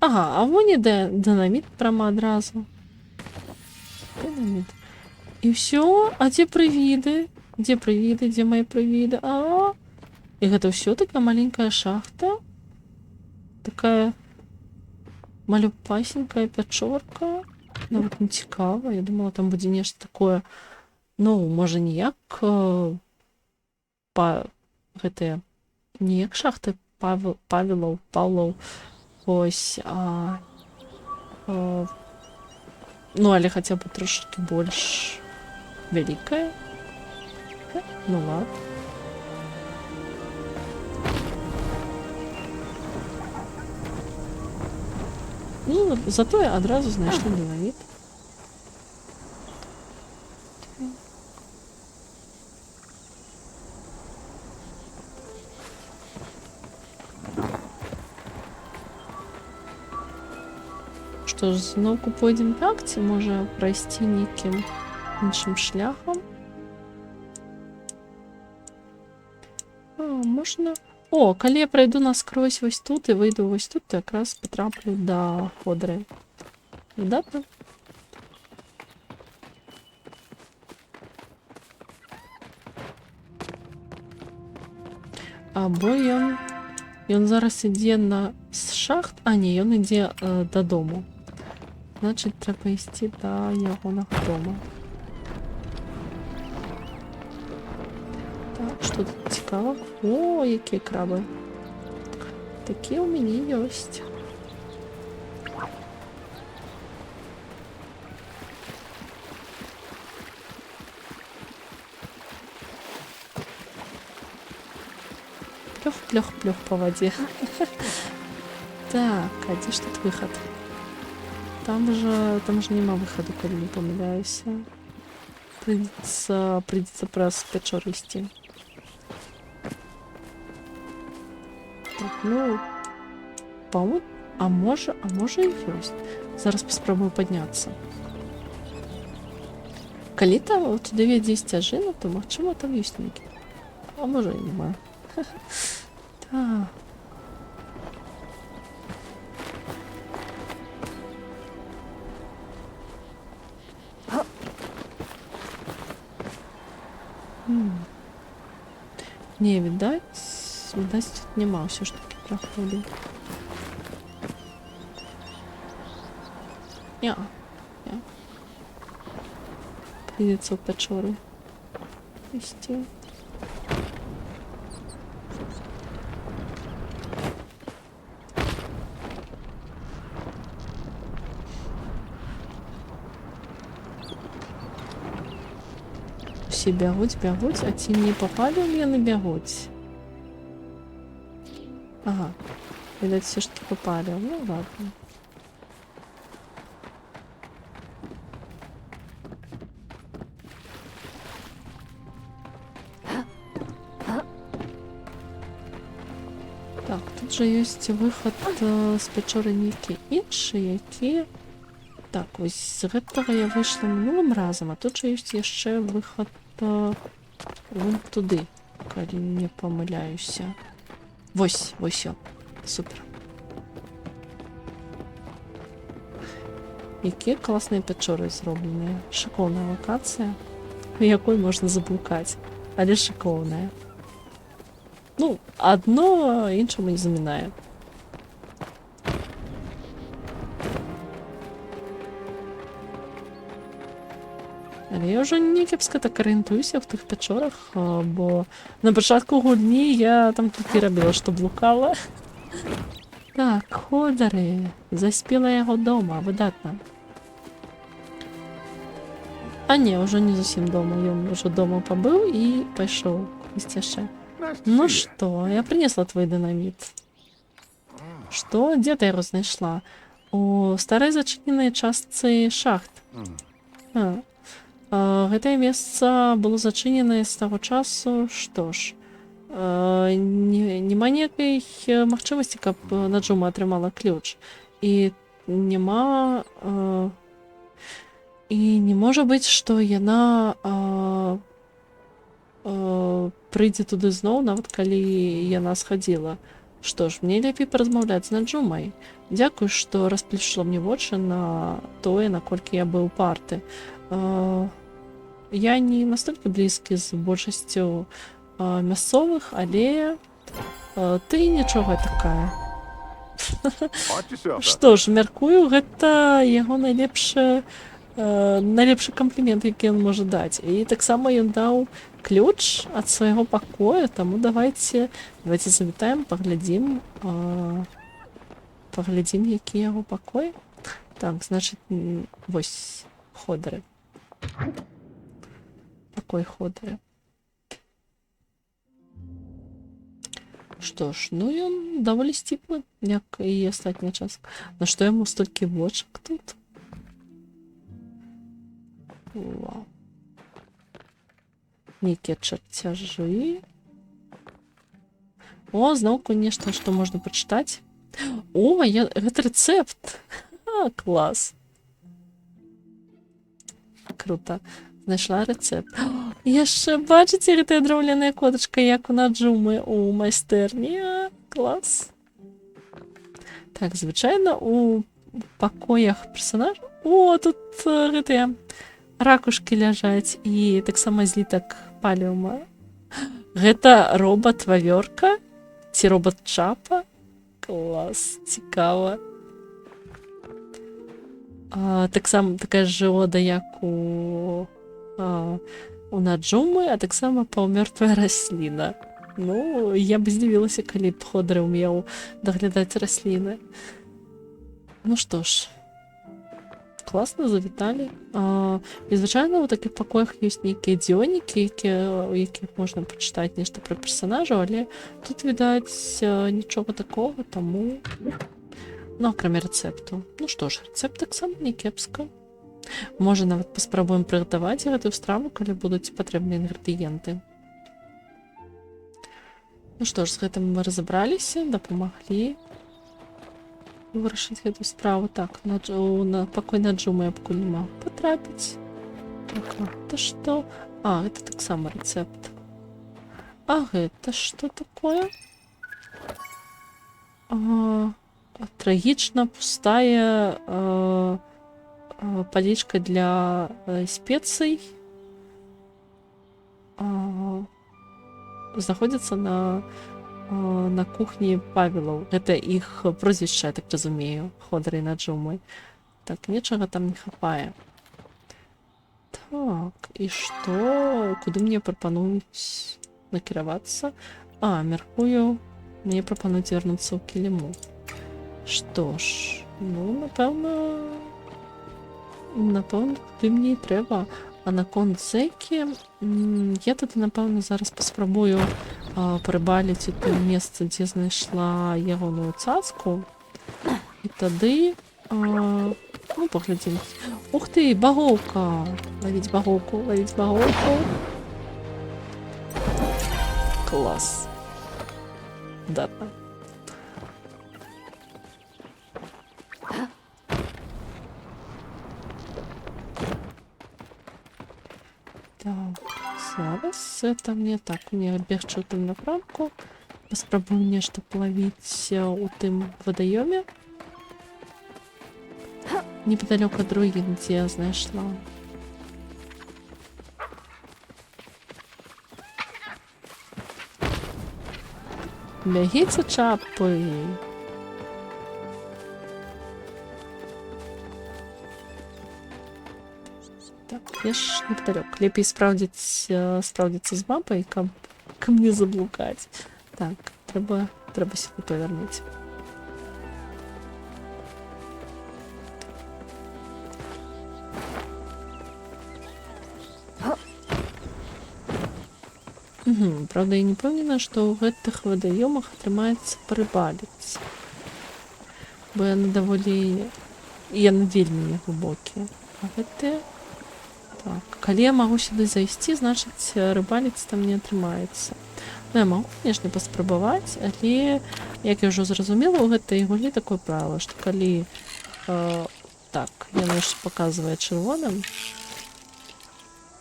Ага, а вон іде динаміт прямо адразу. Динаміт. І ўсё? А дзе прывіды? Дзе прывіды? Дзе мае прывіды? А? І гэта ўсё такая маленькая шахта? Такая малюпасенькая пячорка. Нават не цікава. Я думала, там будзе нешта такое. Ну, можа, не як па, гэтыя, не як шахты Павелаў, Паўлаў. Ось, ну, але хаця б трошки больш вялікая. Ну ладно. Ну, зато я адразу знайшла динаміт. Што ж, зноўку пойдзем так, ці можа прайсці нейкім іншым шляхам? А, можна... О, калі я прайду наскрозь вось тут і выйду вось тут, то якраз патраплю да Ходры. Выдатна. Або ён зараз ідзе на з шахт... А, не, ён ідзе дадому. Значыць, трэба ісці да ягонага дома. Так, што тут цікава? О, якія крабы. Такія ў мяне ёсць. Плюх-плюх-плюх па вадзе. Так, а дзе ж тут выхад? Там же няма выхаду, калі не памыляюся. Прыйдзецца праз пячоры ісці. Так, ну, по-моему, а можа і ёсць. Зараз паспрабую падняцца. Калі там туды вядзе сцяжына, то магчыма, там ёсць нейкі. А можа, і няма. Так. Не, відаць, тут няма ўсё ж таки праходу. Не, не. Прыйдзецца ў пячоры ісці. Усе бягуць, бягуць, а ці не папалі ў яны бягуць? Ага. Відаць, усё ж такі папалі. Ну ладно. Так, тут жа ёсць выхад з пячоры нейкі іншы, які... Так, вось з гэтага я выйшла мінулым разам, а тут жа ёсць яшчэ выхад вон туды, калі не памыляюся. Вось, вось ён. Супер. Якія класныя пячоры зробленыя. Шыкоўная лакацыя, у якой можна заблукаць, але шыкоўная. Ну, адно іншаму не замінае. Але я ўжо не кепска так арыентуюся ў тых пячорах, бо на пачатку гульні я там толькі рабіла, што блукала. Так, Ходары. Заспела яго дома, выдатна. А не, ўжо не зусім дома. Ён ужо дома пабыў і пайшоў кудысьці яшчэ. Ну што, я прынесла твой дынаміт. Што? Дзе ты яго знайшла? У старой зачыненай частцы шахт. А. Гэтае месца было зачыненае з таго часу, што ж, няма ніякай магчымасці, каб Наджума атрымала ключ. І няма... І не можа быць, што яна прыйдзе туды зноў, нават калі яна схадзіла. Што ж, мне лепей паразмаўляць з Наджумай. Дзякуй, што расплюшчыла мне вочы на тое, наколькі я быў упарты. Я не настолькі блізкі з большасцю мясцовых, але ты нічога такая. Што ж, мяркую, гэта яго найлепшы камплімент, які ён можа даць. І таксама ён даў ключ ад свайго пакоя, таму давайте завітаем, паглядзім, які яго пакой. Так, значыць, вось Ходары. Пакой Ходары. Што ж, ён даволі сціплы, як і астатняя частка. На што яму столькі бочак тут? Вау. Нейкія чарцяжы. О, зноўку нешта, што можна пачытаць. О, гэта рэцэпт. А, клас. Круто. Знайшла рэцэпт. О, яшчэ, бачыце, гэтая драўляная котачка, як у Наджумы у майстэрні. А, клас. Так, звычайна, у пакоях персонажа... О, тут гэтыя ракушкі ляжаць і таксама злітак паліума. Гэта робат-вавёрка? Ці робат-чапа? Клас, цікава. Таксама такая ж жыода, як у Наджумы, а таксама паўмёртвая расліна. Ну, я б здзівілася, калі б Ходра ўмеў даглядаць расліны. Ну што ж, класна завіталі. І звычайна ў такіх пакоях ёсць нейкія дзённікі, у якіх можна пачытаць нешта пра персанажаў, але тут, відаць, нічога такога, таму... Ну, акрамя рэцэпту. Ну што ж, рэцэпт таксама не кепска. Можа, нават паспрабуем прыгатаваць гэтую страву, калі будуць патрэбныя інгрэдыенты. Ну што ж, з гэтым мы разабраліся, дапамаглі вырашыць гэту справу. Так, на пакой на Джуму я пакуль не магу патрапіць. Так, а гэта што? А, гэта таксама рэцэпт. А гэта што такое? Трагічна пустая палічка для спецый. Знаходзіцца на кухні Павелаў. Гэта іх прозвішча, я так разумею, Ходра і Наджумы. Так, нечага там не хапае. Так, і што? Куды мне прапануюць накіравацца? А, мяркую, мне прапануюць вярнуцца ў Кіліму. Што ж, ну, напэўна, туды мне і трэба. А наконт зэкі, я тады, напэўна, зараз паспрабую парыбаліць у тым месцы, дзе знайшла ягоную цацку. І тады, ну, паглядзім. Ух ты, багоўка! Лавіць багоўку, лавіць багоўку. Клас. Датна. Так, зараз это мне так, мне бегчы ў тым напрамку. Паспрабую нешта палавіць у тым вадаёме. Непадалёк ад руін, дзе я знайшла. Бягіце, чапы! Так, я ж непадалёк. Лепей спраўдзіцца з мапай, каб не заблукаць. Так, трэба сюды павярнуць. Праўда, я не ўпэўнена, што ў гэтых вадаёмах атрымаецца парыбаліць. Бо яны даволі... яны вельмі неглыбокія. А гэтыя... Так, калі я магу сюды зайсці, значыць, рыбаліць там не атрымаецца. Ну, я магу, канешне, паспрабаваць, але, як я ўжо зразумела, у гэтай гульні такое правіла, што калі... так, яно ж паказвае чырвоным,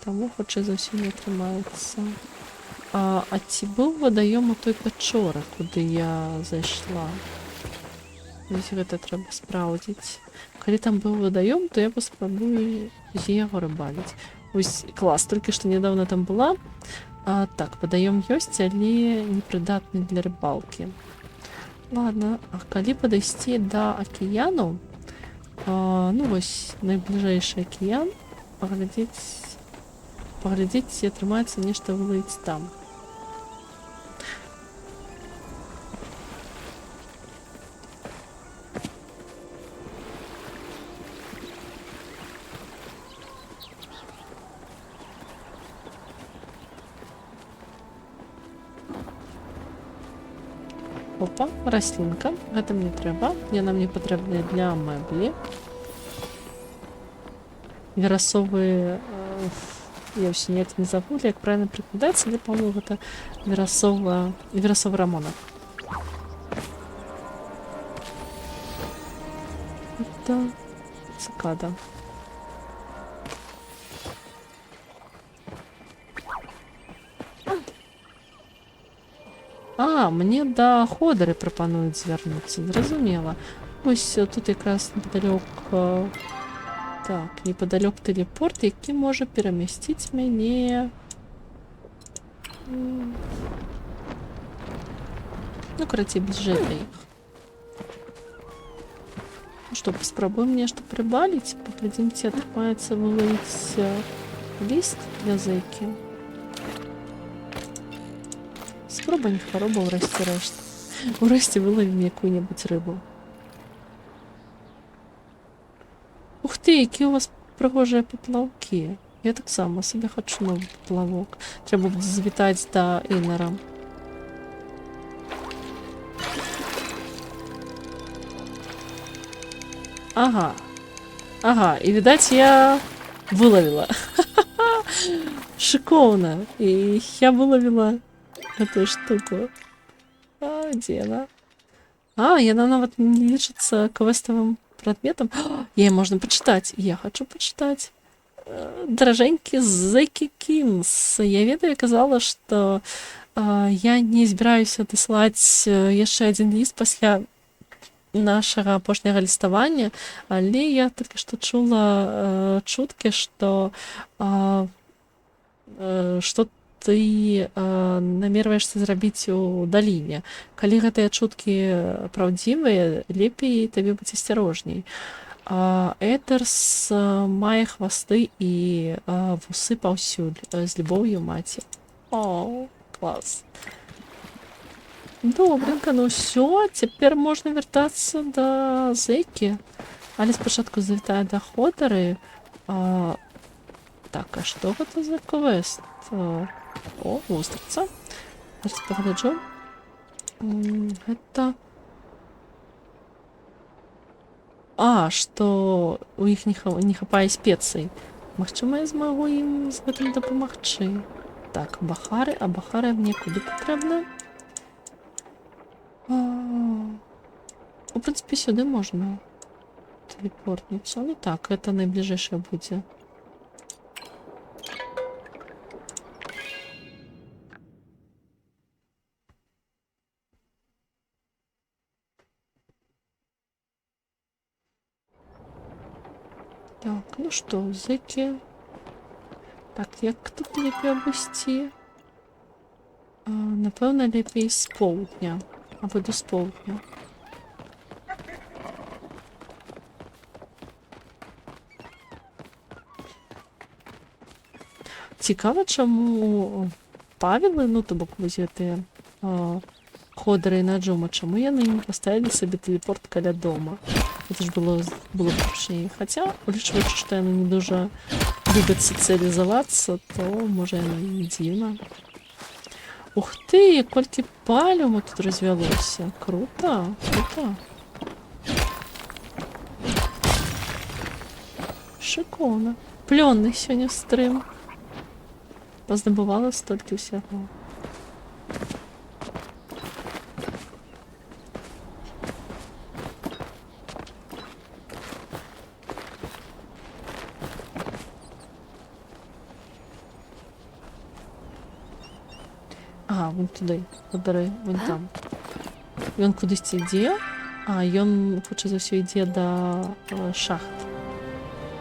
таму, хутчэй за ўсё, не атрымаецца. А ці быў вадаём у той пячоры, куды я зайшла? Вось гэта трэба спраўдзіць. Калі там быў вадаём, то я паспрабую з яго рыбаліць. Вось клас, толькі што нядаўна там была. Так, вадаём ёсць, але непрыдатны для рыбалкі. Ладно, а калі падысці да акіяну, ну вось, найбліжэйшы акіян, паглядзець, ці атрымаецца нешта вылавіць там. Опа, раслінка. Гэта мне трэба. Яна мне патрэбная для мэблі. Верасовы, я ўсё ніяк не забыла, як правильно прыкладаецца, але, по-моему, гэта верасовы рамонак. Это цикада. А, мне да Ходары прапануюць звярнуцца, зразумела. Вось тут якраз непадалёк, так, непадалёк тэлепорт, які можа перамясціць мяне. Ну, карацей, бліжэй да іх. Ну што, паспрабуем нешта прыбаліць, паглядзім, ці атрымаецца вылавіць ліст для зэкі. Спроба не хвароба, ўрэшце рэшт. Урэшце вылавім якую-небудзь рыбу. Ух ты, якія у вас прыгожыя паплаўкі. Я таксама сабе хачу новы паплавок. Трэба будзе завітаць да Эйнара. Ага. Ага, і відаць, я вылавіла. Шыкоўна. І я вылавіла гэтую штуку. А, дзе яна? А, яна нават не лічыцца квеставым прадметам. Яе можна пачытаць. Я хачу пачытаць. Даражэнькі Зэкі Кінс. Я ведаю, я казала, што я не збіраюся даслаць яшчэ адзін ліст пасля нашага апошняга ліставання, але я толькі што чула чуткі, што ты намерваешся зрабіць у даліне. Калі гэтыя чуткі праўдзівыя, лепей табе быць асцярожней. Этерс мае хвасты і вусы паўсюль. З любоўю, маці. О, клас. Добренька, ну ўсё, цяпер можна вяртацца да зэкі. Але спачатку завітаю да Ходары. Так, а што гэта за квест? О, вустрыца. Зараз пагляджу. Гэта... А, што у іх не хапае спецый. Магчыма, я змагу ім з гэтым дапамагчы. Так, бахары, а бахары мне куды патрэбны? У прынцыпе, сюды можна тэлепортніцу. Ну так, гэта найбліжэйшае будзе. Так, ну што, зэкі. Так, як тут лепей абысці? Напэўна, лепей з поўдня. Абыду з поўдня. Цікава, чаму Павелы, ну, то бок вось гэтыя Ходары і Наджума, чаму яны не паставілі сабе тэлепорт каля дома? Это ж было б зручней. Хаця, улічваючы, што яны не дужа любяць сацыялізавацца, то можа яно і не дзіўна. Ух ты, колькі палюму тут развялося. Круто, круто. Шыкоўна. Плённы сёння стрым. Паздабывала столькі ўсяго. Ага, вон туды. Выбяры, вон там. Ён кудысьці ідзе. А, ён, хутчэй за ўсё, ідзе да шахт.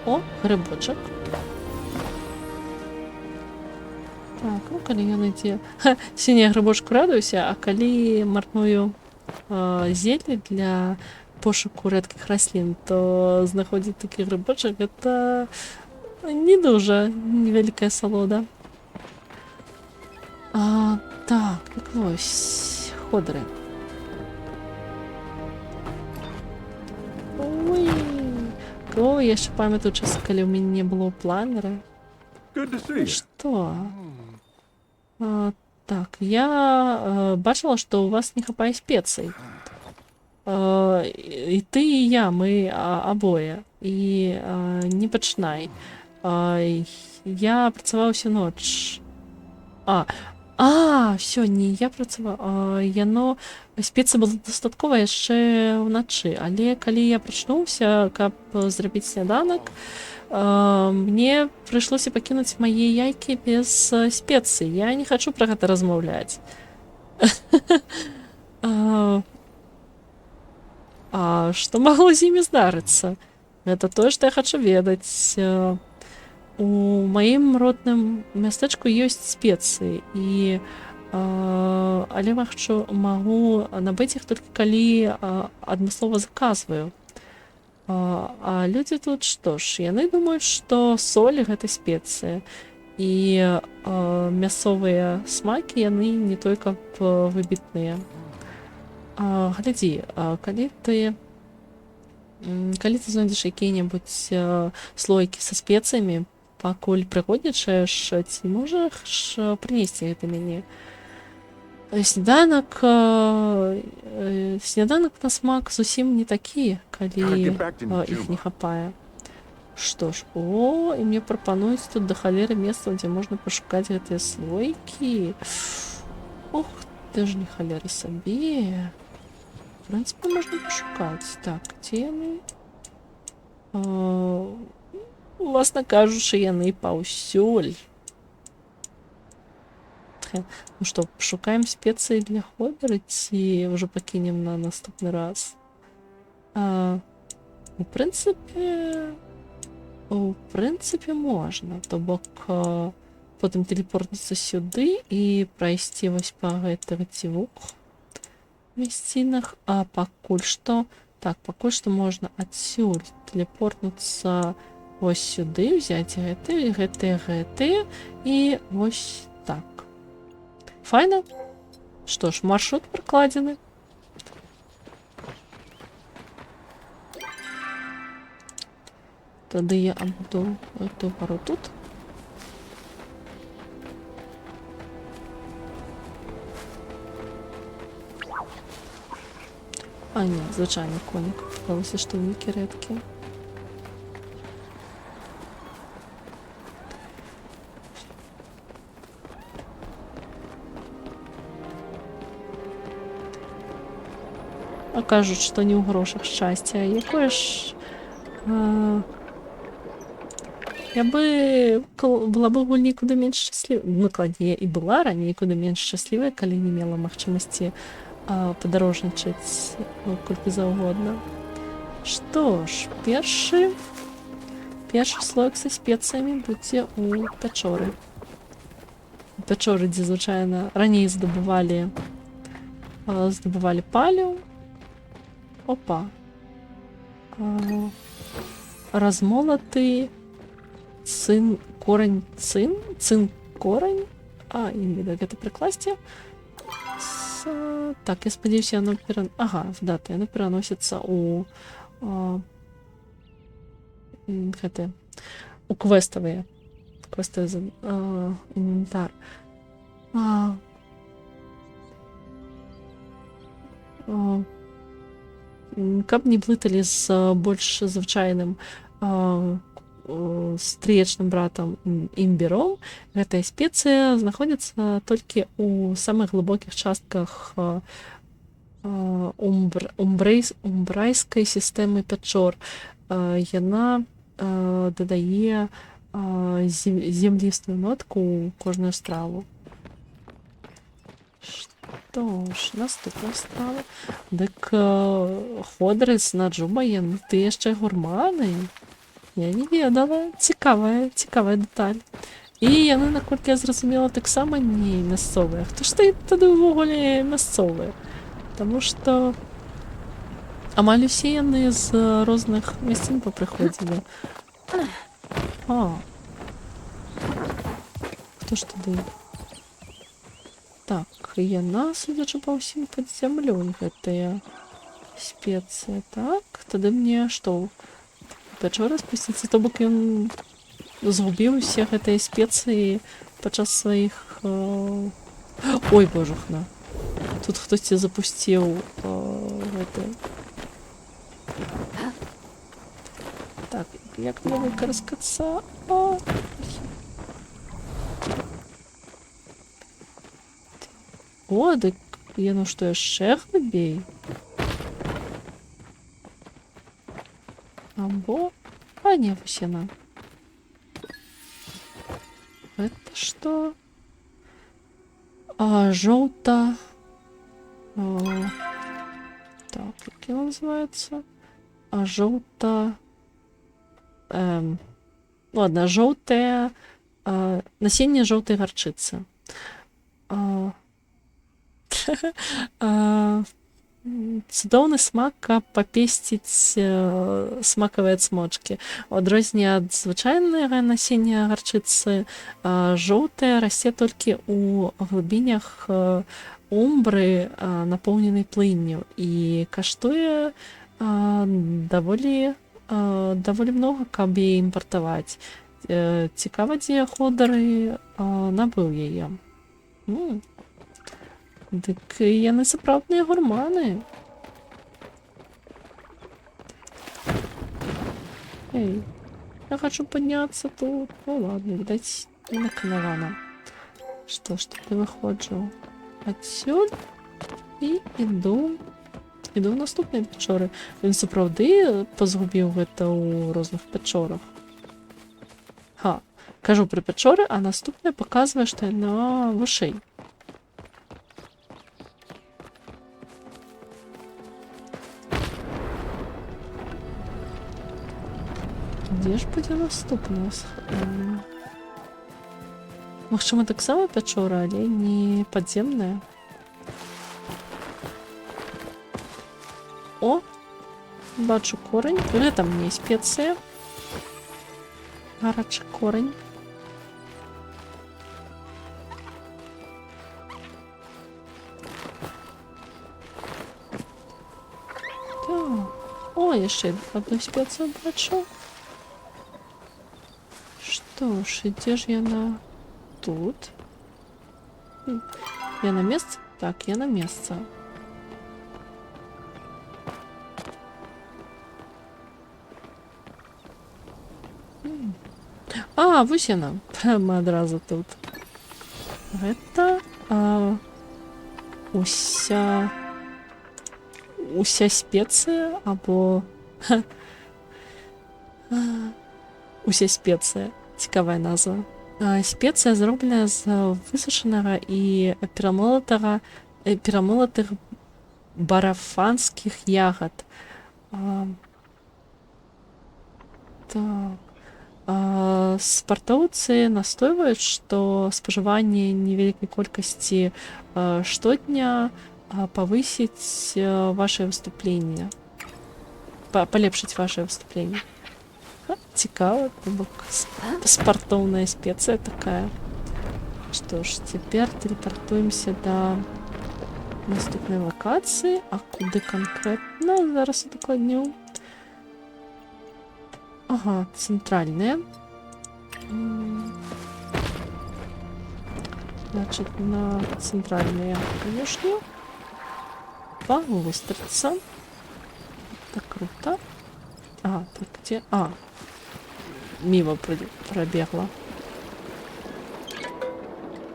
О, грыбочак. Так, ну калі ён ідзе... Ха, сёння я грыбочку радуюся, а калі марную зелле для пошуку рэдкіх раслін, то знаходзіць такі грыбочак, гэта не дужа невялікая салода. Так, так вось, Ходары. Ой, о, я яшчэ памятаю час, калі ў мяне не было планера. Good to see you. Што? Так, я бачыла, што ў вас не хапае спецый. І ты, і я, мы абое. І не пачынай. Я працавала ўсю ноч. А, всё, не я працавала. Яно, спецый было дастаткова яшчэ ўначы. Але калі я прачнуўся, каб зрабіць сняданак, мне прыйшлося пакінуць мае яйкі без спецый. Я не хачу пра гэта размаўляць. А што магло з імі здарыцца? Гэта тое, што я хачу ведаць. У маім родным мястэчку ёсць спецыі, але магу набыць іх толькі калі адмыслова заказваю. А людзі тут што ж, яны думаюць, што соль гэта спецыя. І мясцовыя смакі яны не той каб выбітныя. Глядзі, калі ты знойдзеш якія-небудзь слоікі са спецыямі, пакуль прыгоднічаеш, ці можаш прынесці гэта мяне? Сняданак на смак зусім не такі, калі Gotta get back to іх не Najuma. хапае. Што ж, о, і мне прапануюць тут да халеры месца, дзе можна пашукаць гэтыя слоікі. Ох, ты ж не халеры сабе. В прынцыпе, можна пашукаць. Так, дзе яны? Уласна кажучы, яны паўсюль. Тхе. Ну што, шукаем спецыі для Ходара ці ўжо пакінем на наступны раз? У прынцыпе, можна. То бок потым тэлепортніцца сюды і прайсці вось па гэтых дзвюх мясцінах, а пакуль што так, пакуль што можна адсюль тэлепортнуцца вось сюды, взять гэты, гэтыя, гэтыя і вось так. Файна? Што ж, маршрут пракладзены. Тады я абуду эту пару тут. А, не, звычайны конік. Здалося, што нейкі рэдкі. А кажуць, што не ў грошах шчасце, а якое ж... Я бы была бы гульні куды менш шчаслівай. Накладней, я і была раней куды менш шчаслівая, калі не мела магчымасці падарожнічаць колькі заўгодна. Што ж, першы слоік са спецыямі будзе ў пячоры. У пячоры, дзе звычайна раней здабывалі палю. Опа. Размолаты цын корань цын цын корань. А, я не ведаю, як гэта прыкласці. Так, я спадзяюся, яно ага, дата, яно пераносіцца у гэты у квеставыя інвентар. Каб не блыталі з больш звычайным стрыечным братам імбіром, гэтая спецыя знаходзіцца толькі ў самых глыбокіх частках умбрайскай сістэмы пячор. Яна дадае землістую нотку ў кожную страву. Што ж, наступная страва. Дык Ходры з Наджума, яны ты яшчэ гурманы. Я не ведала. Цікавая дэталь. І яны, наколькі я зразумела, таксама не мясцовыя. Хто ж тады ўвогуле мясцовыя? Таму што амаль усе яны з розных мясцін папрыходзілі. А. Хто ж тады? Так, яна, судзячы па ўсім, пад зямлёй гэтая спецыя. Так, тады мне што? Пячора спусціцца, то бок ён згубіў усе гэтыя спецыі падчас сваіх... Ой, божухна. Тут хтосьці запусціў гэты. Так, як мне выкарыстацца? А, о, дык яно што, яшчэ глыбей? Або... А, не, вось яна. Гэта што? А, жоўта... А, так, як яна называецца? А, жоўта... Ладно, жоўтая... Насенне жоўтай гарчыцы. Цудоўны смак, каб папесціць смакавыя цмочкі. У адрозненне ад звычайнага насення гарчыцы, жоўтая расце толькі ў глыбінях умбры, напоўненай плынню, і каштуе даволі многа, каб яе імпартаваць. Цікава, дзе Ходары набыў яе. Дык яны сапраўдныя гурманы. Эй, я хочу подняться тут. Ну ладно, видать, не наканавана. Што ж, тады выходжу адсюль і іду ў наступныя пячоры. Ён сапраўды пазгубіў гэта ў розных пячорах. Ха, кажу пра пячоры, а наступная паказвае, што яна вышэй. Дзе ж будзе наступная схаванне? Магчыма, таксама пячора, але не падземная. О, бачу корань. Гэта мне спецыя. Гарачы корань. Так. О, яшчэ одну спецыю бачу. Што ж, і дзе ж яна тут? Я на месцы? Так, я на месцы. А, вось яна. Прямо адразу тут. Гэта уся спецыя або уся спецыя. Цікавая назва. Спецыя зробленая з высушанага і перамолотых барафанскіх ягад. Так. Спартоўцы настойваюць, што спажыванне невялікай колькасці штодня павысіць ваше выступленне. Палепшыць ваше выступленне. Ха, цікава, то бок спартоўная спецыя такая. Што ж, цяпер тэлепартуемся да наступнай лакацыі, а куды канкрэтна, зараз удакладню. Ага, цэнтральная. Значит, на цэнтральные конюшню. Павыстрыцца. Так круто. А, так где? А, мимо пробегла.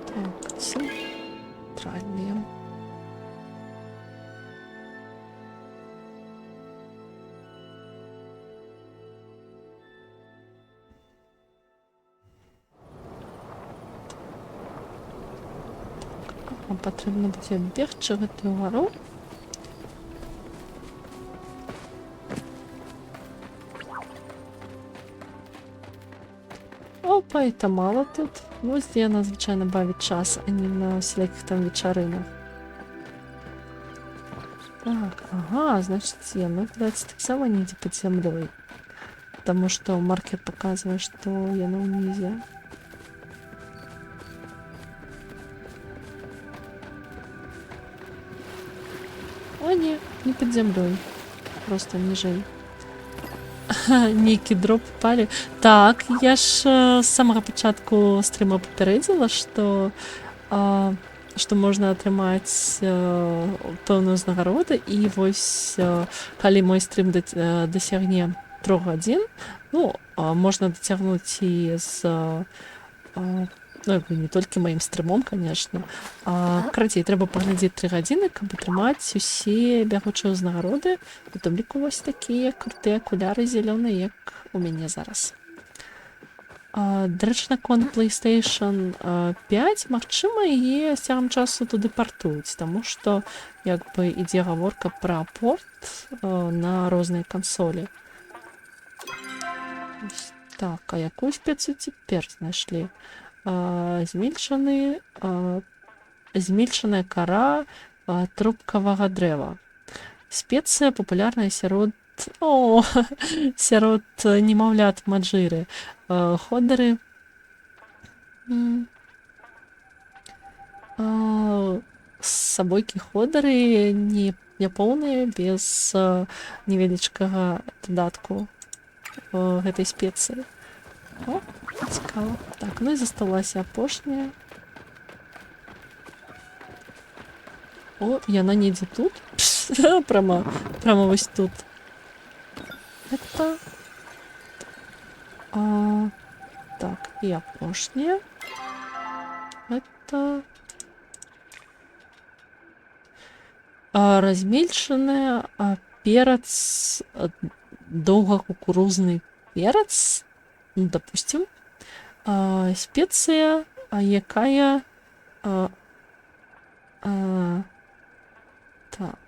Так, центральные. Нам патрэбна будзе бегчы гэтую гару. Опа, это мало тут. Вось дзе яна звычайна бавіць час, а не на усялякіх там вечарынах. Так, ага, значыць, яно, відаць, таксама недзе пад зямлёй. Таму што маркер паказвае, што яно ўнізе. О, не, не пад зямлёй. Просто ніжэй. Нейкі дроп упалі. Так, я ж з самага пачатку стрыма папярэдзіла, што можна атрымаць пэўную ўзнагароду, і вось, калі мой стрым дасягне трох гадзін, можна дацягнуць і з, ну, якби не толькі маім стрымом, конечно. Карацей, трэба паглядзець 3 гадзіны, каб атрымаць усе бягучыя ўзнагароды, у тым ліку вось такія крутыя акуляры зялёныя, як у мяне зараз. Дарэчы, наконт PlayStation 5, магчыма, яе з цягам часу туды партуюць, таму што ідзе гаворка пра порт на розныя кансолі. Ось так, а якую спецыю цяпер знайшлі? Змельчаная кара трубкавага дрэва. Спецыя папулярная сярод о, сярод немаўлят Маджыры. Ходары м, сабойкі ходары не поўныя без невялічкага дадатку гэтай спецыі. О, цікава. Так, ну і засталася апошняя. О, яна недзе тут. Прама вось тут. Это... А, так, і апошняя. Это... Размельчаная, перац, доўгакукурузны перац, ну, допустим, спецыя, якая так.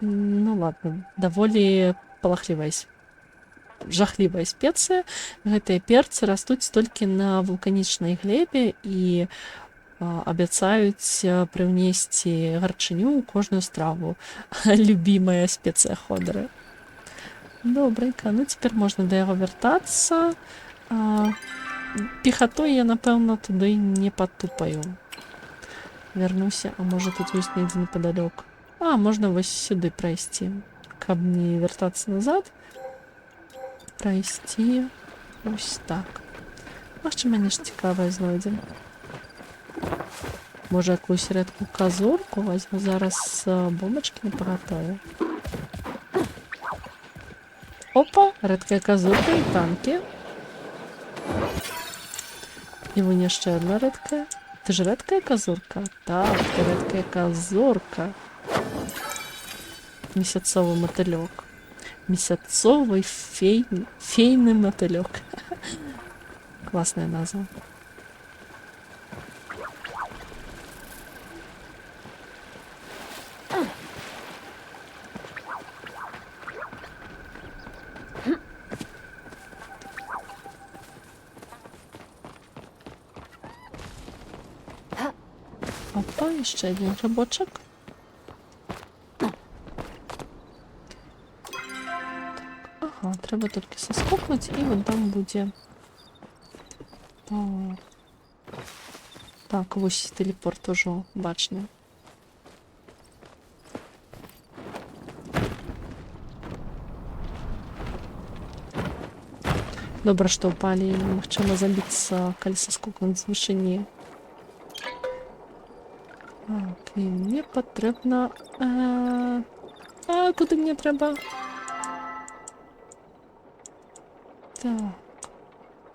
Ну ладно, даволі палахлівая жахлівая спецыя. Гэтыя перцы растуць толькі на вулканічнай глебе і абяцаюць прыўнесці гарчыню ў кожную страву. Любімая спецыя Ходары. Добренька, ну цяпер можна да яго вяртацца. Пехатой я, напэўна, туды не патупаю. Вярнуся, а можа, тут ёсць недзе непадалёк. А, можна вось сюды прайсці, каб не вяртацца назад. Прайсці ось так. Магчыма, нешта цікавае знойдзем. Можа, якусь рэдкую казурку возьму зараз, бомбачкі напагатове. Опа, рэдкая казурка і танкі. І вон яшчэ одна рэдкая. Ты ж рэдкая казурка? Так, ты рэдкая казурка. Месяцовы матылёк. Месяцовы фейны матылёк. Класная назва. Опа, яшчэ один грибочок. Так, ага, трэба толькі саскокнуць, і вон там будзе. Так, так, вось тэлепорт ужо бачны. Добра, што ўпалі, і немагчыма забіцца, калі саскокнуць з вышыні. Так, і мне патрэбна... куды мне трэба? Так.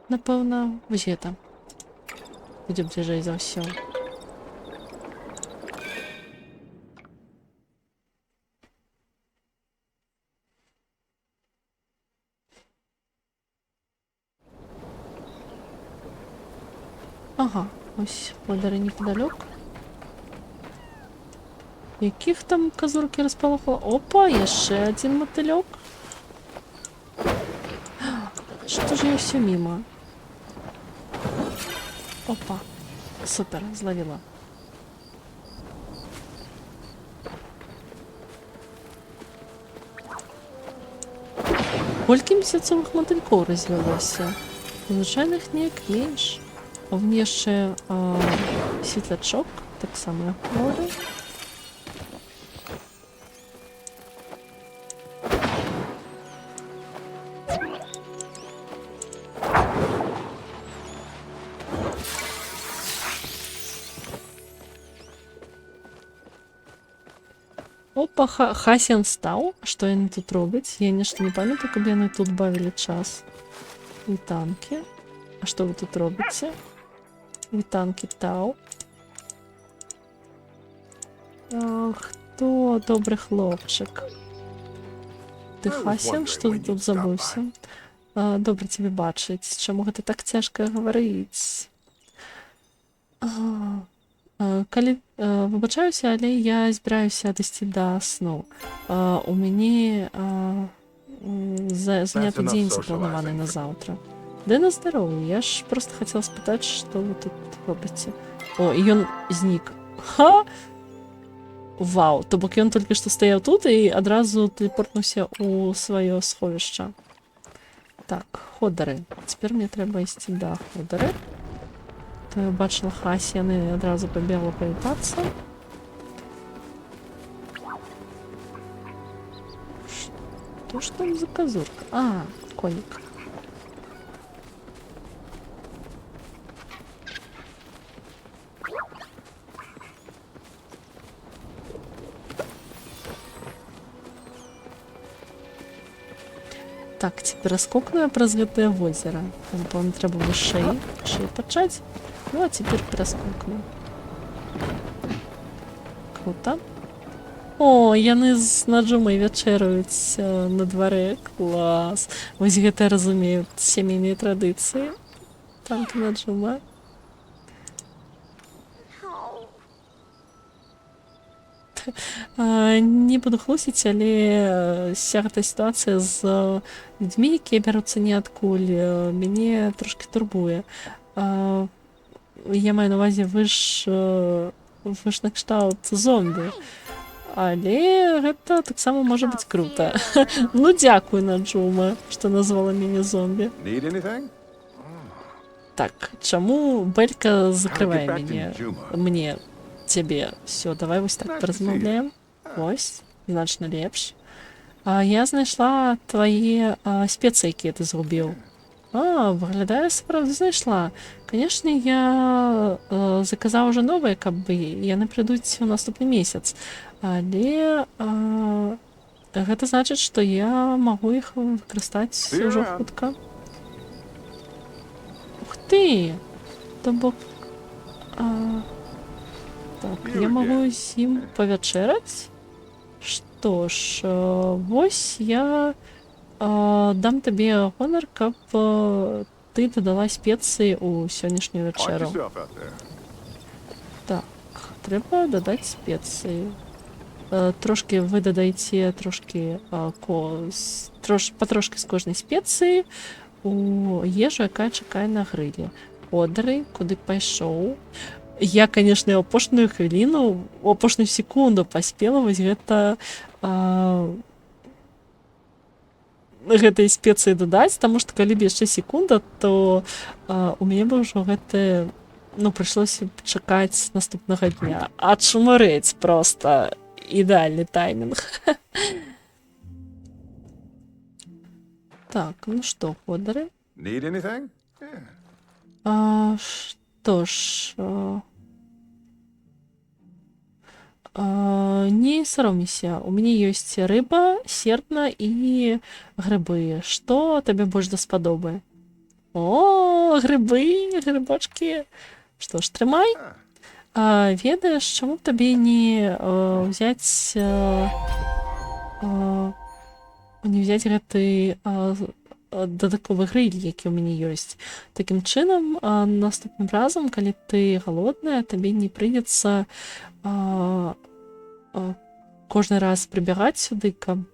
Напэўна, вось гэта. Будзе бліжэй за ўсё. Ага, ось ходары непадалёк. Якіх там казуркі распалохала? Опа, яшчэ адзін матылёк. Што ж я ўсё міма? Опа, супер, злавіла. Колькі месяцовых матылькоў развялося? Звычайных неяк менш. А вон яшчэ, светлячок, таксама хворы. Опа, Хасен стаў. Што яны тут робяць? Я нешта не памятаю, каб яны тут бавілі час. І танкі. А што вы тут робіце? Вітанкі тау. Хто добры хлопчык? Ты I was Хасен? wondering Што ты when тут you'd stop by. забыўся? Добра цябе бачыць. Чаму гэта так цяжка гаварыць? Калі, выбачаюся, але я збіраюся адысці да сну. У мяне, заняты That's enough дзень запланаваны socializing на for заўтра. Да на здароўе. Я ж просто хацела спытаць, што вы тут робіце. О, і ён знік. Ха! Вау, то бок ён толькі што стаяў тут і адразу тэлепортнуўся ў сваё сховішча. Так, Ходары. Цяпер мне трэба ісці да Ходары. То я бачыла Хасі, яны адразу пабегла павітацца. Што ж там за казурка? А, конік. Так, ці пераскокну я праз гэтае возера. Там, по-моему, трэба вышэй, вышэй пачаць. Ну, а цяпер пераскокну. Круто. О, яны з Наджумай вячэраюць на дварэ. Клас. Вось гэта я разумею, сямейныя традыцыі. Танк Наджума. Не буду хлусіць, але вся гэта сітуацыя з людзьмі, якія бяруцца ніадкуль, мяне трошкі турбуе. Я маю на увазе, вы ж накшталт зомбі. Але гэта таксама можа быць круто. Ну дзякуй, Наджума, што назвала мяне зомбі. Need anything? Так, чаму Бэлька закрывае back to мяне? Najuma. Мне цябе. Все, давай вось так Nice to see you. паразмаўляем. Вось, значна лепш. Я знайшла твае спецыі, якія ты згубіў. А, выглядае, сапраўды знайшла. Канешне, я заказаў уже новыя, каб бы яны прыйдуць у наступны месяц. Але гэта значыць, што я магу іх выкарыстаць See you ўжо around. хутка. Ух ты! То бок. Так, я You магу again. з ім павячэраць. Што ж, вось я дам табе гонар, каб ты дадала спецыі ў сённяшнюю Watch вячэру. yourself out there. Так, трэба дадаць спецыі. Трошкі вы дадайце трошкі патрошкі з кожнай спецыі у ежу, якая чакае на грылі. Одры, куды пайшоў? Я, конечно, ў апошнюю хвіліну, у апошнюю секунду паспела вось гэтай спецыі дадаць, таму што калі б яшчэ секунда, то у мяне бы ўжо гэты, ну, прыйшлося б чакаць наступнага дня. Ачмурэць, просто ідэальны таймінг. Так, ну што, Ходары? Need anything? Yeah. Што ж, не саромейся, у мяне ёсць рыба, сердна і грыбы. Што табе больш даспадобы? О, грыбы, грыбочкі. Што ж, трымай. Ведаеш, чаму б табе не взять не взять гэты дадатковы грыль, які ў мяне ёсць. Такім чынам, наступным разам, калі ты галодная, табе не прыйдзецца кожны раз прыбягаць сюды, каб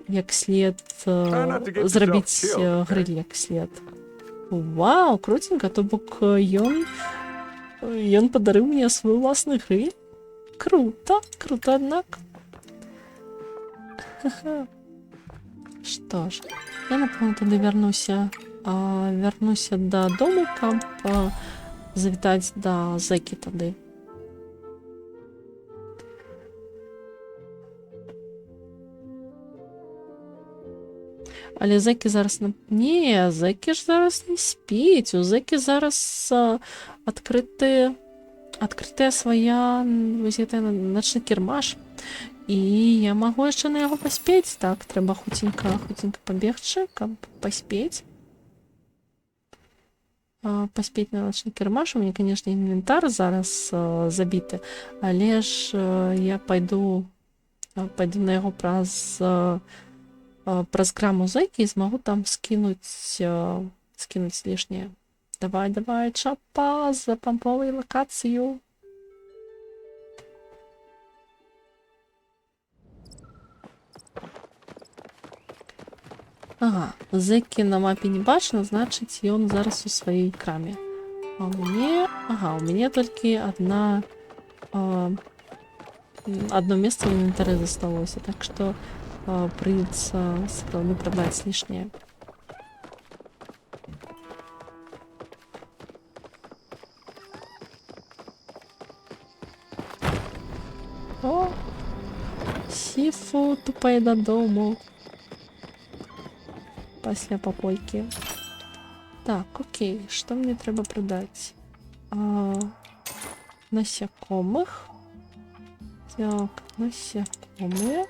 як след Try not to get yourself зрабіць killed, okay? грыль як след. Вау, круценька, то бок ён падарыў мне свой уласны грыль. Круто, круто, аднак. Ха-ха. Што ж, я, напэўна, тады вярнуся дадому, каб завітаць да Зэкі тады. Але Зэкі зараз на... Не, Зэкі ж зараз не спіць. У Зэкі зараз адкрытая свая вось гэтая начны кірмаш. І я магу яшчэ на яго паспець. Так, трэба хуценька, хуценька пабегчы, каб паспець. Паспець на начны кірмаш. У мяне, конечно, інвентар зараз забіты, але ж я пайду на яго праз краму Зэкі і змагу там скінуць лішняе. Давай, давай, чапа, запамповай лакацыю. Ага, Зэкі на мапе не бачна, значыць, ён зараз у сваёй краме. А у мяне... Ага, у мяне толькі адна... Одно месца ў інвентары засталося, так што прыйдзецца сапраўды прадаць лішняе. О! Сіфу тупае дадому. Пасля папойкі. Так, окей, што мне трэба прадаць? Насякомых. Так, насякомыя.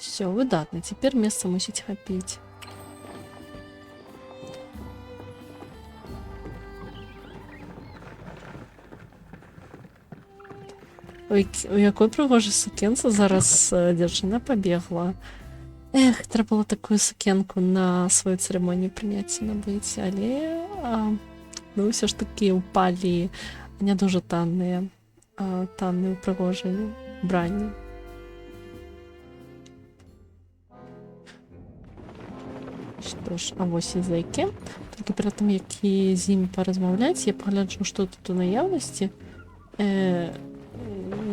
Усё, выдатна. Цяпер месца мусіць хапіць. Ой, у якой прыгожай сукенцы зараз дзяўчына пабегла. Эх, трэба было такую сукенку на сваю цырымонію прыняцця набыць, але ну, ўсё ж такі ў Паліі не дужа танныя прыгожыя ўбранні. Што ж, а вось і зэкі. Толькі перад тым, як і з імі паразмаўляць, я пагляджу, што тут у наяўнасці.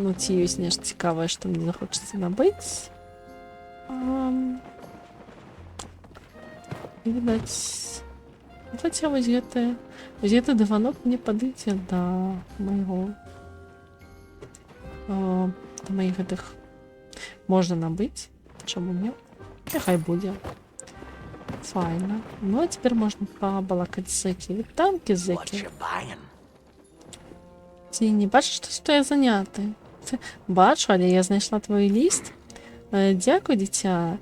Ну, ці ёсць нешта цікавае, што мне захочацца набыць. І, відаць, ну, хаця вось гэты дыванок мне падыдзе да маіх гэтых, можна набыць, чаму не? Няхай будзе. Файна. Ну, а цяпер можна пабалакаць з зэкі. Вітанкі, What зэкі. you buying? Ці не бачыш, што я заняты? Бачу, але я знайшла твой ліст. Дзякуй, дзіця.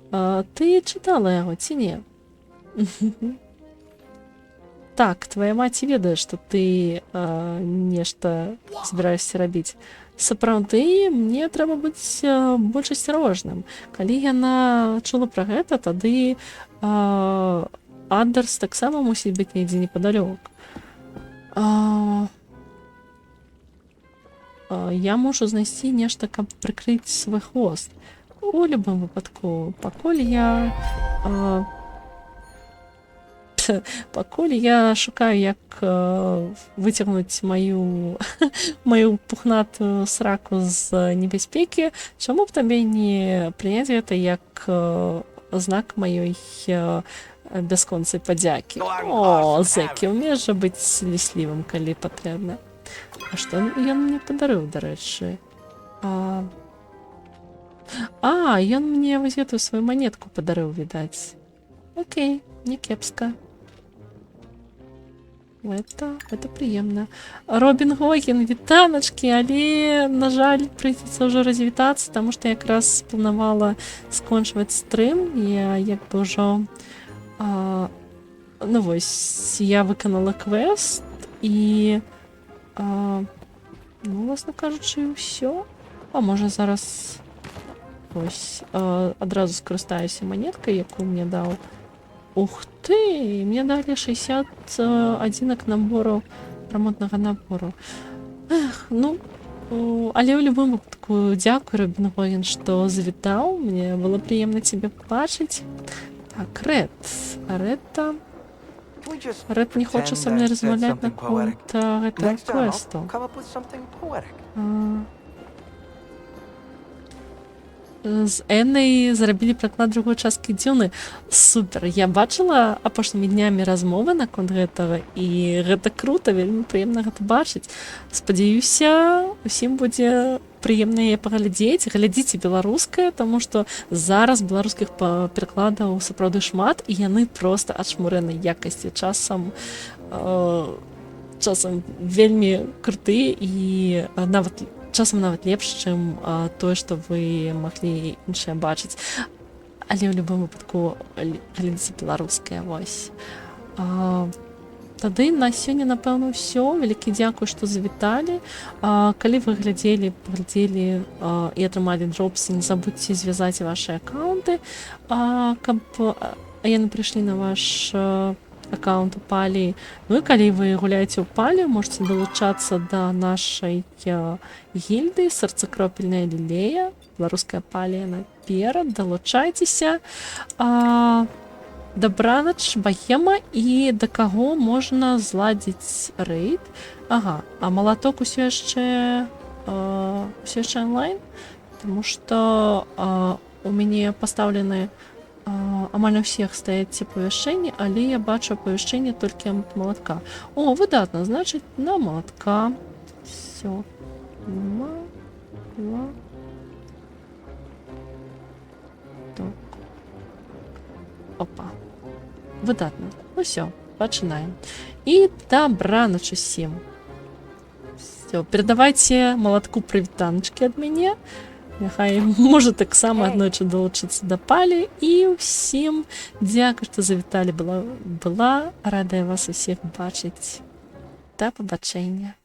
Ты чытала яго ці не? Так, твоя маці ведае, што ты нешта збіраешся рабіць. Сапраўды, мне трэба быць больш асцярожным. Калі яна чула пра гэта, тады Андерс таксама мусіць быць недзе непадалёк. Я мушу знайсці нешта, каб прыкрыць свой хвост. У любым выпадку, пакуль я шукаю, як выцягнуць маю пухнатую сраку з небяспекі, чаму б табе не прыняць гэта як знак маёй бясконцай падзякі? О, зэкі, умееш жа быць ліслівым, калі патрэбна. А што ён мне падарыў, дарэчы? Ён мне вось гэтую сваю манетку падарыў, відаць. Окей, не кепска. Это прыемна. Робін Гоген, вітаначкі, але, на жаль, прыйдзецца ўжо развітацца, таму што якраз планавала скончваць стрым. Я як бы ўжо, ну вось, я выканала квест і, ну, уласна кажучы, ўсё. А можа зараз вось, адразу скарыстаюся манеткай, якую мне даў. Ух ты, мне далі 60 адзінак набору, рамонтнага набору. Эх, ну, але ў любым выпадку дзякуй, Робін Гоген, што завітаў. Мне было прыемна цябе пабачыць. Так, Ред. Ретта. Can we just Ред не хоча pretend са мной I said размаўляць something poetic? наконт гэтага Next time I'll квесту. come up with something poetic. З Эннай зрабілі праклад другой часткі Дзюны. Супер. Я бачыла апошнімі днямі размовы наконт гэтага, і гэта круто, вельмі прыемна гэта бачыць. Спадзяюся, усім будзе прыемна яе паглядзець. Глядзіце беларускае, таму што зараз беларускіх перакладаў сапраўды шмат, і яны проста ачмурэнай якасці. Часам вельмі крутыя і часам нават лепш, чым тое, што вы маглі іншае бачыць. Але ў любым выпадку глядзіце беларускае, вось. Тады на сёння, напэўна, ўсё. Вялікі дзякуй, што завіталі. Калі вы паглядзелі, і атрымалі дропсы, не забудьце звязаць вашы аккаунты, каб яны прыйшлі на ваш аккаунт у Паліі. Ну і калі вы гуляеце ў Палію, можете далучацца да нашай гільдыі Сэрцакропельная лілея, беларуская Палія наперад, далучайцеся. Дабранач, Бахема, і да каго можна зладзіць рэйд? Ага, а малаток усё яшчэ онлайн, таму што у мяне пастаўлены амаль на ўсіх стаяць апавяшчэнні, але я бачу апавяшчэнне толькі ад малатка. О, выдатна, значыць, на малатка. Всё. Ма, ла. Так. Опа. Выдатна. Усё, пачынаем. І дабранач усім. Всё, перадавайце малатку прывітаначкі ад мяне. Няхай можа таксама аднойчы далучыцца да палі. І ўсім дзякуй, што завіталі. Была радая вас усіх бачыць. Да пабачэння.